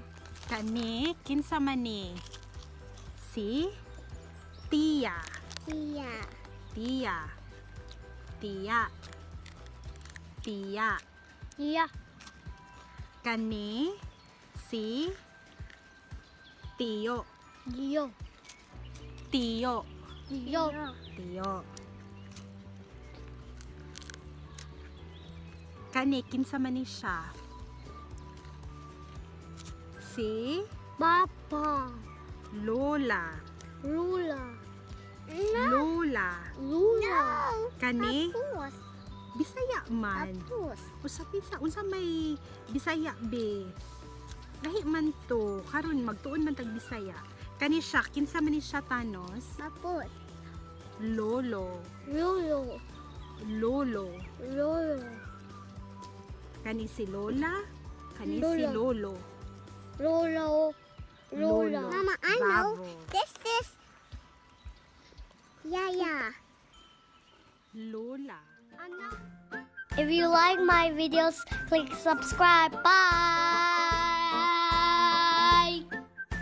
Kani, kinsa man ni? Si tiya. Tia. Tiya. Tiya. Tiya. Tiya. Kani, si tiyo. Tiyo. Tiyo. Tiyo. Tiyo. Kani, kinsa man ni siya? Si Papa. Lola. Lula. Lola. Lula. Kani, Tapos. Bisaya man. Tapos. Usa pisa, unsa may Bisaya be? Lahi man to, karon magtuon man tag Bisaya. Kani siya, kinsa man ni siya, Thanos? Tapos. Lolo. Lolo. Lolo. Lolo. Kani si Lola, kani si Lola. Lolo. Lolo. Lola. Lolo. Mama, I know. Bravo. This is Yaya. Lola. If you like my videos, click subscribe. Bye.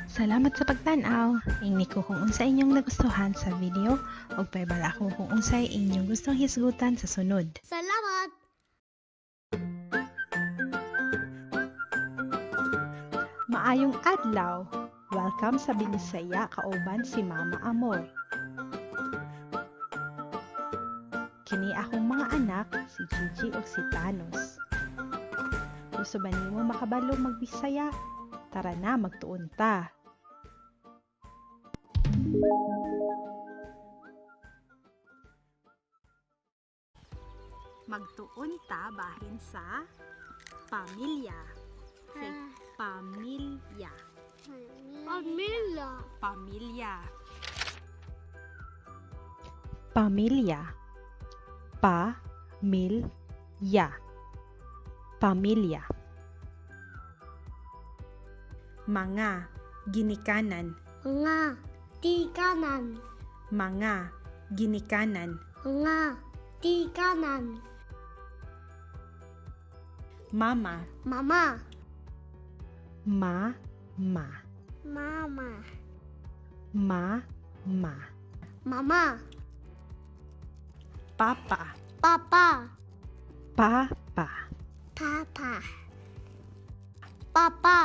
Salamat sa pagtan-aw. Ingni ko kung unsa inyong nagustuhan sa video ug pahibalo ako kung unsay inyong gustong hisgutan sa sunod. Salamat. Maayong adlaw. Welcome sa Binisaya kauban si Mama Amor. Kini akong mga anak, si Gigi ug si Thanos. Gusto ba nimo makabalo magbisaya? Tara na, magtuon ta. Magtuon ta bahin sa pamilya. Say, pamilya. Pamilya. Pamilya. Pamilya. Pa mil ya. Pamilya. Mga ginikanan. Mga tikanan. Mga ginikanan. Mga tikanan. Mama. Mama. Ma ma. Mama. Ma ma. Mama. Papa. Papa. Pa pa. Papa. Papa.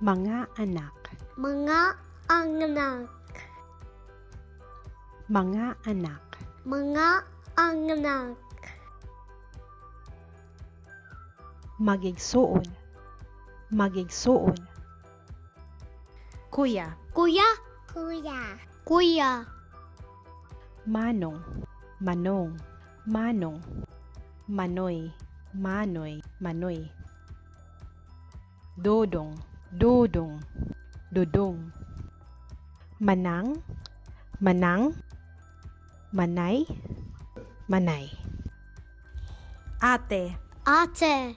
Mga anak. Mga anak. Mga anak. Mga anak. Magigsuon. Magigsuon. Kuya. Kuya. Kuya. Kuya. Manong. Manong. Manong. Manoy. Manoy. Manoy. Dodong. Dodong. Dodong. Manang. Manang. Manay. Manay. Ate. Ate.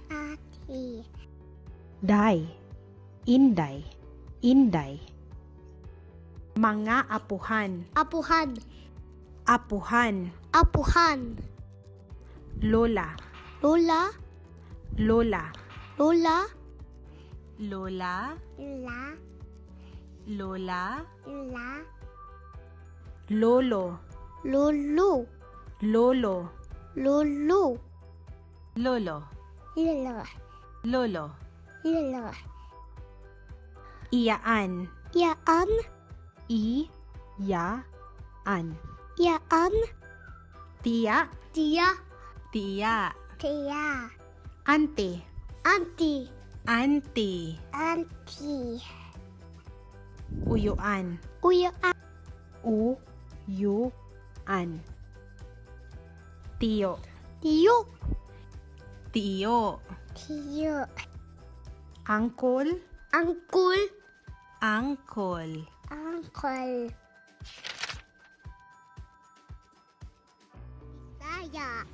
Ate. Day. Inday. Inday. Mga apuhan. Apuhan. Apuhan. Apuhan. Lola. Lola. Lola. Lola. Lola. La. Lola. La. Lolo. Lulu. Lolo. Lulu. Lolo. Lolo. Lolo. Lolo. Iyaan. Yaan. I ya an. Yaan. Tiya. Tiya. Tiya. Tia. Ante. Auntie. Auntie. Auntie. Uyuan. Uyaan. U yu an. Tiyo. Tiyo. Tiyo. Tio. Angkol. Angkul. Angkol. Uncle. Saya.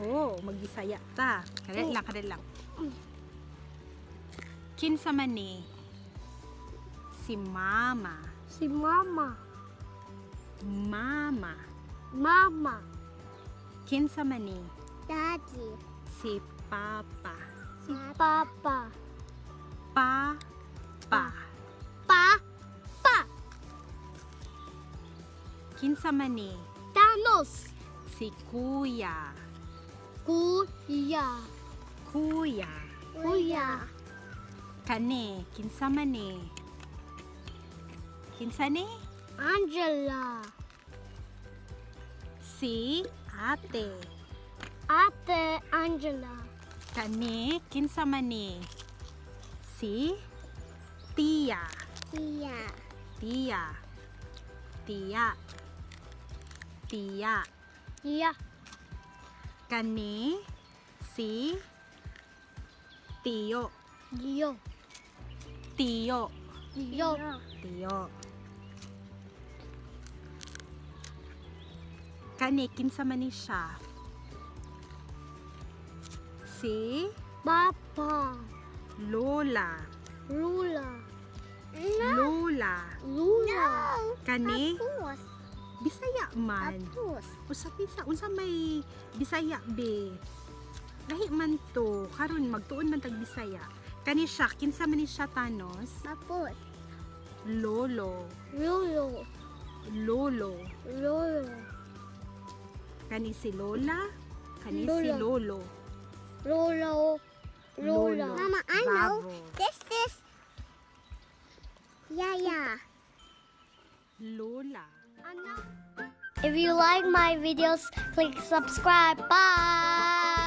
Oh, magbisaya ta. Kadali lang, kadali lang. Kinsa man ni? Si mama. Si mama. Mama. Mama. Kinsa man ni? Daddy. Si papa. Si papa. Pa pa. Pa. Pa. Kinsa man ni? Thanos. Si kuya. Kuya. Kuya. Kuya. Kani, kinsa man ni? Kinsa ni? Angela. Si ate. Ate Angela. Kani, kinsa man ni? Si tiya. Tia. Tiya. Tiya. Tiya. Tiya. Kani, si tiyo. Tiyo. Tiyo. Tiyo. Tiyo. Kani, kinsa man ni siya? Si Papa. Lola. Lula. Lola. Lula. Kani, Tapos. Bisaya man. Tapos. Usa bisa unsa may Bisaya be. Lahi man to karon magtuon man tag Bisaya. Kani siya, kinsa man ni siya, Thanos? Tapos. Lolo. Lulu. Lolo. Lolo. Kani si Lola, kani si Lola. Lolo. Lolo. Lola. Lolo. Mama, I know. Bravo. This is Yaya. Lola. If you like my videos, click subscribe. Bye.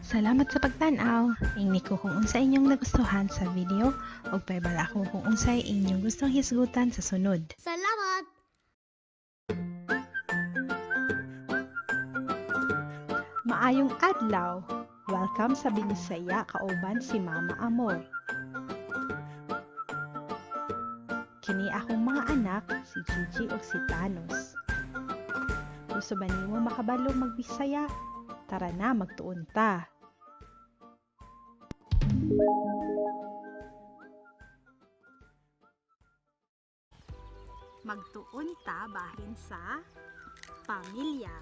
Salamat sa pagtan-aw. Ingni ko kung unsa inyong nagustuhan sa video ug pahibalo ako kung unsay inyong gustong hisgutan sa sunod. Salamat. Maayong adlaw. Welcome sa Binisaya kauban si Mama Amor. Kini akong mga anak, si Gigi ug si Thanos. Gusto ba nimo makabalo magbisaya? Tara na, magtuon ta. Magtuon ta bahin sa pamilya.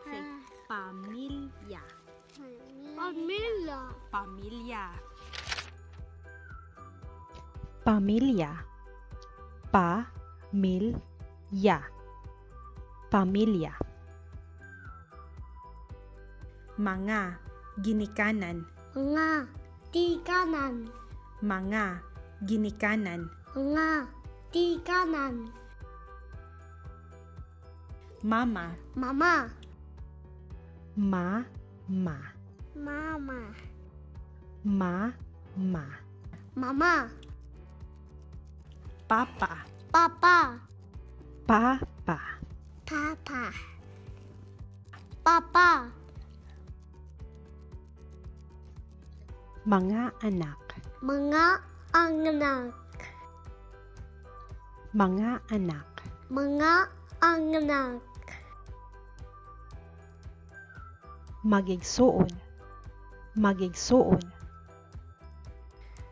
Say, pamilya. Pamilya. Pamilya. Pamilya. Pa mil ya. Pamilya. Mga ginikanan. Nga. Tikanan. Mga ginikanan. Nga. Tikanan. Mama. Mama. Ma ma. Mama. Ma ma. Mama. Papa. Papa. Pa pa. Papa. Papa. Mga anak. Mga anak. Mga anak. Mga anak. Magigsuon. Magigsuon.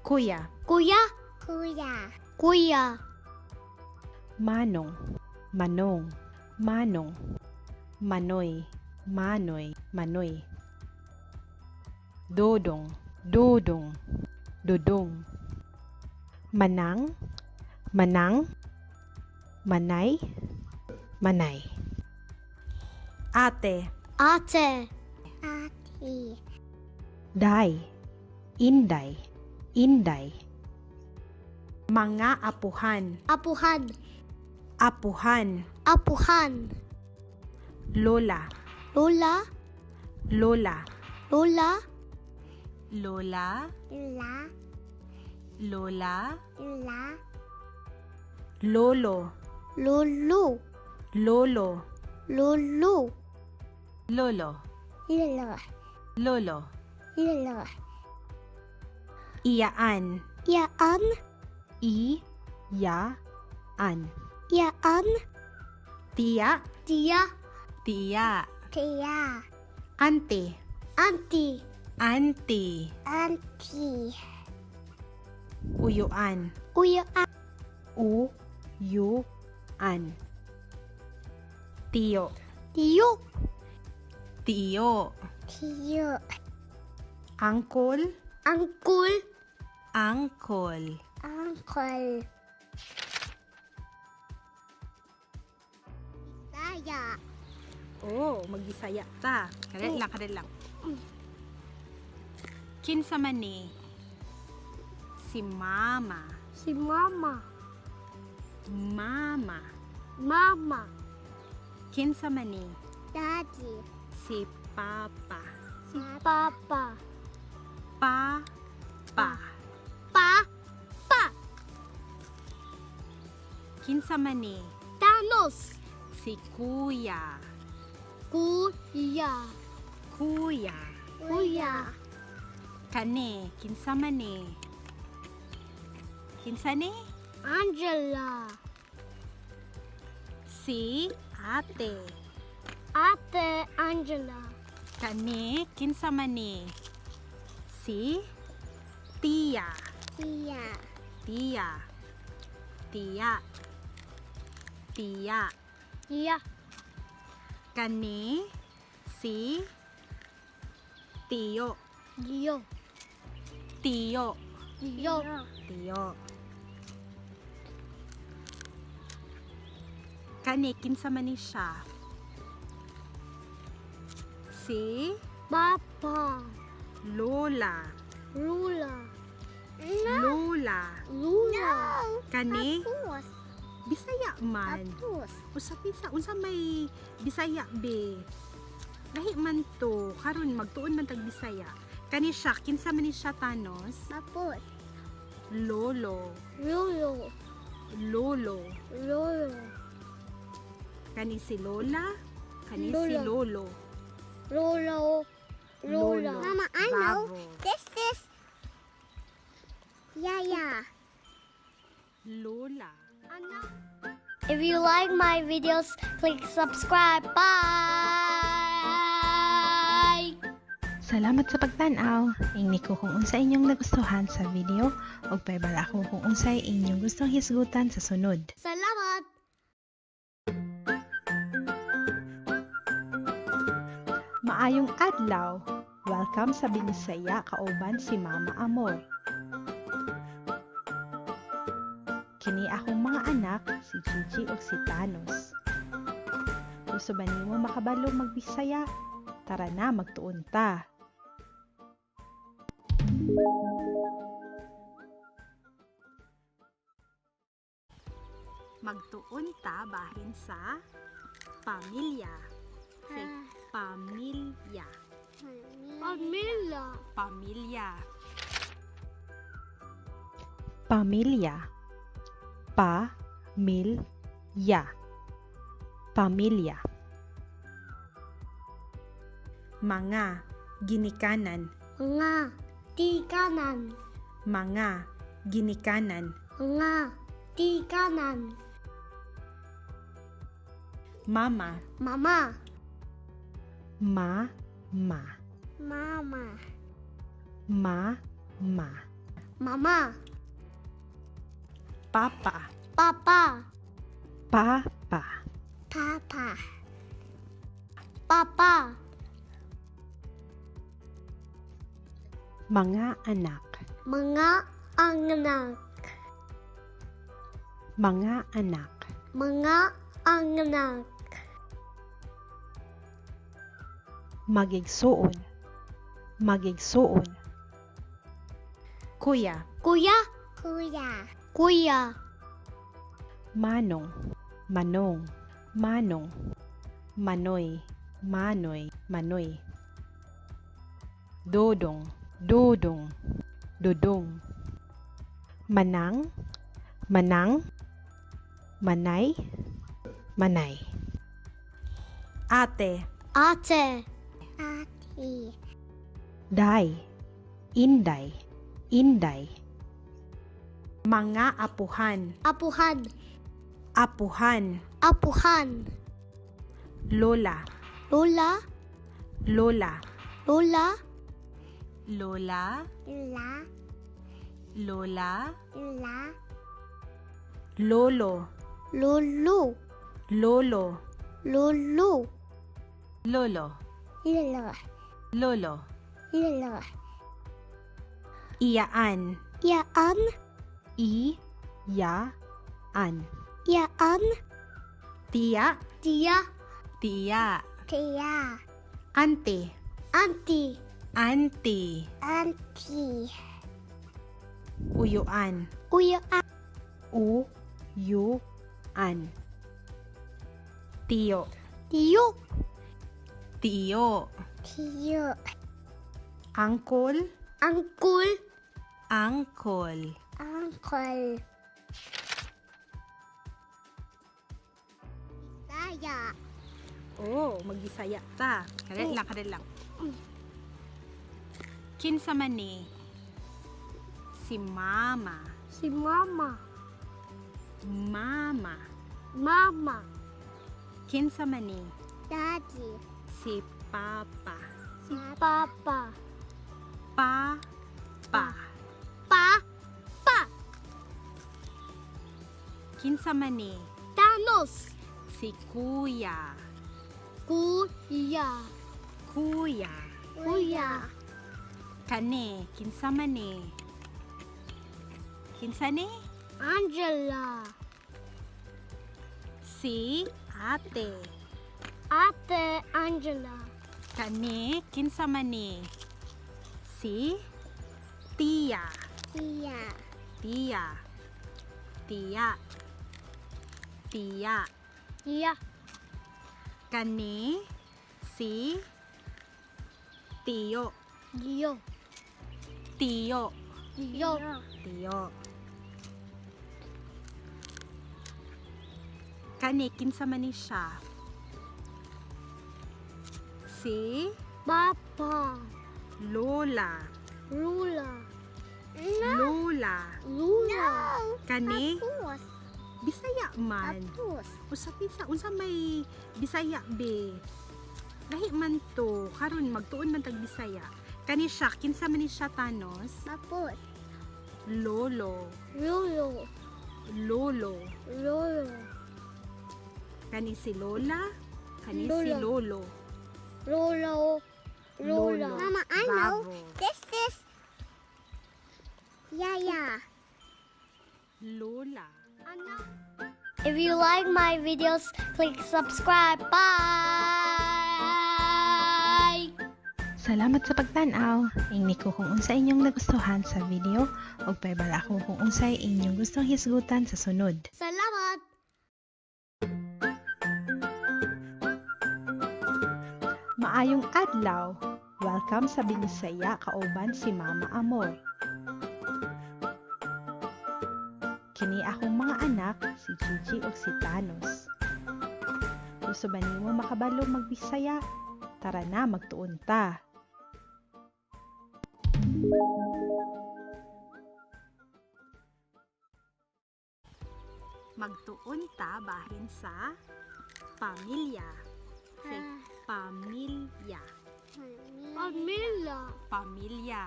Kuya. Kuya. Kuya. Kuya. Manong. Manong. Manong. Manoy. Manoy. Manoy. Dodong. Dudong, dudong. Manang, manang, manay, manay. Ate. Ate. Ate. Day, inday, inday. Mga apuhan. Apuhan. Apuhan. Apuhan. Lola. Lola. Lola. Lola. Lola. La. Lola. La. Lolo. Lolo. Lolo. Lolo. Lolo. Lolo. Lolo. Lolo. Iyaan. Yaan. I, ya, an. Yaan. Tiya. Tiya. Tiya. Tia. Ante. Auntie. Auntie. Auntie. Uyuan. Uyaan. U, yu, an. Tiyo. Tiyo. Tiyo. Tiyo. Angkol. Angkul. Angkol. Uncle. Saya. Oh, magbisaya ta. Kadali lang, kadali lang. Kinsa man ni? Si mama. Si mama. Mama. Mama. Kinsa man ni? Daddy. Si papa. Si papa. Pa pa. Pa. Pa. Kinsa man ni? Thanos. Si kuya. Kuya. Kuya. Kuya. Kani, kinsa man ni? Kinsa ni? Angela. Si ate. Ate Angela. Kani, kinsa man ni? Si tiya. Tia. Tiya. Tiya. Tiya. Tiya. Kani, si tiyo. Tiyo. Tiyo. Tiyo. Tiyo. Kani, kinsa man ni siya? Si Papa. Lola. Lula. Lola. Lula. Kani, Tapos. Bisaya man. Tapos. Usa pisa, unsa may Bisaya be? Lahi man to, karon magtuon man tag Bisaya. Kani siya, kinsa man ni siya, Thanos? Tapos. Lolo. Lolo. Lolo. Lolo. Kani si Lola, kani si Lola. Lolo. Lolo. Lola. Lolo. Mama, I know. Bravo. This is Yaya. Lola. If you like my videos, click subscribe. Bye. Salamat sa pagtan-aw. Ingni ko kung unsa inyong nagustuhan sa video ug pahibalo ako kung unsay inyong gustong hisgutan sa sunod. Salamat. Maayong adlaw. Welcome sa Binisaya kauban si Mama Amor. Kini akong mga anak, si Gigi ug si Thanos. Gusto ba nimo makabalo magbisaya? Tara na, magtuon ta. Magtuon ta bahin sa pamilya. Say, pamilya. Pamilya. Pamilya. Pamilya. Pa mil ya. Pamilya. Mga ginikanan. Mga tikanan. Mga ginikanan. Mga tikanan. Mama. Mama. Ma ma. Mama. Ma ma. Mama. Papa. Papa. Pa pa. Papa. Papa. Mga anak. Mga anak. Mga anak. Mga anak. Magigsuon. Magigsuon. Kuya. Kuya. Kuya. Kuya. Manong. Manong. Manong. Manoy. Manoy. Manoy. Dodong. Dodong. Dodong. Manang. Manang. Manay. Manay. Ate. Ate. Ate. Day. Inday. Inday. Mga apuhan. Apuhan. Apuhan. Apuhan. Lola. Lola. Lola. Lola. Lola. La. Lola. La. Lolo. Lolo. Lolo. Lolo. Lolo. Lolo. Lolo. Lolo. Iyaan. Yaan. I. Ya. An. Yaan. Tiya. Tiya. Tiya. Tia. Ante. Auntie. Auntie. Auntie. Uyuan. Kuya. U. Yu. An. Tiyo. Tiyo. Tiyo. Tiyo. Angkol. Uncle. Angkol. Uncle. Saya. Oh, magbisaya ta. Kadali lang, kadali lang. Kinsa man ni? Si mama. Si mama. Mama. Mama. Kinsa man ni? Daddy. Si papa. Si papa. Pa. Pa. Pa. Pa. Kinsa man ni? Thanos. Si kuya. Kuya. Kuya. Kuya. Kani, kinsa man ni? Kinsa ni? Angela. Si ate. Ate Angela. Kani, kinsa man ni? Si tiya. Tia. Tiya. Tiya. Tiya. Tiya. Kani, si tiyo. Tiyo. Tiyo. Tiyo. Tiyo. Kani, kinsa man ni siya? Si Papa. Lola. Lula. Lola. Lula. Kani, Apus. Bisaya man. Apus. Usa pinsa unsa may Bisaya be. Lahi man to karon magtuon man tag Bisaya. Kani siya kinsa man ni siya, Thanos? Apus. Lolo. Lolo. Lolo. Lolo. Kani si Lola, kani si Lola. Lolo. Lolo. Lola. Lolo. Mama, I know. Bravo. This is Yaya. Lola. If you like my videos, click subscribe. Bye. Salamat sa pagtan-aw. Ingni ko kung unsa inyong nagustuhan sa video ug pahibalo ako kung unsay inyong gustong hisgutan sa sunod. Salamat. Maayong adlaw. Welcome sa Binisaya kauban si Mama Amor. Kini akong mga anak, si Gigi ug si Thanos. Gusto ba nimo makabalo magbisaya? Tara na, magtuon ta. Magtuon ta bahin sa pamilya. Say, pamilya. Pamilya. Pamilya.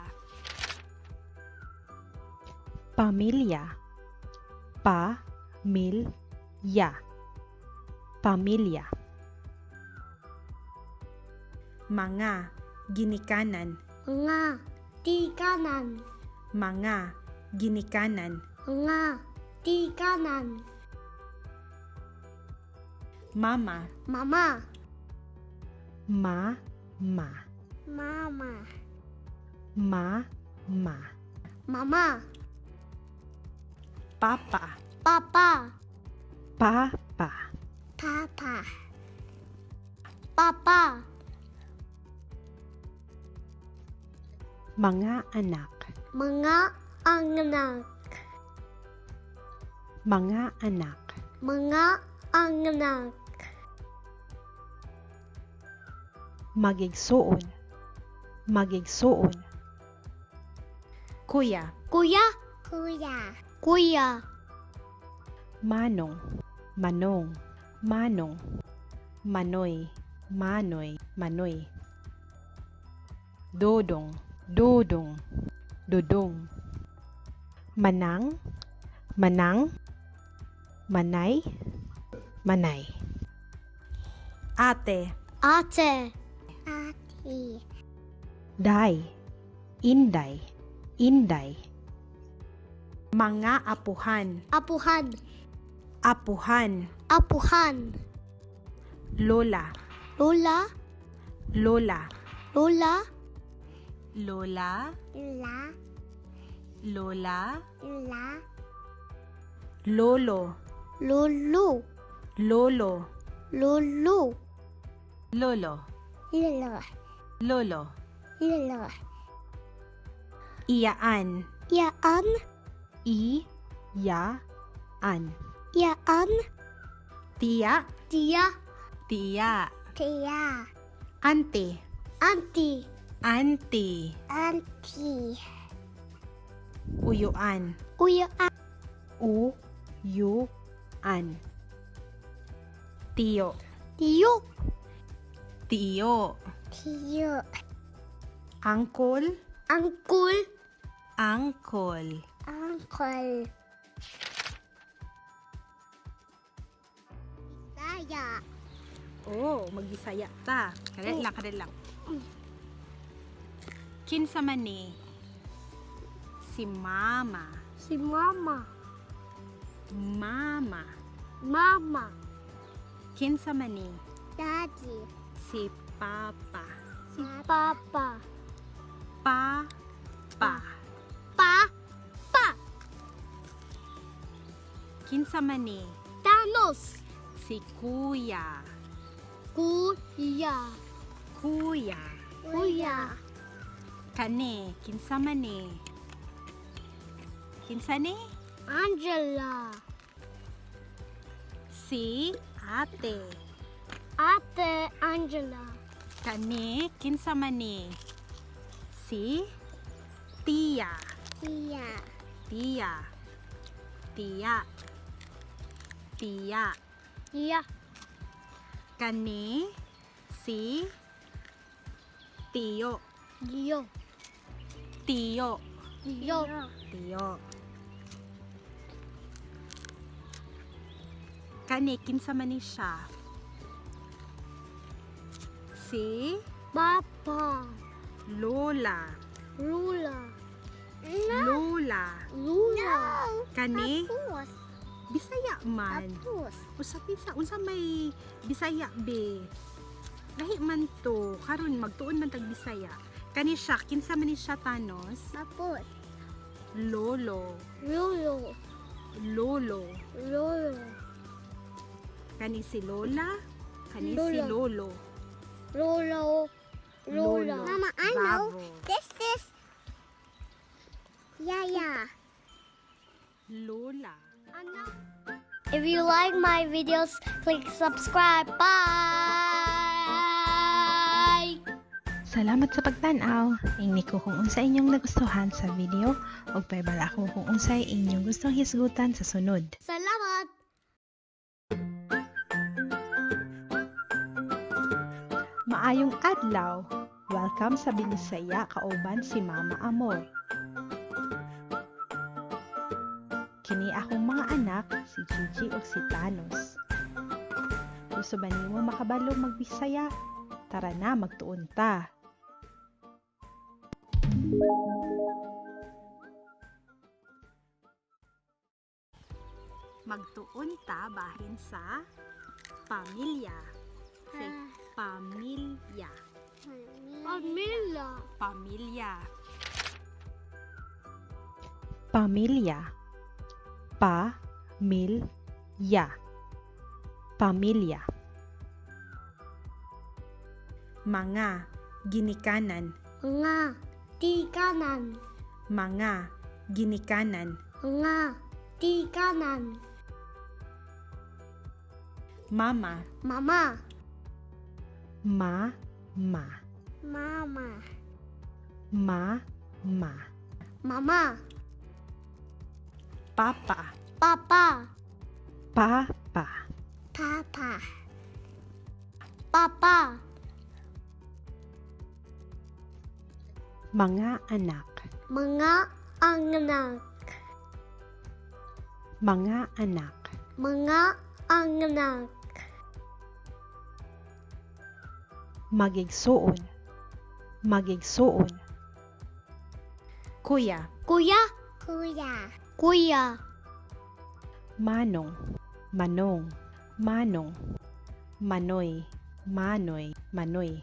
Pamilya. Pa mil ya. Pamilya. Mga ginikanan. Mga. Tikanan. Mga ginikanan. Nga. Tikanan. Mama. Mama. Ma, ma. Mama. Ma, ma. Mama. Papa. Papa. Pa, pa. Papa. Papa. Mga anak. Mga anak. Mga anak. Mga anak. Magigsuon. Magigsuon. Kuya. Kuya. Kuya. Kuya. Manong. Manong. Manong. Manoy. Manoy. Manoy. Dodong. Dodong. Dodong. Manang. Manang. Manay. Manay. Ate. Ate. Ate. Day. Inday. Inday. Mga apuhan. Apuhan. Apuhan. Apuhan. Lola. Lola. Lola. Lola. Lola. La. Lola. La. Lolo. Lolo. Lolo. Lolo. Lolo. Lolo. Lolo. Lolo. Iyaan. Yaan. I. Ya. An. Yaan. Tiya. Tiya. Tiya. Tia. Ante. Auntie. Auntie. Auntie. Uyuan. Uya. U. U. An. Tiyo. Tiyo. Tiyo. Tiyo. Angkol. Angkul. Angkol. Uncle. Saya. Oh, magbisaya ta. Kadali lang, kadali lang. Kinsa man ni? Si mama. Si mama. Mama. Mama. Kinsa man ni? Daddy. Si papa. Si papa. Pa. Pa. Pa. Pa. Kinsa man ni? Thanos. Si kuya. Kuya. Kuya. Kuya. Kani, kinsa man ni? Kinsa ni? Angela. Si ate. Ate Angela. Kani, kinsa man ni? Si tiya. Tia. Tiya. Tiya. Tiya. Tiya. Kani, si tiyo. Tiyo. Tiyo. Tiyo. Tiyo. Kani, kinsa man ni siya? Si Papa. Lola. Lula. Lola. Lula. Kani, Tapos. Bisaya man. Tapos. Usa pisa, unsa may Bisaya be? Lahi man to, karon magtuon man tag Bisaya. Kani siya, kinsa man ni siya, Thanos? Tapos. Lolo. Lolo. Lolo. Lolo. Kani si Lola, kani si Lola. Lolo. Lolo. Lola. Lolo. Mama, I know. Bravo. This is Yaya. Lola. If you like my videos, click subscribe. Bye. Salamat sa pagtan-aw. Ingni ko kung unsa inyong nagustuhan sa video ug pahibalo ako kung unsay inyong gustong hisgutan sa sunod. Salamat. Maayong adlaw. Welcome sa Binisaya kauban si Mama Amor. Kini akong mga anak, si Gigi ug si Thanos. Gusto ba nimo makabalo magbisaya? Tara na, magtuon ta. Magtuon ta bahin sa pamilya. Say, pamilya. Pamilya. Pamilya. Pamilya. Pa mil ya. Pamilya. Mga ginikanan. Mga tikanan. Mga ginikanan. Mga tikanan. Mama. Mama. Ma ma. Mama. Ma ma. Mama. Papa. Papa. Pa pa. Papa. Papa. Mga anak. Mga anak. Mga anak. Mga anak. Magigsuon. Magigsuon. Kuya. Kuya. Kuya. Kuya. Manong. Manong. Manong. Manoy. Manoy. Manoy.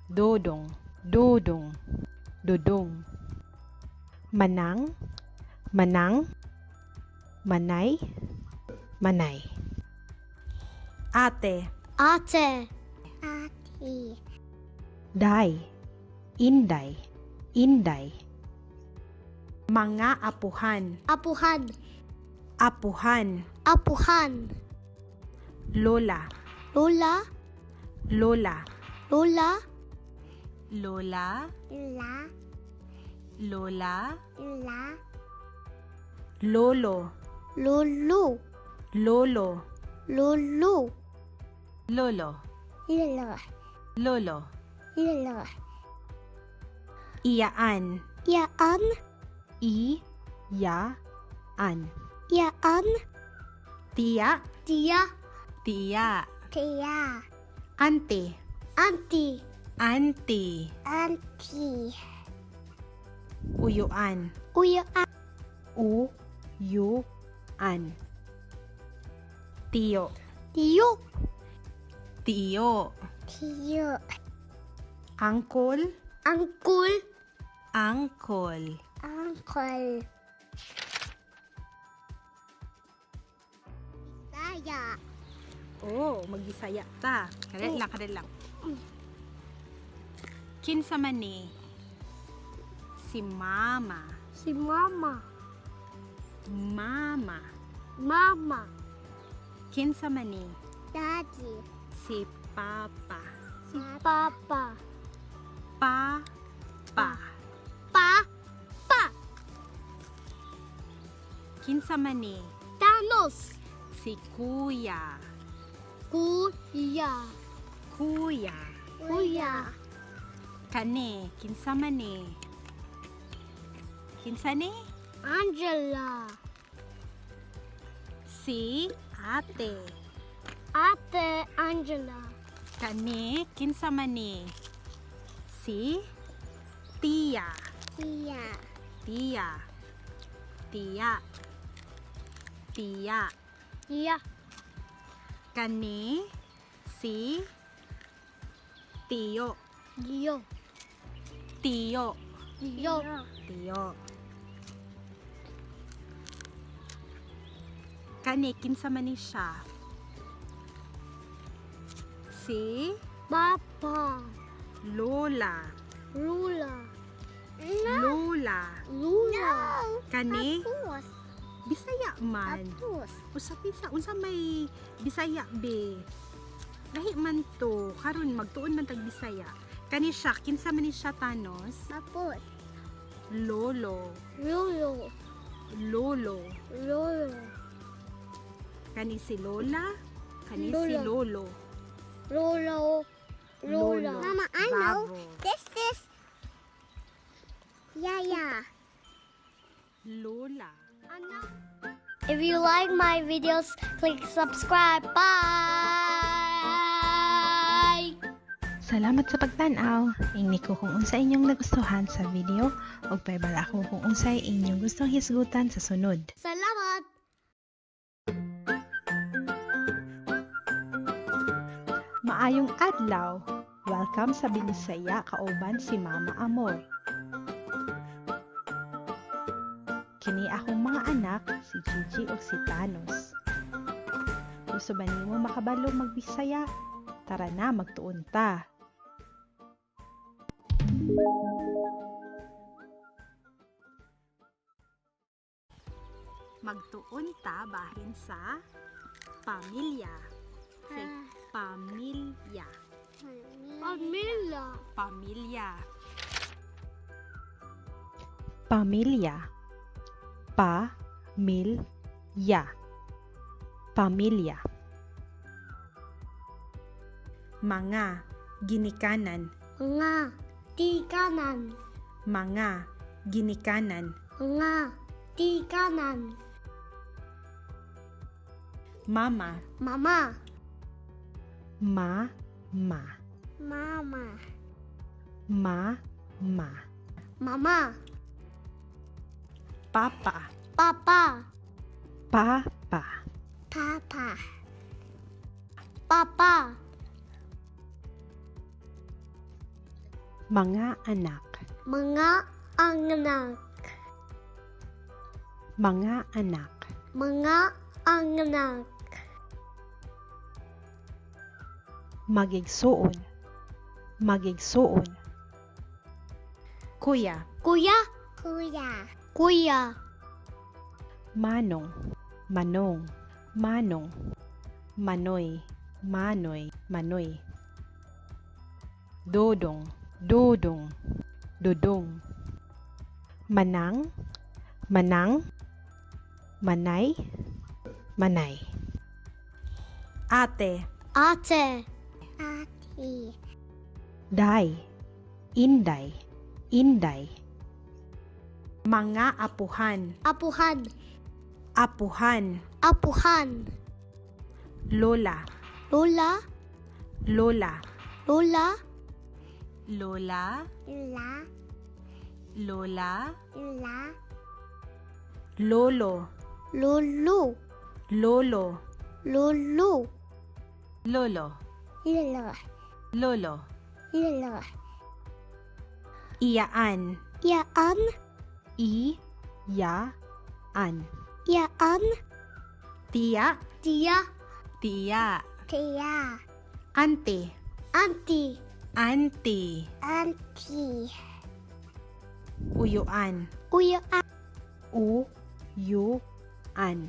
Dodong. Dodong. Dodong. Manang. Manang. Manay. Manay. Ate. Ate. Ate. Day. Inday. Inday. Mga apuhan. Apuhan. Apuhan. Apuhan. Lola. Lola. Lola. Lola. Lola. La. Lola. La. Lolo. Lolo. Lolo. Lolo. Lolo. Lolo. Lolo. Lolo. Iyaan. Yaan. I. Ya. An. Yaan. Tiya. Tia. Tiya. Tia. Ante. Auntie. Auntie. Auntie. Uyuan. Kuya. U. Yu. An. Tiyo. Tiyo. Tiyo. Tiyo. Angkol. Angkul. Angkol. Uncle. Saya. Oh, magbisaya ta. Kadali lang, kadali lang. Kinsa man ni? Si mama. Si mama. Mama. Mama. Kinsa man ni? Daddy. Si papa. Si papa. Pa. Pa. Pa. Pa. Kinsa man ni? Thanos. Si kuya. Kuya. Kuya. Kuya. Kani, kinsa man ni? Kinsa ni? Angela. Si ate. Ate Angela. Kani, kinsa man ni? Si tiya. Tia. Tiya. Tiya. Tiya. Tia. Kani, si tiyo. Gio. Tiyo. Gio. Tiyo. Kani, kinsa man ni siya? Si Papa. Lola. Lula. Lola. Lula. Kani, Apus. Bisaya man. Apus. Usa pisa, unsa may Bisaya be? Lahi man to, karon magtuon man tag Bisaya. Kani siya, kinsa man ni siya, Thanos? Apus. Lolo. Lolo. Lolo. Lolo. Kani si Lola, kani si Lola. Lolo. Lolo. Lola. Lolo. Mama, I know. Bravo. This is Yaya. Lola. Anak. If you like my videos, click subscribe. Bye. Salamat sa pagtan-aw. Ingni ko kung unsa inyong nagustuhan sa video ug pahibalo ako kung unsay inyong gustong hisgutan sa sunod. Salamat. Adlaw. Welcome sa Binisaya kauban si Mama Amor. Kini akong mga anak, si Gigi ug si Thanos. Gusto ba nimo makabalo magbisaya? Tara na, magtuon ta. Magtuon ta bahin sa pamilya. Say, pamilya. Pamilya. Pamilya. Pamilya. Pa mil ya. Pamilya. Mga ginikanan. Mga tikanan. Mga ginikanan. Mga tikanan. Mama. Mama. Ma ma. Mama. Ma ma. Mama. Papa. Papa. Pa pa. Papa. Papa. Mga anak. Mga anak. Mga anak. Mga anak. Magigsuon. Magigsuon. Kuya. Kuya. Kuya. Kuya. Manong. Manong. Manong. Manoy. Manoy. Manoy. Dodong. Dodong. Dodong. Manang. Manang. Manay. Manay. Ate. Ate. Ate. Day. Inday. Inday. Mga apuhan. Apuhan. Apuhan. Apuhan. Lola. Lola. Lola. Lola. Lola. La. Lola. La. Lolo. Lolo. Lolo. Lolo. Lolo. Lolo. Lolo. Lolo. Iyaan. Yaan. I. Ya. An. Yaan. Tiya. Tia. Tiya. Tia. Ante. Auntie. Auntie. Auntie. Uyuan. Uya. U. Yu. An.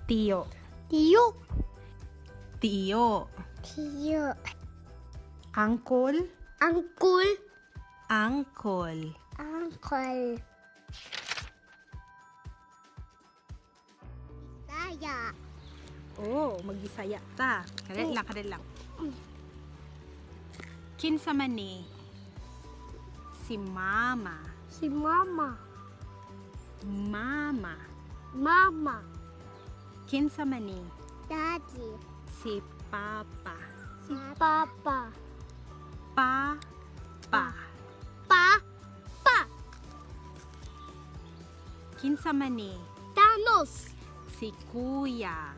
Tiyo. Tiyo. Tiyo. Tiyo. Angkol. Angkul. Angkol. Uncle. Saya. Oh, magbisaya ta. Kadali lang, kadali lang. Kinsa man ni? Si mama. Si mama. Mama. Mama. Kinsa man ni? Daddy. Si papa. Si papa. Pa. Pa. Pa. Pa. Kinsa man ni? Thanos. Si kuya.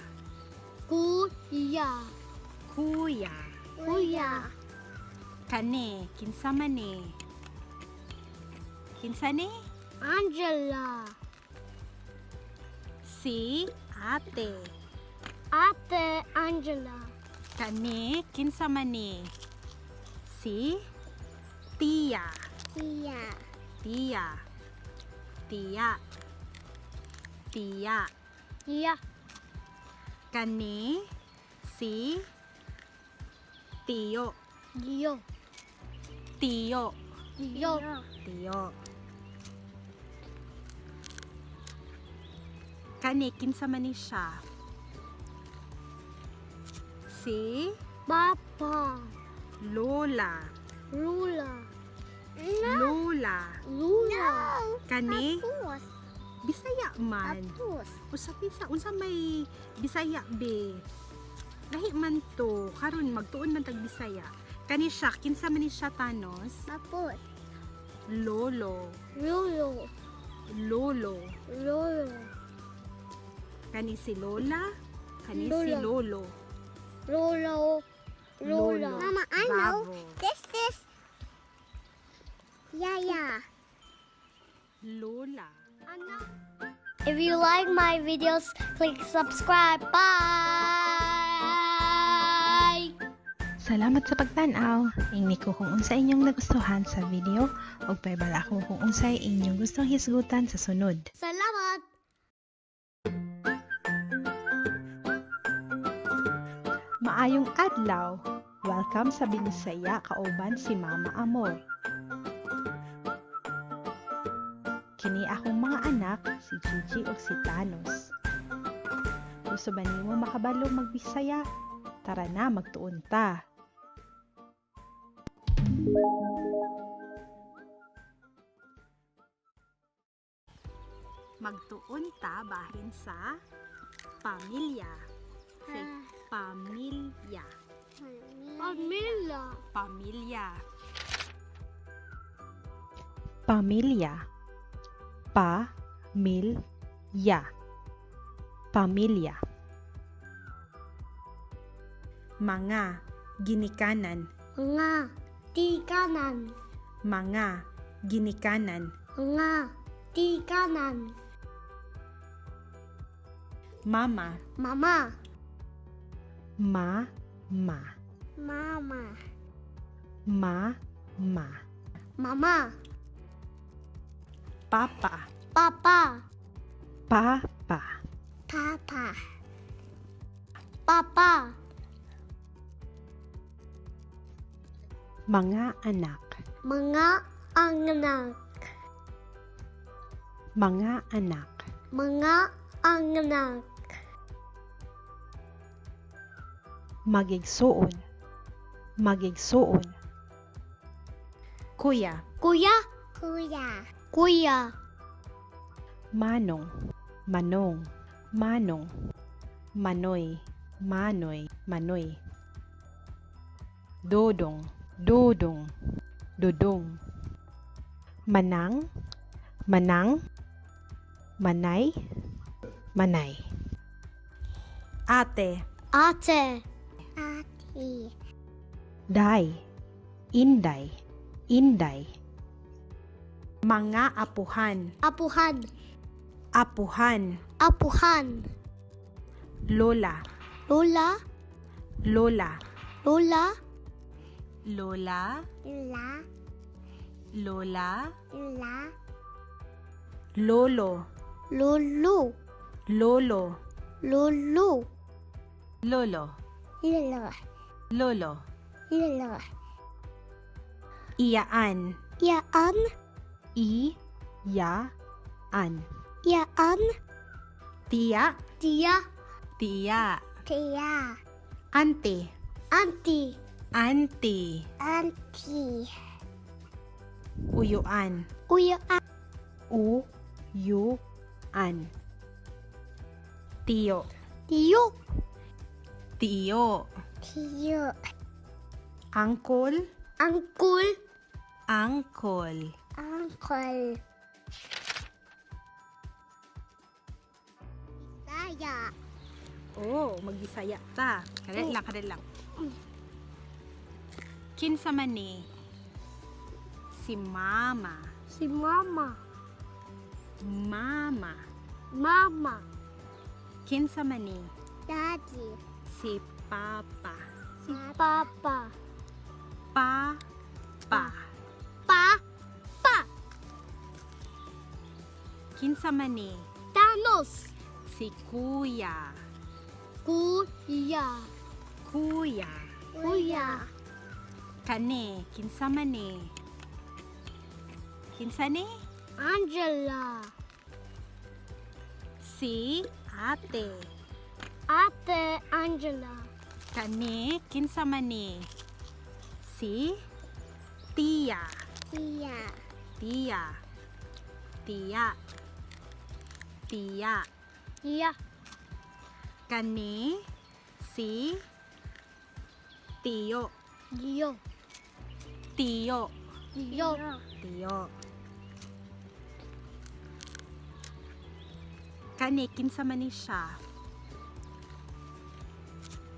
Kuya. Kuya. Kuya. Kani, kinsa man ni? Kinsa ni? Angela. Si ate. Ate Angela. Kani, kinsa man ni? Si tiya. Tia. Tiya. Tiya. Tiya. Tia. Kani, si tiyo. Dio. Tiyo. Dio. Tiyo. Kani, kinsa man ni siya? Si Papa. Lola. Lula. Lola. Lula. Kani, Tapos. Bisaya man. Tapos. Usa bisa unsa may Bisaya be. Lahi man to karon magtuon man tag Bisaya. Kani siya kinsa man ni siya, Thanos? Tapos. Lolo. Lolo. Lolo. Lolo. Kani si Lola, kani si Lola. Lolo. Lolo. Lola. Mama, I know. Bravo. This is Yaya. Lola. If you like my videos, click subscribe. Bye. Salamat sa pagtan-aw. Ingni ko kung unsa inyong nagustuhan sa video ug paibala ko kung unsay inyong gustong hisgutan sa sunod. Salamat. Maayong adlaw. Welcome sa Binisaya kauban si Mama Amor. Kini akong mga anak, si Gigi ug si Thanos. Gusto ba nimo makabalo magbisaya? Tara na, magtuon ta. Magtuon ta bahin sa pamilya. Say, pamilya. Pamilya. Pamilya. Pamilya. Pa mil ya. Pamilya. Mga ginikanan. Mga tikanan. Mga ginikanan. Mga tikanan. Mama. Mama. Ma ma. Mama. Ma ma. Mama. Papa. Papa. Pa pa. Papa. Papa. Mga anak. Mga anak. Mga anak. Mga anak. Magigsuon. Magigsuon. Kuya. Kuya. Kuya. Kuya. Manong. Manong. Manong. Manoy. Manoy. Manoy. Dodong. Dodong. Dodong. Manang. Manang. Manay. Manay. Ate. Ate. Ate. Day. Inday. Inday. Mga apuhan. Apuhan. Apuhan. Apuhan. Lola. Lola. Lola. Lola. Lola. La. Lola. La. Lolo. Lolo. Lolo. Lolo. Lolo. Lolo. Lolo. Lolo. Iyaan. Yaan. I. Ya. An. Yaan. Tiya. Tia. Tiya. Tia. Ante. Auntie. Auntie. Auntie. Uyuan. Kuya. U. Yu. An. Tiyo. Tiyo. Tiyo. Tiyo. Angkol. Angkul. Angkol. Uncle. Saya. Oh, magbisaya ta. Kadali lang, kadali lang. Kinsa man ni? Si mama. Si mama. Mama. Mama. Kinsa man ni? Daddy. Si papa. Si papa. Pa. Pa. Pa. Pa. Kinsa man ni? Thanos. Si kuya. Kuya. Kuya. Kuya. Kani, kinsa man ni? Kinsa ni? Angela. Si ate. Ate Angela. Kani, kinsa man ni? Si tiya. Tia. Tiya. Tiya. Tiya. Tia. Kani, si tiyo. Dio. Tiyo. Dio. Tiyo. Kani, kinsa man ni siya?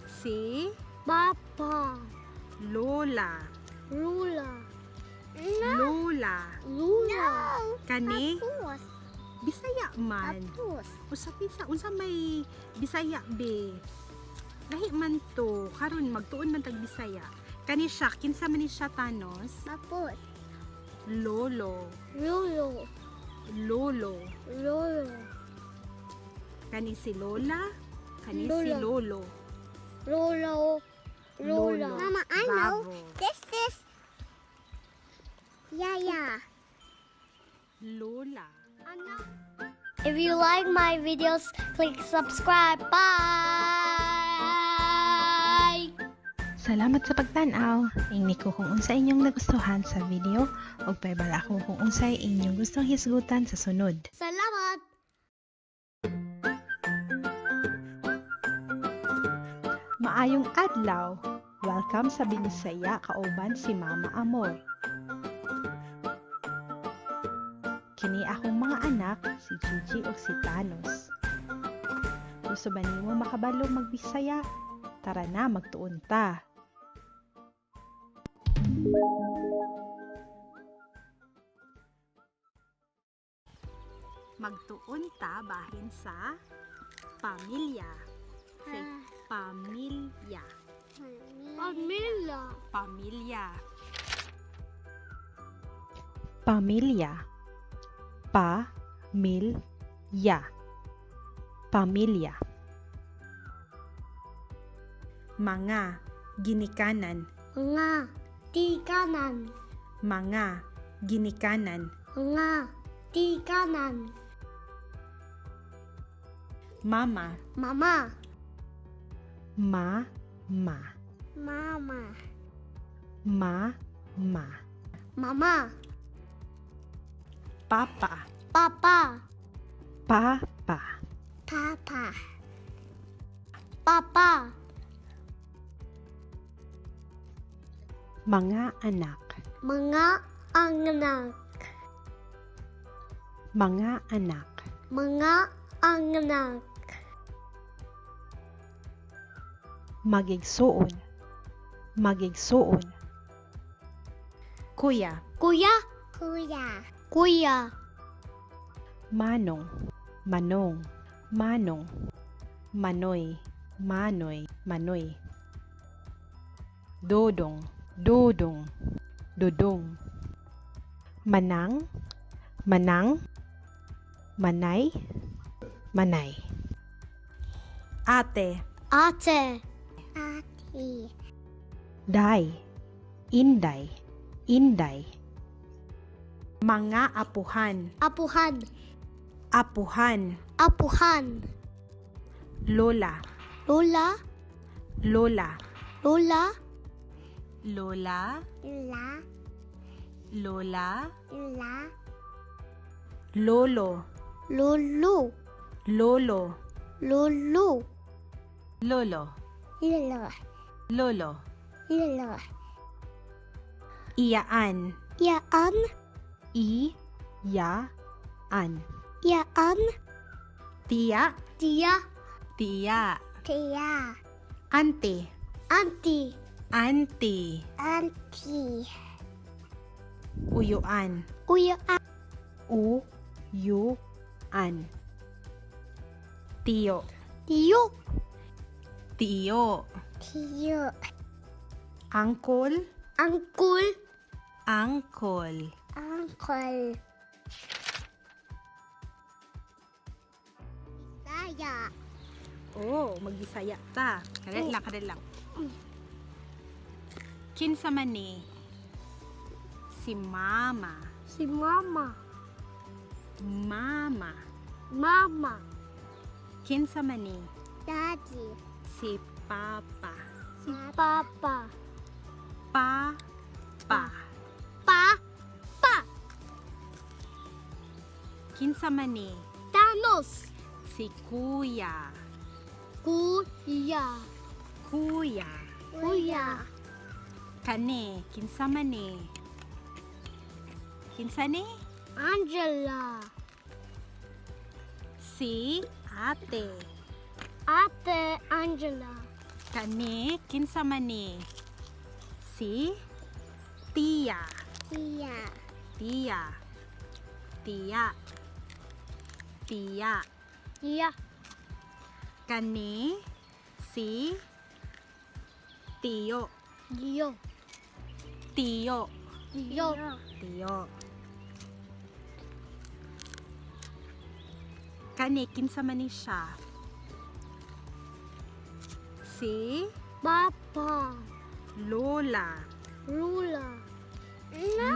Si Papa. Lola. Lula. Lola. Lula. Kani Tapos. Bisaya man. Tapos. Usa kinsa unsa may Bisaya be? Lahi man to karon magtuon man tag Bisaya. Kani siya, kinsa man ni siya, Thanos? Tapos. Lolo. Lulu. Lolo. Lolo. Kani si Lola, kani si Lola. Lolo. Lolo. Lola. Lolo. Mama, I know. Bravo. This is Yaya. Lola. If you like my videos, click subscribe. Bye. Salamat sa pagtan-aw. Ingni ko kung unsa inyong nagustuhan sa video ug pahibalo ako kung unsay inyong gustong hisgutan sa sunod. Salamat. Maayong adlaw. Welcome sa Binisaya kauban si Mama Amor. Kini akong mga anak, si Gigi ug si Thanos. Gusto ba nimo makabalo magbisaya? Tara na, magtuon ta. Magtuon ta bahin sa pamilya. Say, pamilya. Pamilya. Pamilya. Pamilya. Pa mil ya. Pamilya. Mga ginikanan. Mga tikanan. Mga ginikanan. Mga tikanan. Mama. Mama. Ma ma. Mama. Ma ma. Mama. Papa. Papa. Pa pa. Papa. Papa. Mga anak. Mga anak. Mga anak. Mga anak. Magigsuon. Magigsuon. Kuya. Kuya. Kuya. Kuya. Manong. Manong. Manong. Manoy. Manoy. Manoy. Dodong. Dodong. Dodong. Manang. Manang. Manay. Manay. Ate. Ate. Ate. Day. Inday. Inday. Mga apuhan. Apuhan. Apuhan. Apuhan. Lola. Lola. Lola. Lola. Lola. La. Lola. La. Lolo. Lolo. Lolo. Lolo. Lolo. Lolo. Lolo. Lolo. Iyaan. Yaan. I. Ya. An. Yaan. Tiya. Tia. Tiya. Tia. Ante. Auntie. Auntie. Auntie. Uyuan. Kuya. U. Yu. An. Tiyo. Tiyo. Tiyo. Tiyo. Angkol. Angkul. Angkol. Uncle. Saya. Oh, magbisaya ta. Kadali lang, kadali lang. Kinsa man ni? Si mama. Si mama. Mama. Mama. Kinsa man ni? Daddy. Si papa. Si papa. Pa. Pa. Pa. Pa. Kinsa man ni? Thanos. Si kuya. Kuya. Kuya. Kuya. Kani, kinsa man ni? Kinsa ni? Angela. Si ate. Ate Angela. Kani, kinsa man ni? Si Tia. Tia. Tia. Tia. Tia. Tia. Kani si Tiyo. Tiyo. Tiyo. Tiyo. Tiyo. Kani kinsa man ni siya? Si Papa. Lola. Lula.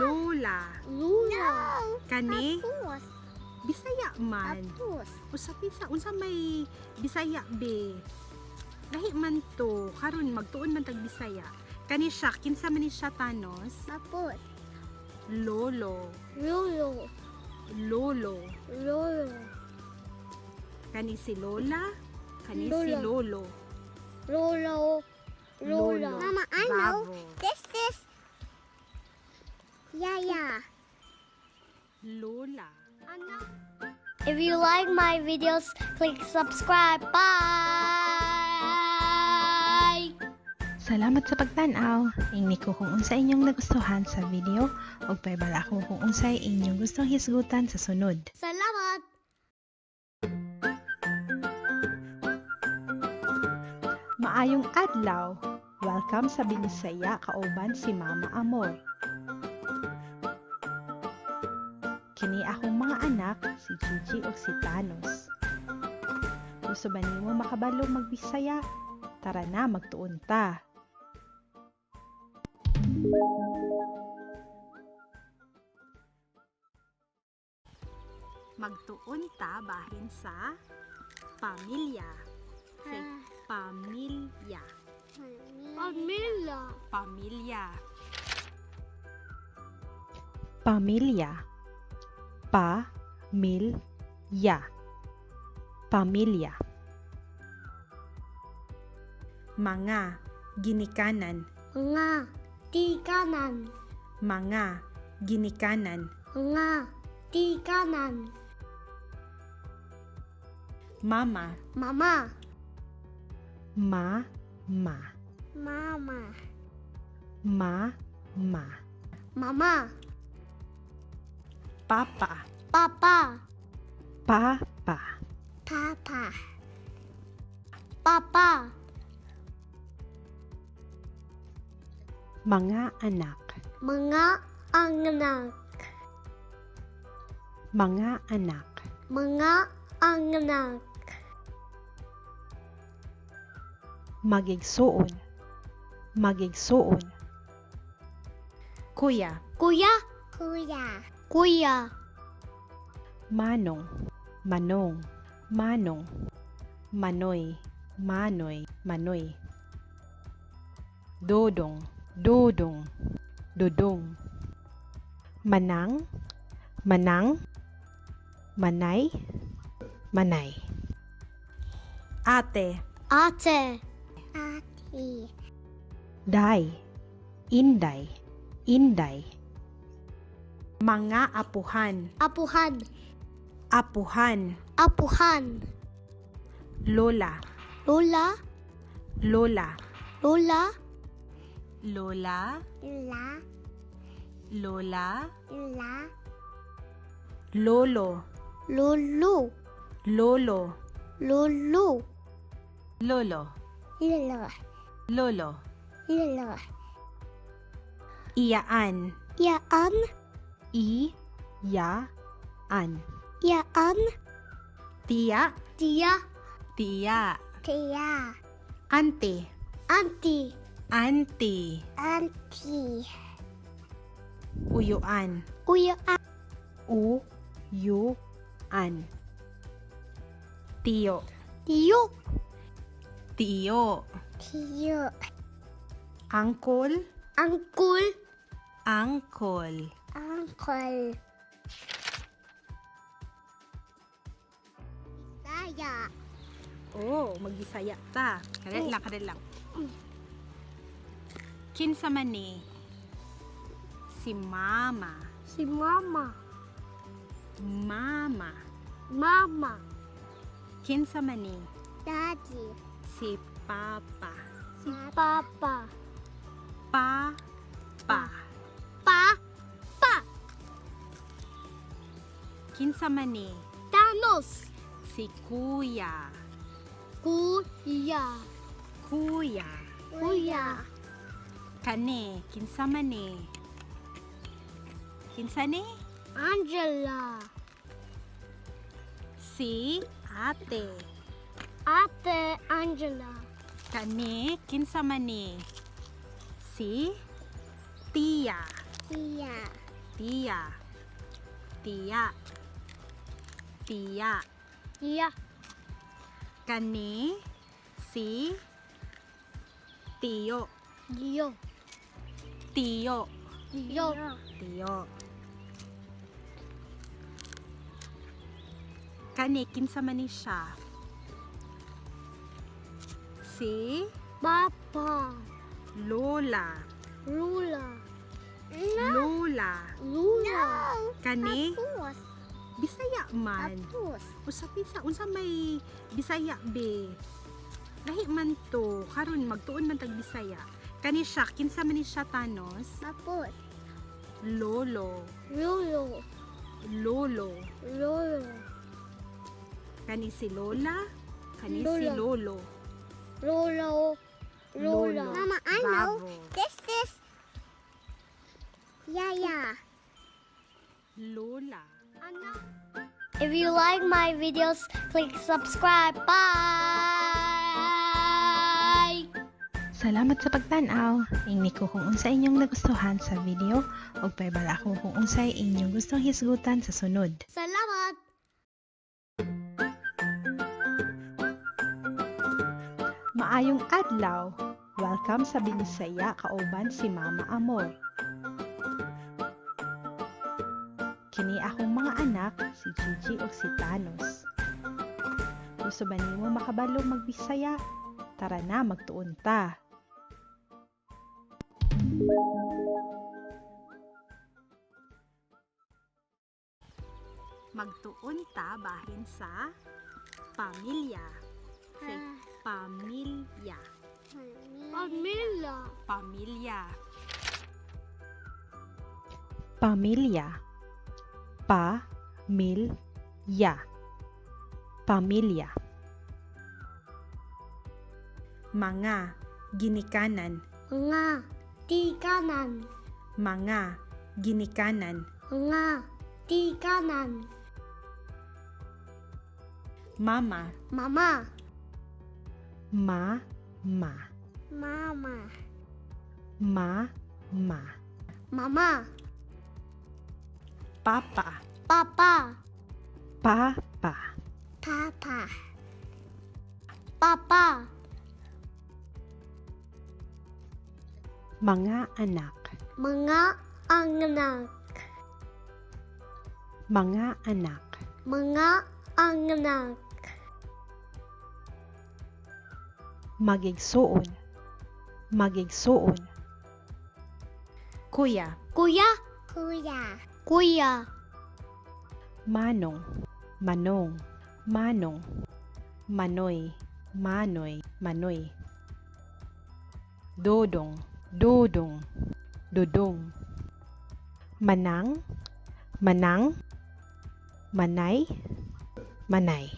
Lola. Lula. Kani Apus. Bisaya man. Apus. Usa pisa unsa may Bisaya be. Lahi man to karon magtuon man tag Bisaya. Kani siya, kinsa man ni siya, Thanos? Apus. Lolo. Lolo. Lolo. Lolo. Kani si Lola, kani si Lola. Lolo. Lolo. Lola. Lolo. Mama, I know. Bravo. This is Yaya. Lola. If you like my videos, click subscribe. Bye. Salamat sa pagtan-aw. Ingni ko kung unsa inyong nagustuhan sa video ug paibala ko kung unsay inyong gustong hisgutan sa sunod. Salamat. Maayong adlaw. Welcome sa Binisaya kauban si Mama Amor. Kini akong mga anak, si Gigi ug si Thanos. Gusto ba nimo makabalo magbisaya? Tara na, magtuon ta. Magtuon ta bahin sa pamilya. Say, pamilya. Pamilya. Pamilya. Pamilya. Pa mil ya. Pamilya. Mga ginikanan. Nga. Tikanan. Mga ginikanan. Nga. Tikanan. Mama. Mama. Ma ma. Mama. Ma ma. Mama. Papa. Papa. Pa pa. Papa. Papa. Mga anak. Mga anak. Mga anak. Mga anak. Magigsuon. Magigsuon. Kuya. Kuya. Kuya. Kuya. Manong. Manong. Manong. Manoy. Manoy. Manoy. Dodong. Dodong. Dodong. Manang. Manang. Manay. Manay. Ate. Ate. Ate. Day. Inday. Inday. Mga apuhan. Apuhan. Apuhan. Apuhan. Lola. Lola. Lola. Lola. Lola. La. Lola. La. Lolo. Lolo. Lolo. Lolo. Lolo. Lolo. Lolo. Lolo. Iyaan. Yaan. I. Ya. An. Yaan. Tiya. Tia. Tiya. Tia. Ante. Auntie. Auntie. Auntie. Uyuan. Uya. U. Yu. An. Tiyo. Tiyo. Tiyo. Tiyo. Angkol. Angkul. Angkol. Uncle. Saya. Oh, magbisaya ta. Kadali lang, kadali lang. Kinsa man ni? Si mama. Si mama. Mama. Mama. Kinsa man ni? Daddy. Si papa. Si Papa. Pa pa. Pa pa. Kinsa man ni? Thanos. Si Kuya. Kuya. Kuya. Kuya. Kani, kinsa man ni? Kinsa ni? Angela. Si Ate. Ate Angela. Kani, kinsa man ni? Si Tia. Tia. Tia. Tia. Tia. Tia. Kani, si Tiyo. Dio. Tiyo. Dio. Tiyo. Kani, kinsa man ni siya? Si Papa. Lola. Lula. Lola. Lula. Kani, Tapos. Bisaya man. Tapos. Usa pisa, unsa may Bisaya be? Lahi man to, karon magtuon man tag Bisaya. Kani siya, kinsa man ni siya, Thanos? Tapos. Lolo. Lulu. Lolo. Lolo. Kani si Lola, kani si Lola. Lolo. Lolo. Lola. Lolo. Mama, I know. Bravo. This is Yaya. Lola. If you like my videos, click subscribe. Bye. Salamat sa pagtan-aw. Ingni ko kung unsa inyong nagustuhan sa video ug pahibalo ako kung unsay inyong gustong hisgutan sa sunod. Salamat. Maayong adlaw. Welcome sa Binisaya kauban si Mama Amor. Kini akong mga anak, si Gigi ug si Thanos. Gusto ba nimo makabalo magbisaya? Tara na, magtuon ta. Magtuon ta bahin sa pamilya. Say, pamilya. Pamilya. Pamilya. Pamilya. Pa mil ya. Pamilya. Mga ginikanan. Mga tikanan. Mga ginikanan. Mga tikanan. Mama. Mama. Ma ma. Mama. Ma ma. Mama. Papa. Papa. Pa pa. Papa. Papa. Mga anak. Mga anak. Mga anak. Mga anak. Magigsuon. Magigsuon. Kuya. Kuya. Kuya. Kuya. Manong. Manong. Manong. Manoy. Manoy. Manoy. Dodong. Dodong. Dodong. Manang. Manang. Manay. Manay.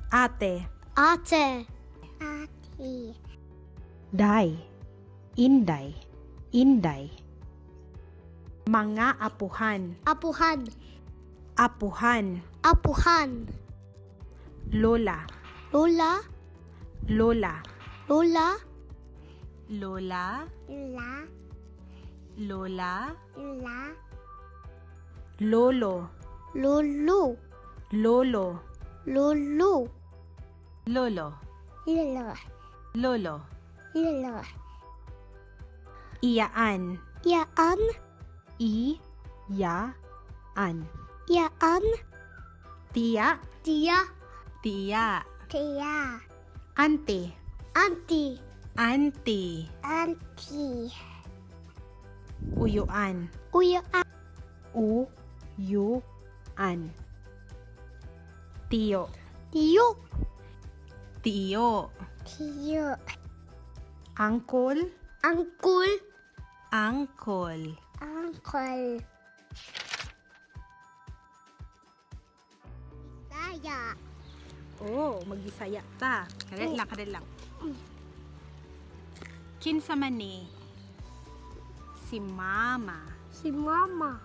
Ate. Ate. Ate. Day. Inday. Inday. Mga apuhan. Apuhan. Apuhan. Apuhan. Lola. Lola. Lola. Lola. Lola. La. Lola. La. Lolo. Lolo. Lolo. Lolo. Lolo. Lolo. Lolo. Lolo. Iyaan. Yaan. I. Ya. An. Yaan. Tiya. Tia. Tiya. Tia. Ante. Auntie. Auntie. Auntie. Uyuan. Kuya. U. Yu. An. Tiyo. Tiyo. Tiyo. Tiyo. Uncle. Uncle. Uncle. Uncle. Bisaya. Oh, magbisaya ta. Kadali lang, kadali lang. Kinsa man ni? Si mama. Si mama.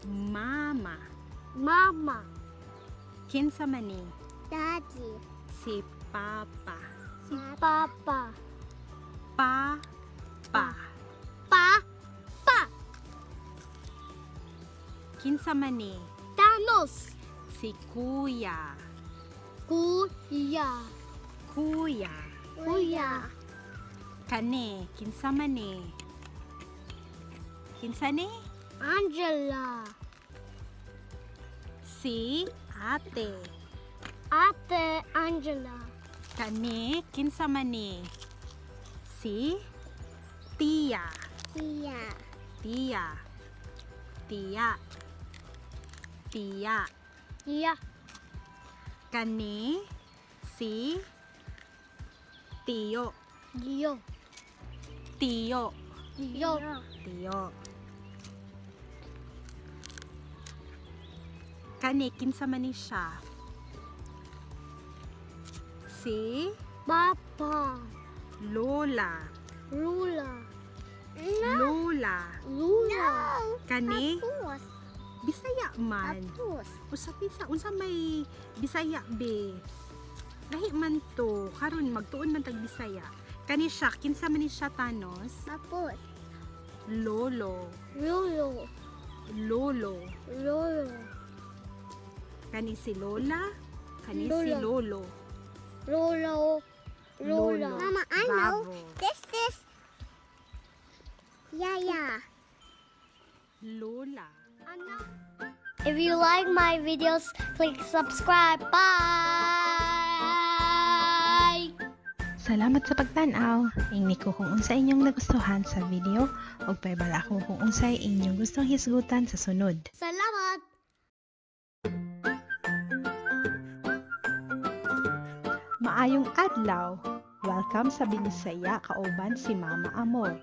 Mama. Mama. Kinsa man ni? Daddy. Si papa. Si papa. Pa pa. Pa. Pa. Kinsa man ni? Thanos. Si kuya. Kuya. Kuya. Kuya. Kani, kinsa man ni? Kinsa ni? Angela. Si ate. Ate Angela. Kani, kinsa man ni? Si tiya. Tia. Tiya. Tiya. Tiya. Tiya. Kani, si tiyo. Tiyo. Tiyo. Tiyo. Tiyo. Kani, kinsa man ni siya? Si Papa. Lola. Lula. Lola. Lula. Kani, Tapos. Bisaya man. Tapos. Usa pisa, unsa may Bisaya be? Lahi man to, karon magtuon man tag Bisaya. Kani siya, kinsa man ni siya, Thanos? Tapos. Lolo. Lolo. Lolo. Lolo. Kani si Lola, kani si Lola. Lolo. Lolo. Lola. Lolo. Mama, I know. Bravo. This is Yaya. Lola. If you like my videos, click subscribe. Bye. Salamat sa pagtan-aw. Ingni ko kung unsa inyong nagustuhan sa video ug paibala ko kung unsay inyong gustong hisgutan sa sunod. Salamat. Maayong adlaw. Welcome sa Binisaya kauban si Mama Amor.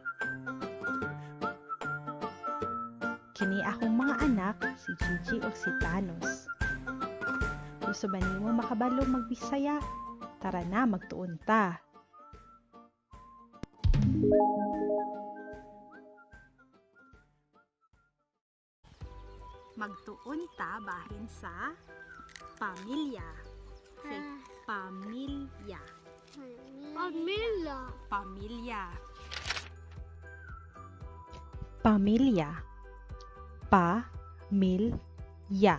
Kini akong mga anak, si Gigi ug si Thanos. Gusto ba nimo makabalo magbisaya? Tara na, magtuon ta. Magtuon ta bahin sa pamilya. Say, pamilya. Pamilya. Pamilya. Pamilya. Pa mil ya.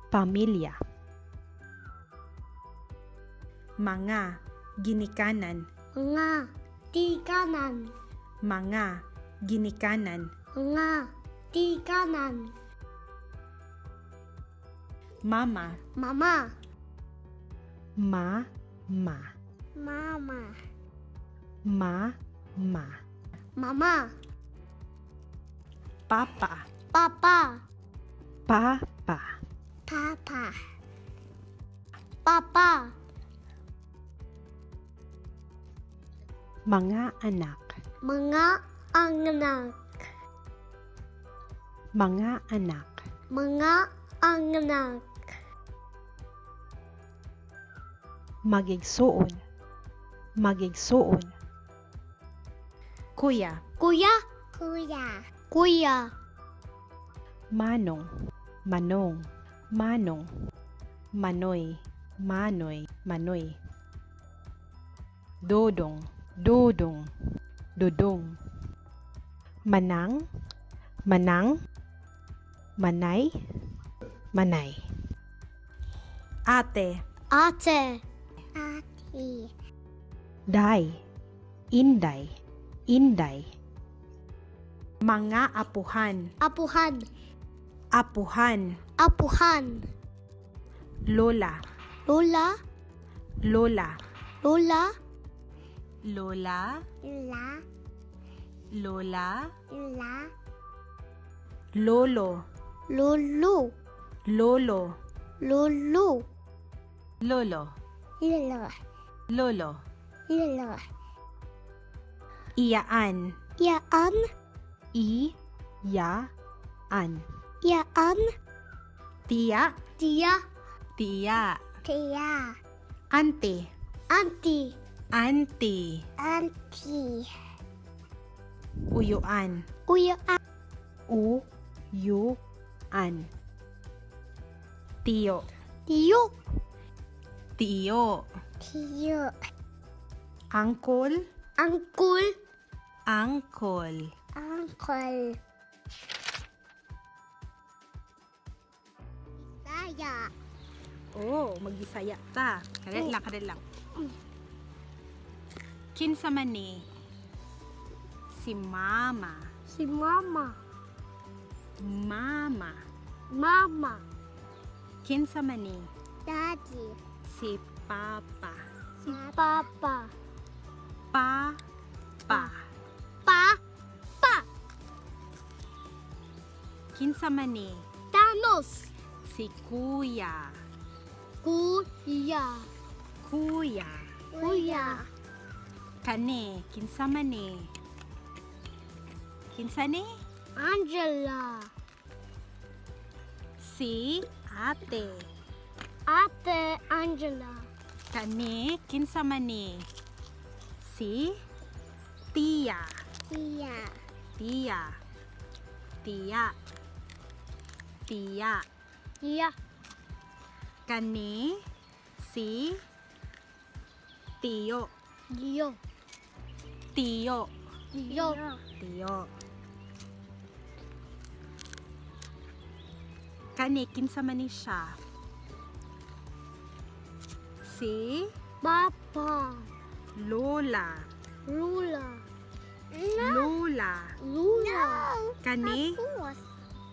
Pamilya. Mga ginikanan. Mga tikanan. Mga ginikanan. Mga tikanan. Mama. Mama. Ma ma. Mama. Ma ma. Mama. Papa. Papa. Pa pa. Papa. Papa. Mga anak. Mga anak. Mga anak. Mga anak. Magigsuon. Magigsuon. Kuya. Kuya. Kuya. Kuya. Manong. Manong. Manong. Manoy. Manoy. Manoy. Dodong. Dodong. Dodong. Manang. Manang. Manay. Manay. Ate. Ate. Ate. Day. Inday. Inday. Mga apuhan. Apuhan. Apuhan. Apuhan. Lola. Lola. Lola. Lola. Lola. La. Lola. La. Lolo. Lolo. Lolo. Lolo. Lolo. Lolo. Lolo. Lolo. Iyaan. Iyaan. I ya an. Iyaan. Tiya. Tiya. Tiya. Tia. Ante. Auntie. Auntie. Auntie. Uyuan. Uyuan. U yu an. Tiyo. Tiyo. Tiyo. Tiyo. Angkol. Angkul. Angkol. Uncle. Saya. Oh, magbisaya ta. Kadali lang, kadali lang. Kinsa man ni? Si mama. Si mama. Mama. Mama. Kinsa man ni? Daddy. Si papa. Si papa. Pa pa. Pa. Pa. Kinsa man ni? Thanos. Si kuya. Kuya. Kuya. Kuya. Kani, kinsa man ni? Kinsa ni? Angela. Si ate. Ate Angela. Kani, kinsa man ni? Si tiya. Tia. Tiya. Tiya. Tiya. Tiya. Kani, si tiyo. Tiyo. Tiyo. Tiyo. Tiyo. Kani, kinsa man ni siya? Si Papa. Lola. Lula. Lola. Lula. Kani, Tapos.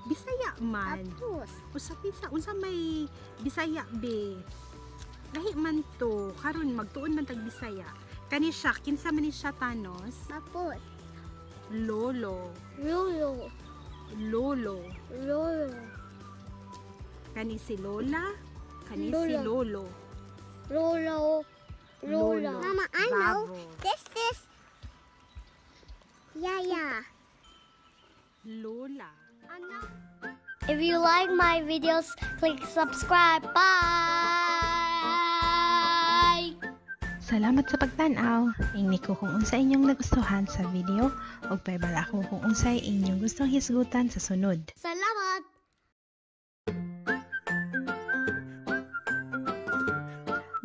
Bisaya man. Tapos. Usa kinsa unsa may Bisaya be? Lahi man to karon magtuon man tag Bisaya. Kani siya, kinsa man ni siya, Thanos? Tapos. Lolo. Lulu. Lolo. Lolo. Kani si Lola, kani si Lola. Lolo. Lolo. Lola. Lolo. Mama, I know. Bravo. This is Yaya. Lola. If you like my videos, click subscribe. Bye. Salamat sa pagtan-aw. Ingni ko kung unsa inyong nagustuhan sa video ug pahibalo ako kung unsay inyong gustong hisgutan sa sunod. Salamat.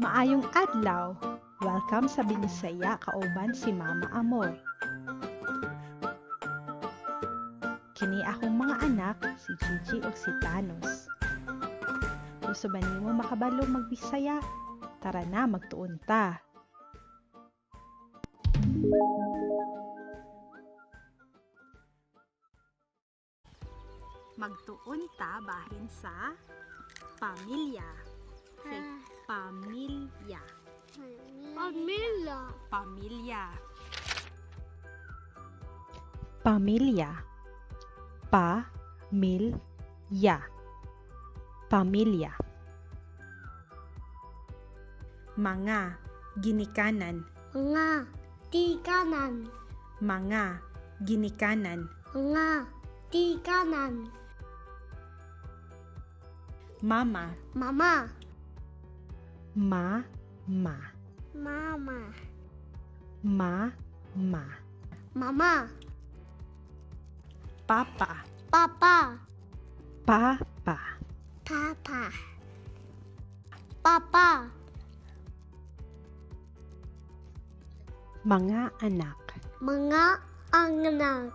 Maayong adlaw. Welcome sa Binisaya kauban si Mama Amor. Kini akong mga anak, si Gigi ug si Thanos. Gusto ba nimo makabalo magbisaya? Tara na, magtuon ta. Magtuon ta bahin sa pamilya. Say, pamilya. Pamilya. Pamilya. Pamilya. Pa mil ya. Pamilya. Mga ginikanan. Mga tikanan. Mga ginikanan. Mga tikanan. Mama. Mama. Ma ma. Mama. Ma ma. Mama. Papa. Papa. Pa pa. Papa. Papa. Mga anak. Mga anak.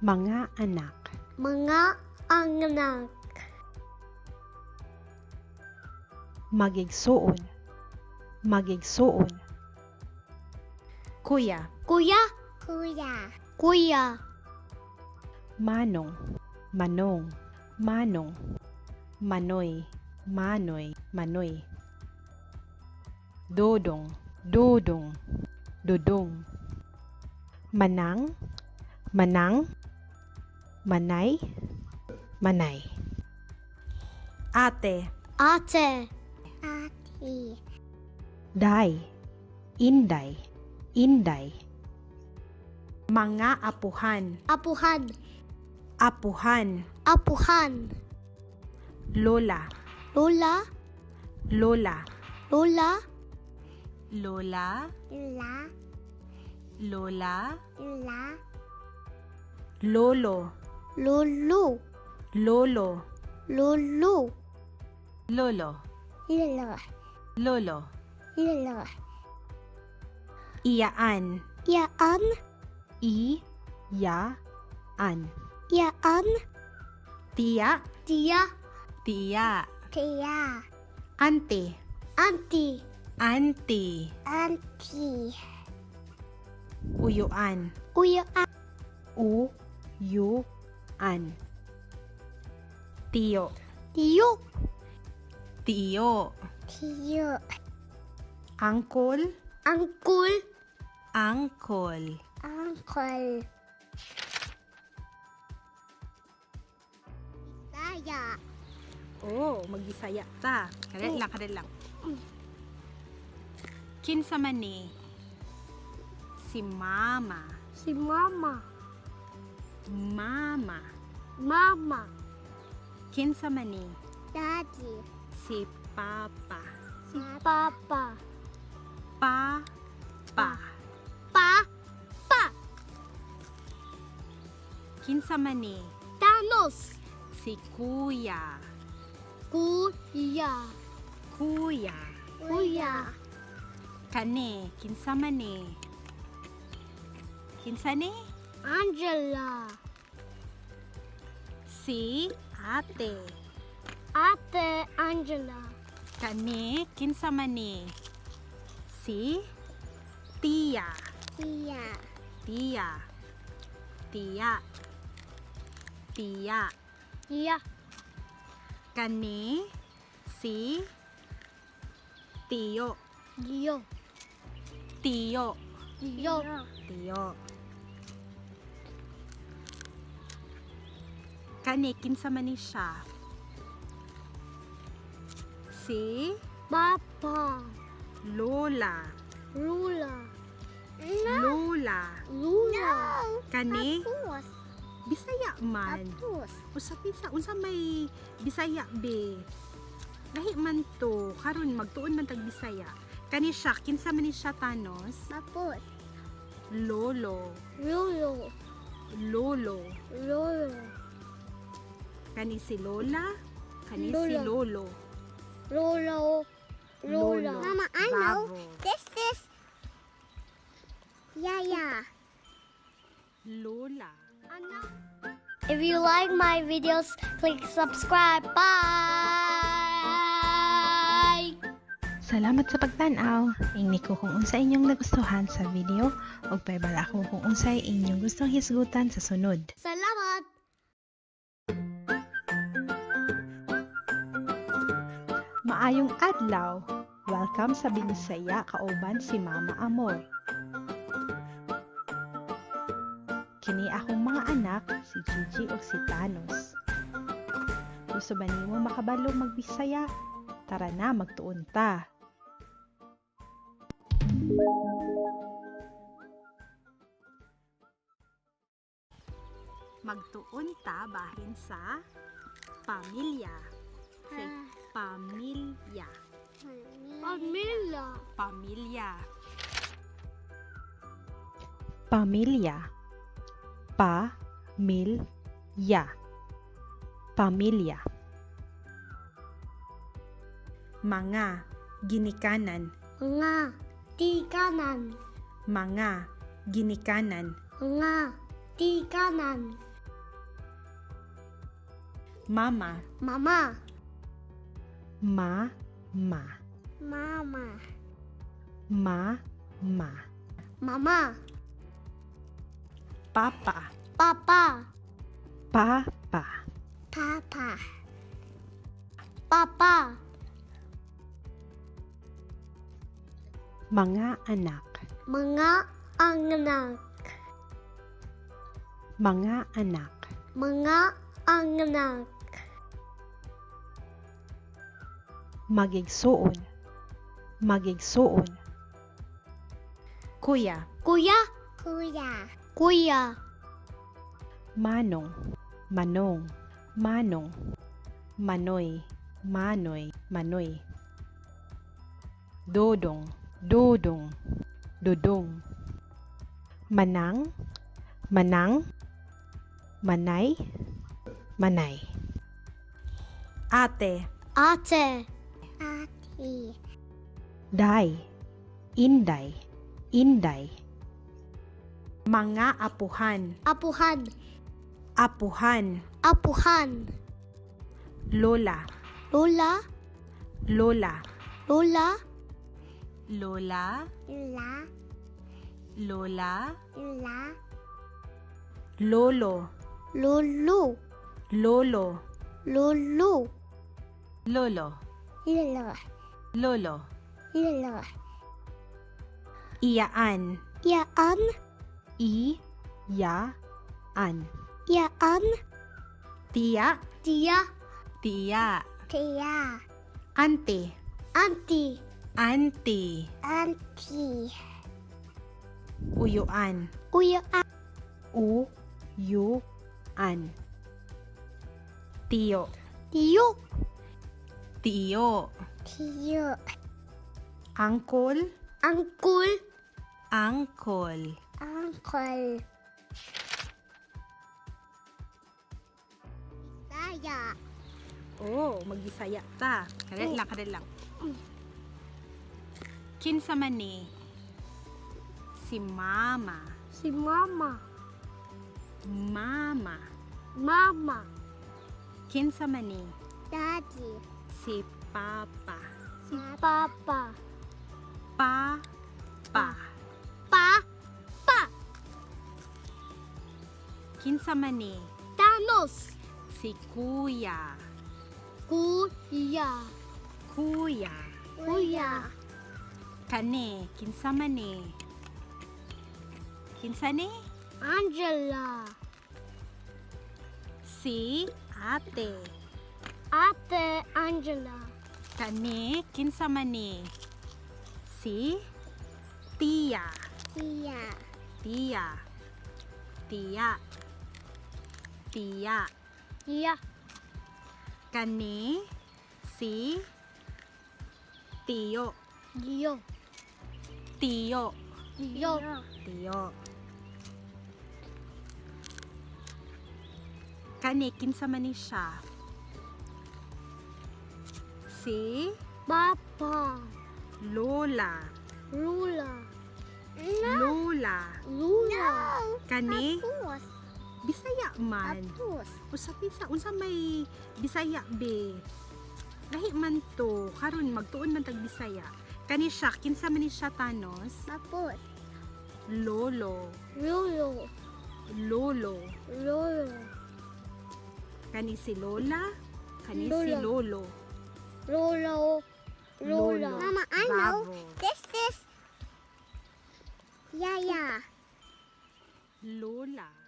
Mga anak. Mga anak. Magigsuon. Magigsuon. Kuya. Kuya. Kuya. Kuya. Manong. Manong. Manong. Manoy. Manoy. Manoy. Dodong. Dodong. Dodong. Manang. Manang. Manay. Manay. Ate. Ate. Ate. Day. Inday. Inday. Mga apuhan. Apuhan. Apuhan. Apuhan. Lola. Lola. Lola. Lola. Lola. La. Lola. La. Lolo. Lolo. Lolo. Lolo. Lolo. Lolo. Lolo. Lolo. Iyaan. Yaan. I ya an. Yaan. Tiya. Tiya. Tiya. Tia. Ante. Auntie. Auntie. Auntie. Uyuan. Uyaan. U yu an. Tiyo. Tiyo. Tiyo. Tio. Angkol. Angkul. Angkol. Uncle. Saya. Oh, magbisaya ta. Kadali lang, kadali lang. Kinsa man ni? Si mama. Si mama. Mama. Mama. Kinsa man ni? Daddy. Si papa. Si papa. Pa pa. Pa. Pa. Kinsa man ni? Thanos. Si kuya. Kuya. Kuya. Kuya. Kani, kinsa man ni? Kinsa ni? Angela. Si ate. Ate Angela. Kani, kinsa man ni? Si tiya. Tia. Tiya. Tiya. Tiya. Tiya. Kani, si tiyo. Tiyo. Tiyo. Tiyo. Tiyo. Kani, kinsa man ni siya? Si Papa. Lola. Lula. Lola. Lula. Kani, Tapos. Bisaya man. Tapos. Usa pinsa unsa may Bisaya be. Lahi man to karon magtuon man tag Bisaya. Kani siya, kinsa man ni siya, Thanos? Tapos. Lolo. Lolo. Lolo. Lolo. Kani si Lola, kani si Lola. Lolo. Lolo. Lola. Lolo. Mama, I know. Bravo. This is Yaya. Lola. If you like my videos, click subscribe. Bye. Salamat sa pagtan-aw. Ingni ko kung unsa inyong nagustuhan sa video ug pahibalo ako kung unsay inyong gustong hisgutan sa sunod. Salamat. Maayong adlaw. Welcome sa Binisaya kauban si Mama Amor. Kini akong mga anak, si Gigi ug si Thanos. Gusto ba nimo makabalo magbisaya? Tara na, magtuon ta. Magtuon ta bahin sa pamilya. Say, pamilya. Pamilya. Pamilya. Pamilya. Pa mil ya. Pamilya. Mga ginikanan. Mga tikanan. Mga ginikanan. Mga tikanan. Mama. Mama. Ma ma. Mama. Ma ma. Mama. Papa. Papa. Pa pa. Papa. Papa. Mga anak. Mga anak. Mga anak. Mga anak. Magigsuon. Magigsuon. Kuya. Kuya. Kuya. Kuya. Manong, manong, manong, manoy, manoy, manoy. Dodong, dodong, dodong. Manang, manang, manay, manay. Ate. Ate. Ate. Day, inday, inday. Mga apuhan. Apuhan. Apuhan. Apuhan. Lola. Lola. Lola. Lola. Lola. La. Lola. La. Lolo. Lolo. Lolo. Lolo. Lolo. Lolo. Lolo. Lolo. Iyaan. Yaan. I, ya, an. Yaan. Tiya. Tiya. Tiya. Tia. Ante. Auntie. Auntie. Auntie. Uyuan. Uya. U, yu, an. Tiyo. Tiyo. Tiyo. Tiyo. Angkol. Angkul. Angkol. Uncle. Saya. Oh, magbisaya ta. Kadali lang, kadali lang. Kinsa man ni? Si mama. Si mama. Mama. Mama. Kinsa man ni? Daddy. Si papa. Si papa. Pa. Pa. Pa. Pa. Kinsa man ni? Thanos. Si kuya. Kuya. Kuya. Kuya. Kani, kinsa man ni? Kinsa ni? Angela. Si ate. Ate Angela. Kani, kinsa man ni? Si tiya. Tia. Tiya. Tiya. Tiya. Tiya. Kani, si tiyo. Tiyo. Tiyo. Tiyo. Tiyo. Kani, kinsa man ni siya? Si Papa. Lola. Lula. Lola. Lula. Kani, Apus. Bisaya man. Apus. Usa pisa, unsa may Bisaya be? Lahi man to, karon magtuon man tag Bisaya. Kani siya, kinsa man ni siya, Thanos? Apus. Lolo. Lolo. Lolo. Lolo. Kani si Lola, kani si Lola. Lolo. Lolo. Lola. Lolo. Mama, I know. Bravo. This is Yaya. Lola.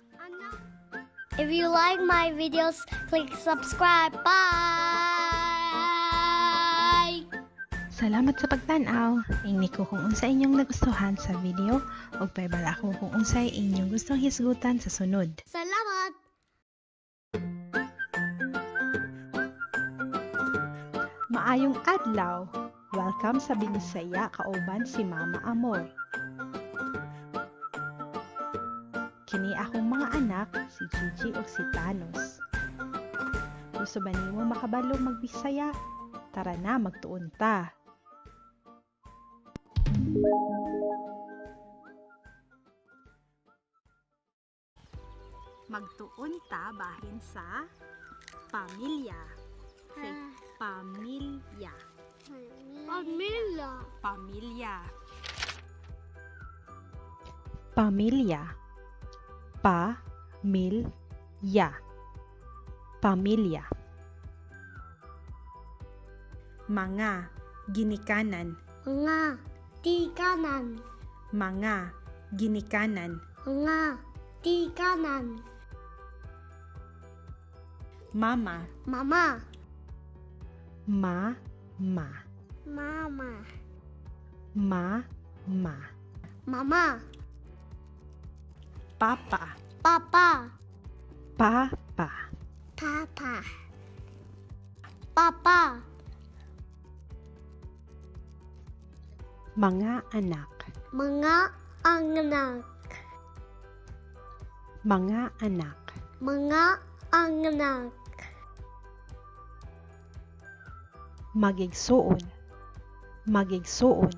If you like my videos, click subscribe. Bye. Salamat sa pagtan-aw. Ingni ko kung unsa inyong nagustuhan sa video ug pahibalo ako kung unsay inyong gustong hisgutan sa sunod. Salamat. Maayong adlaw. Welcome sa Binisaya kauban si Mama Amor. Kini akong mga anak, si Gigi ug si Thanos. Gusto ba nimo makabalo magbisaya? Tara na, magtuon ta. Magtuon ta bahin sa pamilya. Say, pamilya. Pamilya. Pamilya. Pamilya. Pa mil ya. Pamilya. Mga ginikanan. Nga. Tikanan. Mga ginikanan. Nga. Tikanan. Mama. Mama. Ma ma. Mama. Ma ma. Mama. Papa. Papa. Papa. Papa. Papa. Mga anak. Mga anak. Mga anak. Mga anak. Magigsuon. Magigsuon.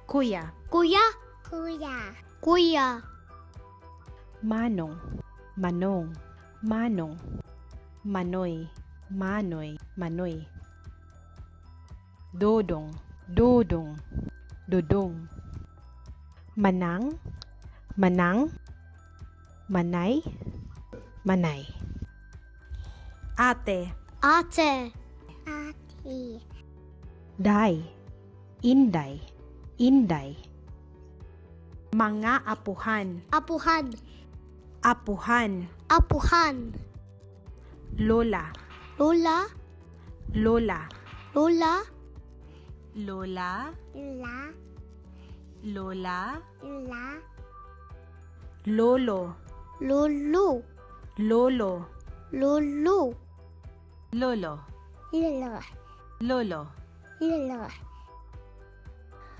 Kuya. Kuya. Kuya. Kuya. Manong. Manong. Manong. Manoy. Manoy. Manoy. Dodong. Dodong. Dodong. Manang. Manang. Manay. Manay. Ate. Ate. Ate. Day. Inday. Inday. Mga apuhan. Apuhan. Apuhan. Apuhan. Lola. Lola. Lola. Lola. Lola. La. Lola. La. Lolo. Lolo. Lolo. Lolo. Lolo. Lolo. Lolo. Lolo.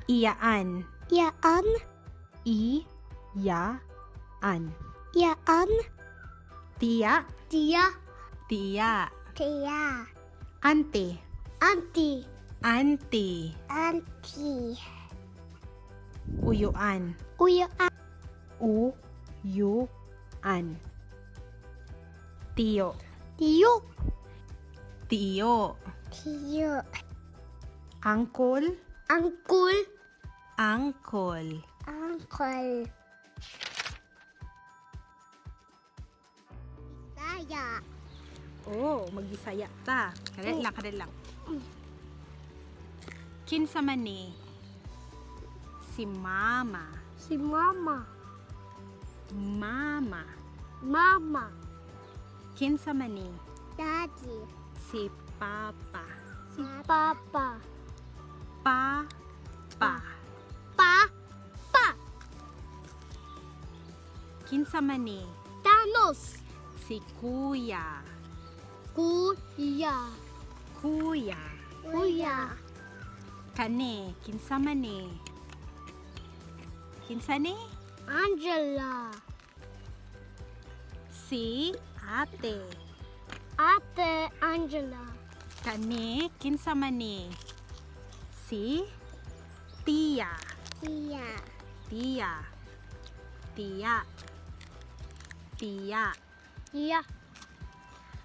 Iyaan. Yaan. I. Ya. An. Yaan. Tiya. Tia. Tiya. Tia. Ante. Auntie. Auntie. Auntie. Uyuan. Uya. U. Yu. An. Tiyo. Tiyo. Tiyo. Tiyo. Angkol. Angkul. Angkol. Uncle. Saya. Oh, magbisaya ta. Kadali lang, kadali lang. Kinsa man ni? Si mama. Si mama. Mama. Mama. Kinsa man ni? Daddy. Si papa. Si papa. Pa. Pa. Pa. Pa. Kinsa man ni? Thanos. Si kuya. Kuya. Kuya. Kuya. Kani, kinsa man ni? Kinsa ni? Angela. Si ate. Ate Angela. Kani, kinsa man ni? Si tiya. Tia. Tiya. Tiya. Tiya. Tia.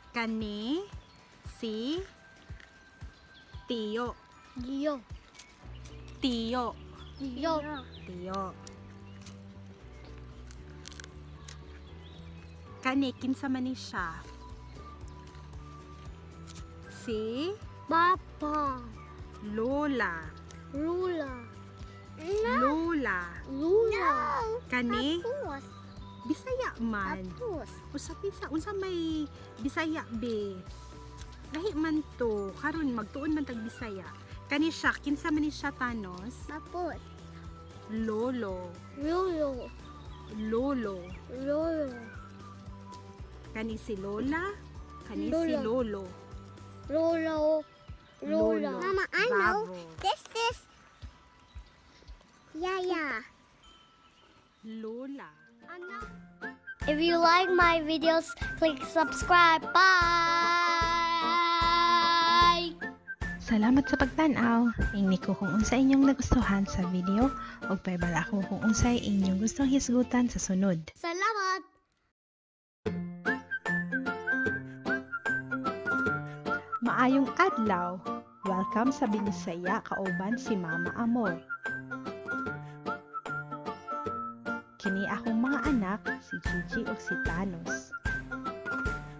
Kani, si tiyo. Dio. Tiyo. Dio. Tiyo. Kani, kinsa man ni siya? Si Papa. Lola. Lula. Lola. Lula. Kani, Tapos. Bisaya man. Tapos. Usa kinsa unsa may Bisaya be. Lahi man to karon magtuon man tag Bisaya. Kani siya kinsa man ni siya, Thanos? Tapos. Lolo. Lolo. Lolo. Lolo. Kani si Lola, kani si Lola. Lolo. Lolo. Lola. Lolo. Mama, I know. Bravo. This is Yaya. Lola. If you like my videos, click subscribe. Bye. Salamat sa pagtan-aw. Ingni ko kung unsa inyong nagustuhan sa video ug pahibalo ako kung unsay inyong gustong hisgutan sa sunod. Salamat. Maayong adlaw. Welcome sa Binisaya kauban si Mama Amor. Kini akong mga anak, si Gigi ug si Thanos.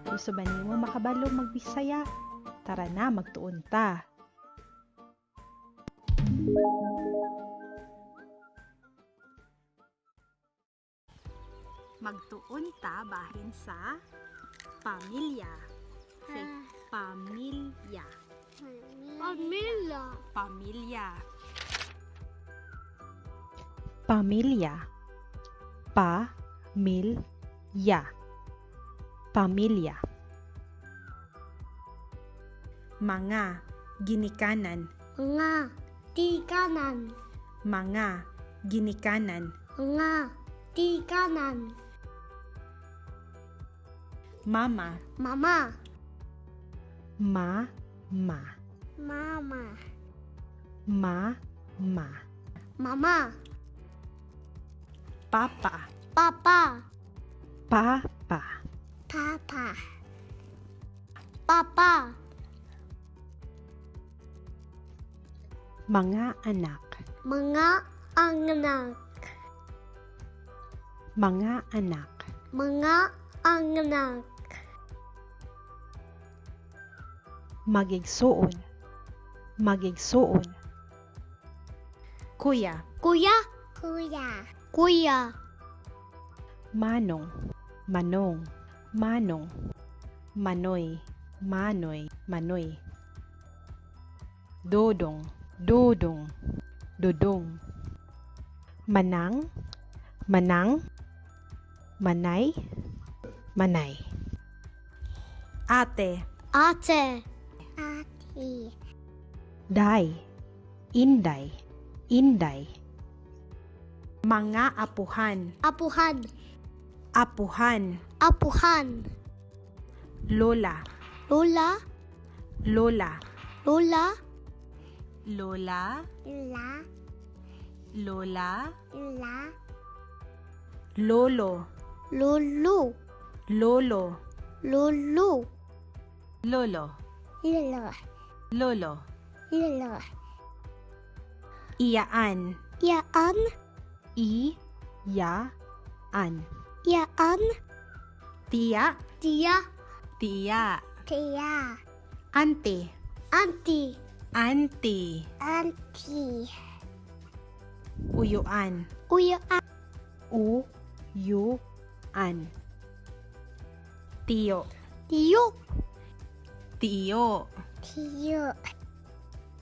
Gusto ba nimo makabalo magbisaya? Tara na, magtuon ta. Magtuon ta bahin sa pamilya. Say pamilya. Pamilya. Pamilya. Pamilya. Pa mil ya. Pamilya. Mga ginikanan. Mga tikanan. Mga ginikanan. Mga tikanan. Mama. Mama. Ma ma. Mama. Ma ma. Mama. Papa. Papa. Pa pa. Papa. Papa. Mga anak. Mga anak. Mga anak. Mga anak. Magigsuon. Magigsuon. Kuya. Kuya. Kuya. Kuya. Manong. Manong. Manong. Manoy. Manoy. Manoy. Dodong. Dodong. Dodong. Manang. Manang. Manay. Manay. Ate. Ate. Ate. Day. Inday. Inday. Mga apuhan. Apuhan. Apuhan. Apuhan. Lola. Lola. Lola. Lola. Lola. La. Lola. La. Lolo. Lolo. Lolo. Lolo. Lolo. Lolo. Lolo. Lolo. Iyaan. Yaan. I. Ya. An. Yaan. Tiya. Tiya. Tiya. Tia. Ante. Auntie. Auntie. Auntie. Uyuan. Kuya. U. Yu. An. Tiyo. Tiyo. Tiyo. Tiyo.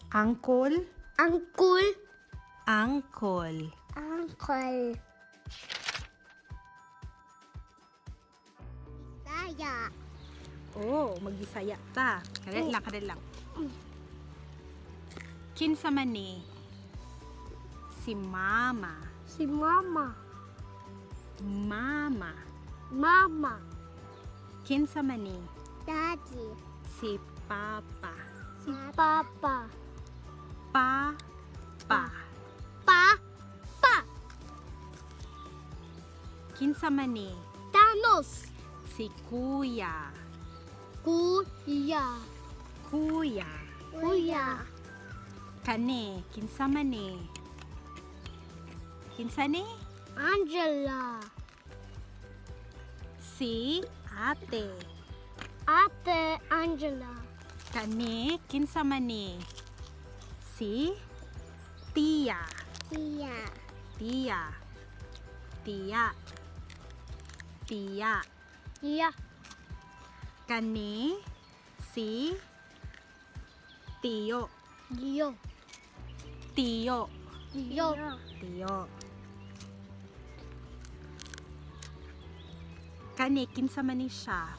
Angkol. Angkul. Angkol. Uncle. Saya. Oh, magbisaya ta. Kadali lang, kadali lang. Kinsa man ni? Si mama. Si mama. Mama. Mama. Kinsa man ni? Daddy. Si papa. Si papa. Pa. Pa. Pa. Pa. Kinsa man ni? Thanos. Si kuya. Kuya. Kuya. Kuya. Kani, kinsa man ni? Kinsa ni? Angela. Si ate. Ate Angela. Kani, kinsa man ni? Si tiya. Tia. Tiya. Tiya. Tiya. Tiya. Kani, si tiyo. Tiyo. Tiyo. Tiyo. Tiyo. Kani, kinsa man ni siya?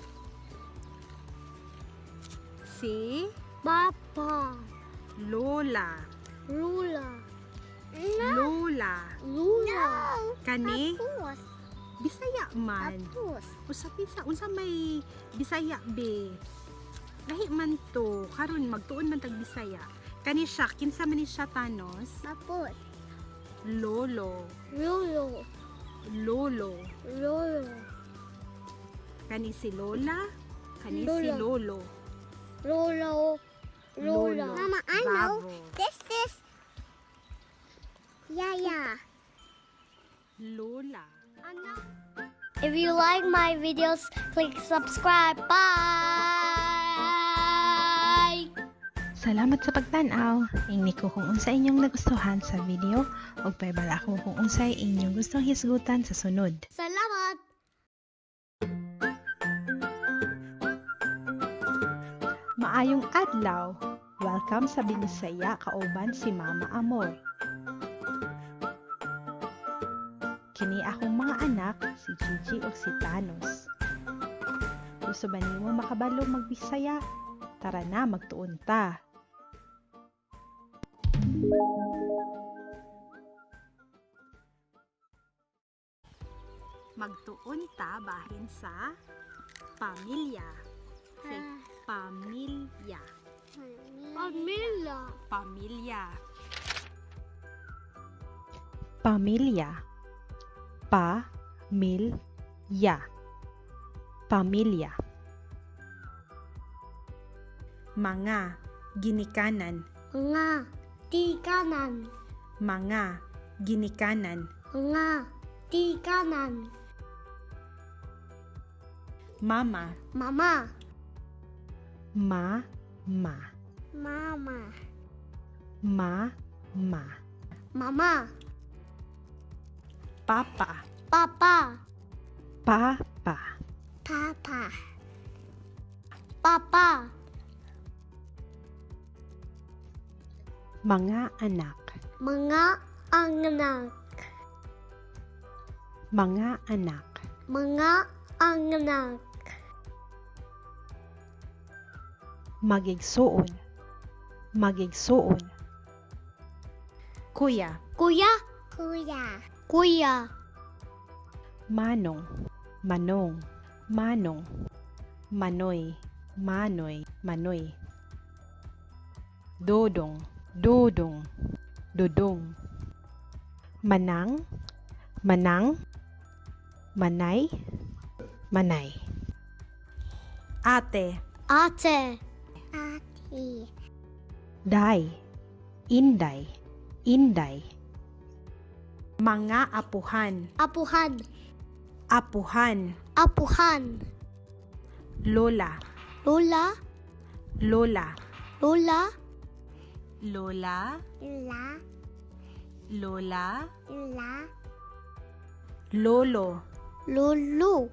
Si Papa. Lola. Lula. Lola. Lula. Kani, Apus. Bisaya man. Apus. Usa pisa, unsa may Bisaya be? Lahi man to, karon magtuon man tag Bisaya. Kani siya, kinsa man ni siya, Thanos? Apus. Lolo. Lolo. Lolo. Lolo. Kani si Lola, kani si Lola. Lolo. Lolo. Lola. Lolo. Mama, I know. Bravo. This is Yaya. Lola. If you like my videos, click subscribe. Bye. Salamat sa pagtan-aw. Ingni ko kung unsa inyong nagustuhan sa video ug pahibalo ako kung unsay inyong gustong hisgutan sa sunod. Salamat. Maayong adlaw. Welcome sa Binisaya kauban si Mama Amor. Kini akong mga anak, si Gigi ug si Thanos. Gusto ba nimo makabalo magbisaya? Tara na, magtuon ta. Magtuon ta bahin sa pamilya. Say, pamilya. Pamilya. Pamilya. Pamilya. Pa mil ya. Pamilya. Mga ginikanan. Mga tikanan. Mga ginikanan. Mga tikanan. Mama. Mama. Ma ma. Mama. Ma ma. Mama. Papa. Papa. Pa pa. Papa. Papa. Mga anak. Mga anak. Mga anak. Mga anak. Magigsuon. Magigsuon. Kuya. Kuya. Kuya. Kuya. Manong. Manong. Manong. Manoy. Manoy. Manoy. Dodong. Dodong. Dodong. Manang. Manang. Manay. Manay. Ate. Ate. Ate. Day. Inday. Inday. Mga apuhan. Apuhan. Apuhan. Apuhan. Lola. Lola. Lola. Lola. Lola. La. Lola. La. Lolo. Lolo.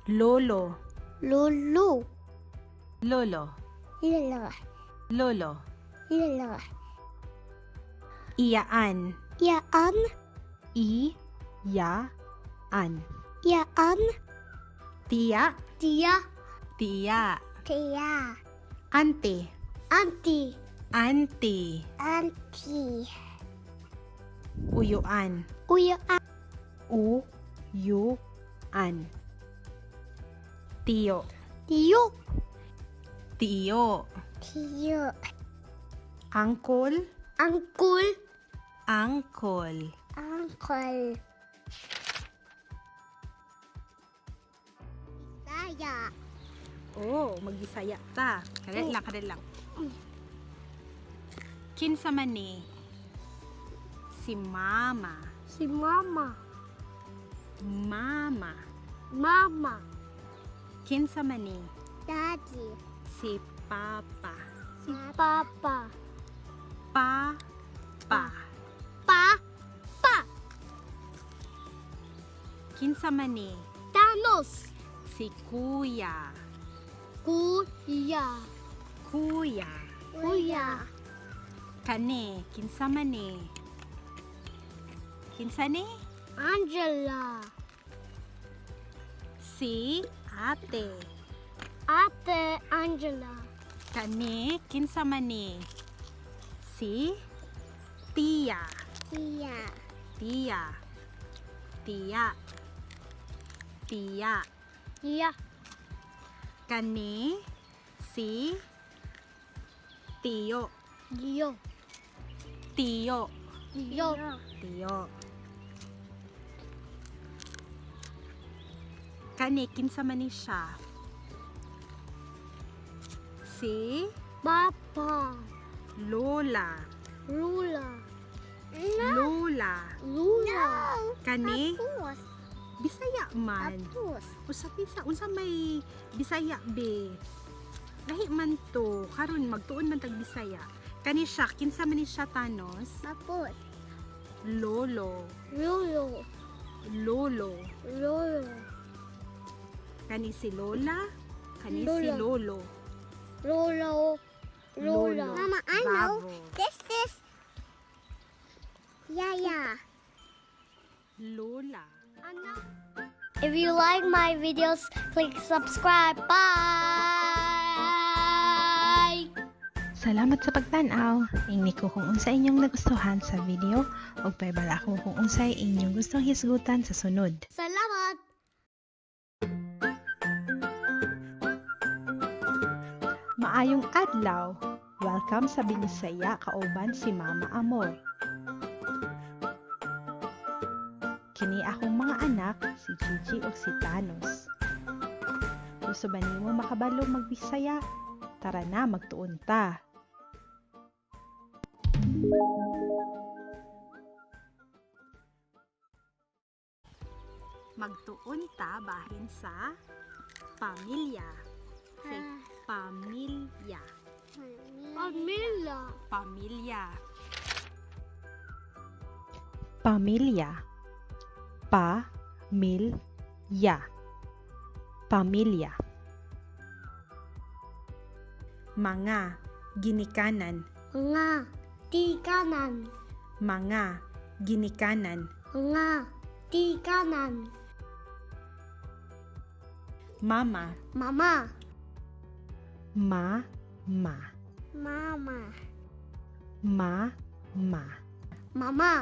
Lolo. Lolo. Lolo. Lolo. Lolo. Lolo. Iyaan. Yaan. I. Ya. An. Yaan. Tiya. Tia. Tiya. Tia. Ante. Auntie. Auntie. Auntie. Uyuan. Kuya. U. Yu. An. Tiyo. Tiyo. Tiyo. Tiyo. Angkol. Angkul. Angkol. Uncle. Saya. Oh, magbisaya ta. Kadali lang, kadali lang. Kinsa man ni? Si mama. Si mama. Mama. Mama. Kinsa man ni? Daddy. Si papa. Si papa. Pa. Pa. Pa. Pa. Kinsa man ni? Thanos. Si kuya. Kuya. Kuya. Kuya. Kani, kinsa man ni? Kinsa ni? Angela. Si ate. Ate Angela. Kani, kinsa man ni? Si tiya. Tia. Tiya. Tiya. Tiya. Tia. Kani, si tiyo. Dio. Tiyo. Dio. Tiyo. Kani, kinsa man ni siya? Si Papa. Lola. Lula. Lola. Lula. Kani, Tapos. Bisaya man. Tapos. Usa bisa unsa may Bisaya be. Lahi man to karon magtuon man tag Bisaya. Kani siya kinsa man ni siya, Thanos? Tapos. Lolo. Lolo. Lolo. Lolo. Kani si Lola, kani si Lola. Lolo. Lolo. Lola. Lolo. Mama, I know. Bravo. This is Yaya. Lola. Ano? If you like my videos, click subscribe. Bye. Salamat sa pagtan-aw. Ingni ko kung unsa inyong nagustuhan sa video ug pahibalo ako kung unsay inyong gustong hisgutan sa sunod. Salamat. Maayong adlaw. Welcome sa Binisaya kauban si Mama Amor. Kini akong mga anak, si Gigi ug si Thanos. Gusto ba nimo makabalo magbisaya? Tara na, magtuon ta. Magtuon ta bahin sa pamilya. Say, pamilya. Pamilya. Pamilya. Pamilya. Pa mil ya. Pamilya. Mga ginikanan. Mga tikanan. Mga ginikanan. Mga tikanan. Mama. Mama. Ma ma. Mama. Ma ma. Mama.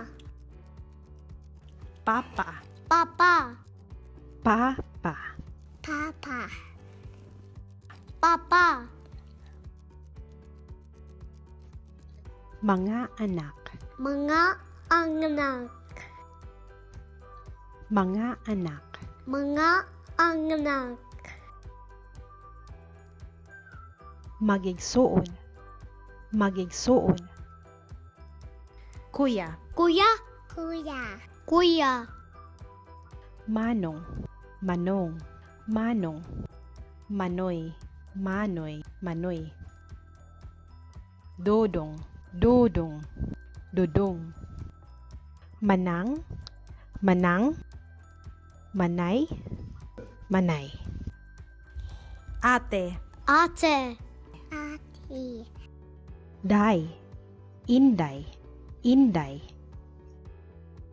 Papa. Papa. Pa pa. Papa. Papa. Mga anak. Mga anak. Mga anak. Mga anak. Magigsuon. Magigsuon. Kuya. Kuya. Kuya. Kuya. Manong. Manong. Manong. Manoy. Manoy. Manoy. Dodong. Dodong. Dodong. Manang. Manang. Manay. Manay. Ate. Ate. Ate. Day. Inday. Inday.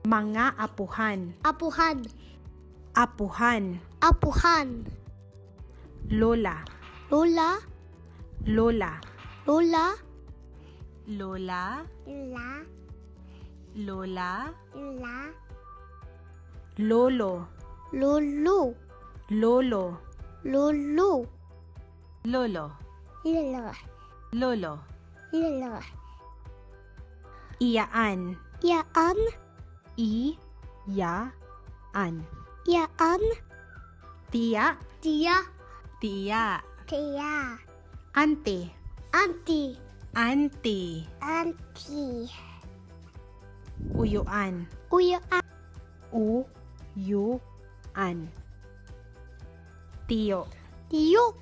Mga apuhan. Apuhan. Apuhan. Apuhan. Lola. Lola. Lola. Lola. Lola. La. Lola. La. Lolo. Lolo. Lolo. Lolo. Lolo. Lolo. Lolo. Lolo. Iyaan. Yaan. I. Ya. An. Yaan. Tiya. Tia. Tiya. Tia. Ante. Auntie. Auntie. Auntie. Uyuan. Uya. U. Yu. An. Tiyo. Tiyo.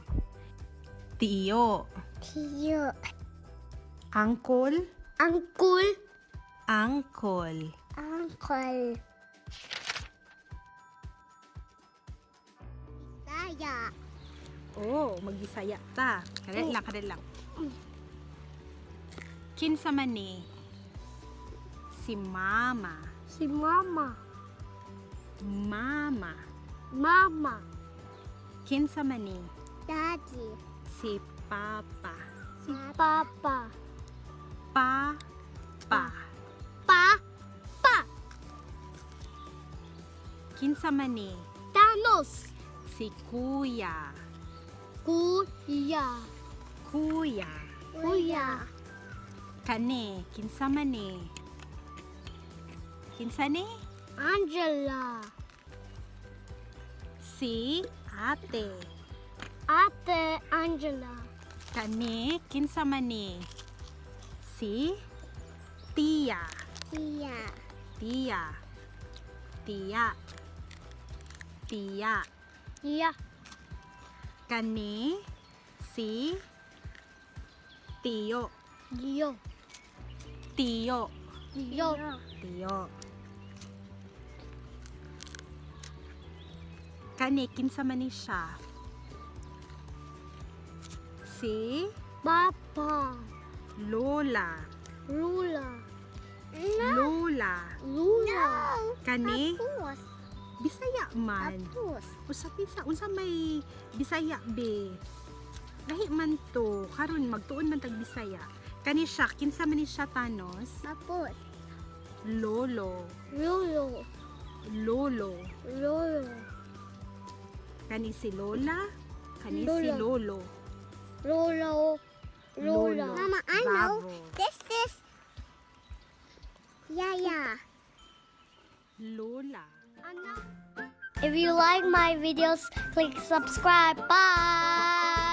Tiyo. Tiyo. Angkol. Angkul. Angkol. Uncle. Saya. Oh, magbisaya ta. Kadali lang, kadali lang. Kinsa man ni? Si mama. Si mama. Mama. Mama. Kinsa man ni? Daddy. Si papa. Si papa. Pa. Pa. Pa. Pa. Kinsa man ni? Thanos. Si kuya. Kuya. Kuya. Kuya. Kani, kinsa man ni? Kinsa ni? Angela. Si ate. Ate Angela. Kani, kinsa man ni? Si tiya. Tia. Tiya. Tiya. Tiya. Tia. Kani, si tiyo. Gio. Tiyo. Gio. Tiyo. Kani, kinsa man ni siya? Si Papa. Lola. Lula. Lola. Lula. Kani, Tapos. Bisaya man. Tapos. Usa kinsa unsa may Bisaya be? Lahi man to karon magtuon man tag Bisaya. Kani siya, kinsa man ni siya, Thanos? Tapos. Lolo. Lolo. Lolo. Lolo. Kani si Lola, kani si Lola. Lolo. Lolo. Lolo. Lola. Mama, I know. Bravo. This is Yaya. Lola. If you like my videos, click subscribe. Bye.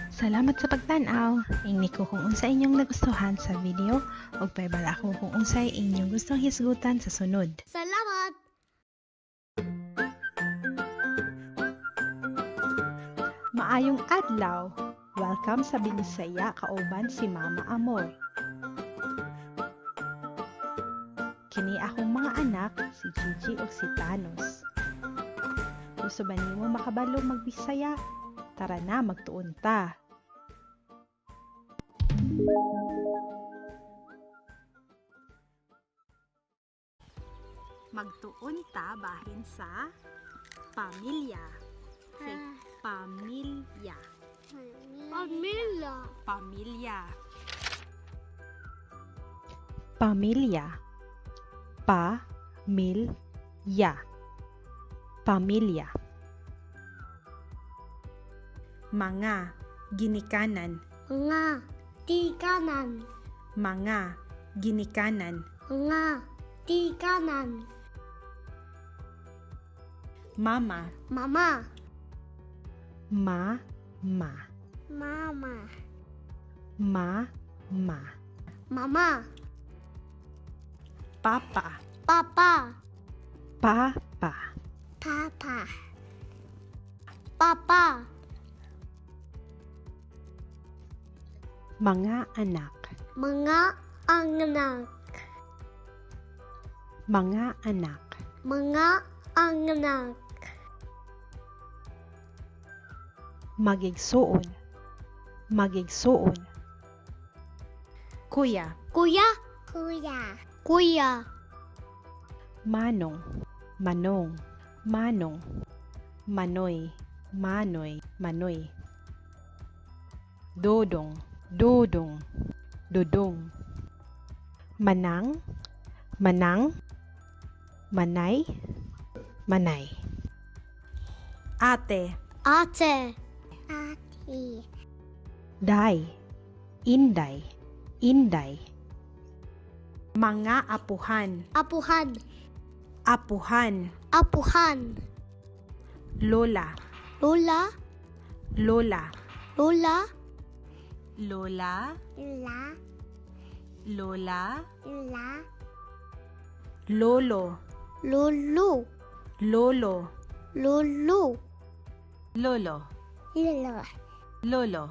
Salamat sa pagtan-aw. Ingni ko kung unsa inyong nagustuhan sa video ug pahibalo ako kung unsay inyong gustong hisgutan sa sunod. Salamat. Maayong adlaw. Welcome sa Binisaya kauban si Mama Amor. Kini akong mga anak, si Gigi ug si Thanos. Gusto ba nimo makabalo magbisaya? Tara na, magtuon ta. Magtuon ta bahin sa pamilya. Say, pamilya. Pamilya. Pamilya. Pamilya. Pa mil ya. Pamilya. Mga ginikanan. Mga tikanan. Mga ginikanan. Mga tikanan. Mama. Mama. Ma ma. Mama. Ma ma. Mama. Papa. Papa. Pa pa. Papa. Papa. Mga anak. Mga anak. Mga anak. Mga anak. Magigsuon. Magigsuon. Kuya. Kuya. Kuya. Kuya. Manong. Manong. Manong. Manoy. Manoy. Manoy. Dodong. Dodong. Dodong. Manang. Manang. Manay. Manay. Ate. Ate. Ate. Day. Inday. Inday. Mga apuhan. Apuhan. Apuhan. Apuhan. Lola. Lola. Lola. Lola. Lola. La. Lola. La. Lolo. Lolo. Lolo. Lolo. Lolo. Lolo. Lolo.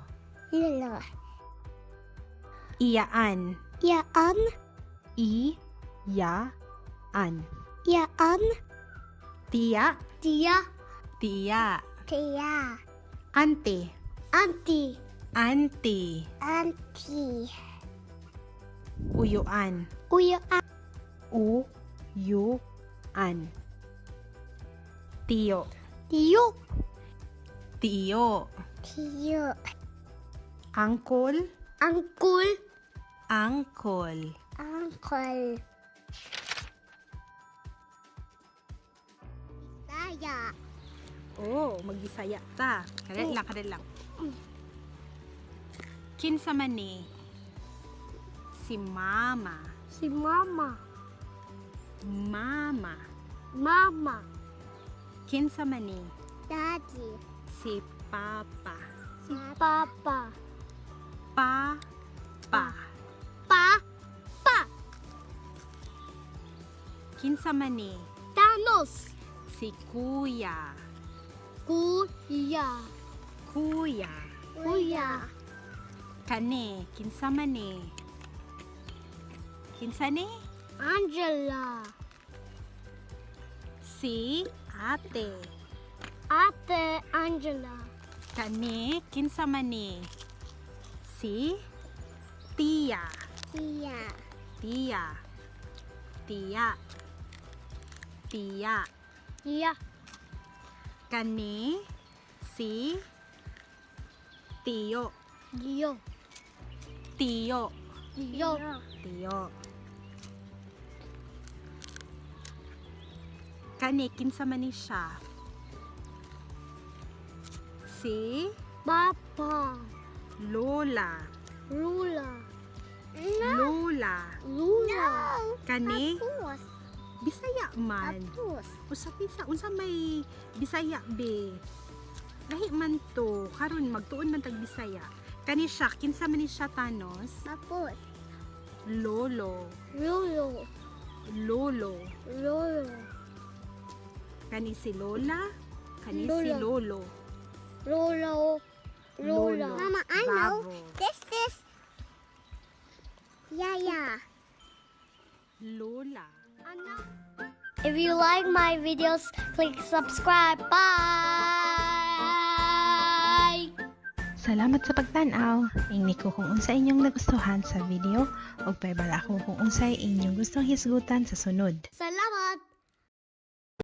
Lolo. Iyaan. Yaan. I. Ya. An. Yaan. Tiya. Tia. Tiya. Tia. Ante. Auntie. Auntie. Auntie. Uyuan. Kuya. U. Yu. An. Tiyo. Tiyo. Tiyo. Tiyo. Angkol. Angkul. Angkol. Uncle. Saya. Oh, magbisaya ta. Kadali lang, kadali lang. Kinsa man ni? Si mama. Si mama. Mama. Mama. Kinsa man ni? Daddy. Si papa. Si papa. Pa. Pa. Pa. Pa. Kinsa man ni? Thanos. Si kuya. Kuya. Kuya. Kuya. Kani, kinsa man ni? Kinsa ni? Angela. Si ate. Ate Angela. Kani, kinsa man ni? Si tiya. Tia. Tiya. Tiya. Tiya. Tiya. Kani si tiyo. Tiyo. Tiyo. Tiyo. Tiyo. Kani kinsa man ni siya? Si Papa. Lola. Lula. Lola. Lula. Kani Apus. Bisaya man. Apus. Usa pisa unsa may Bisaya be? Lahi man to karon magtuon man tag Bisaya. Kani siya, kinsa man ni siya, Thanos? Apus. Lolo. Lulu. Lolo. Lolo. Kani si Lola, kani si Lola. Lolo. Lolo. Lola. Lolo. Mama, I know. Bravo. This is Yaya. Lola. If you like my videos, click subscribe. Bye. Salamat sa pagtan-aw. Ingni ko kung unsa inyong nagustuhan sa video ug pahibalo ako kung unsay inyong gustong hisgutan sa sunod. Salamat.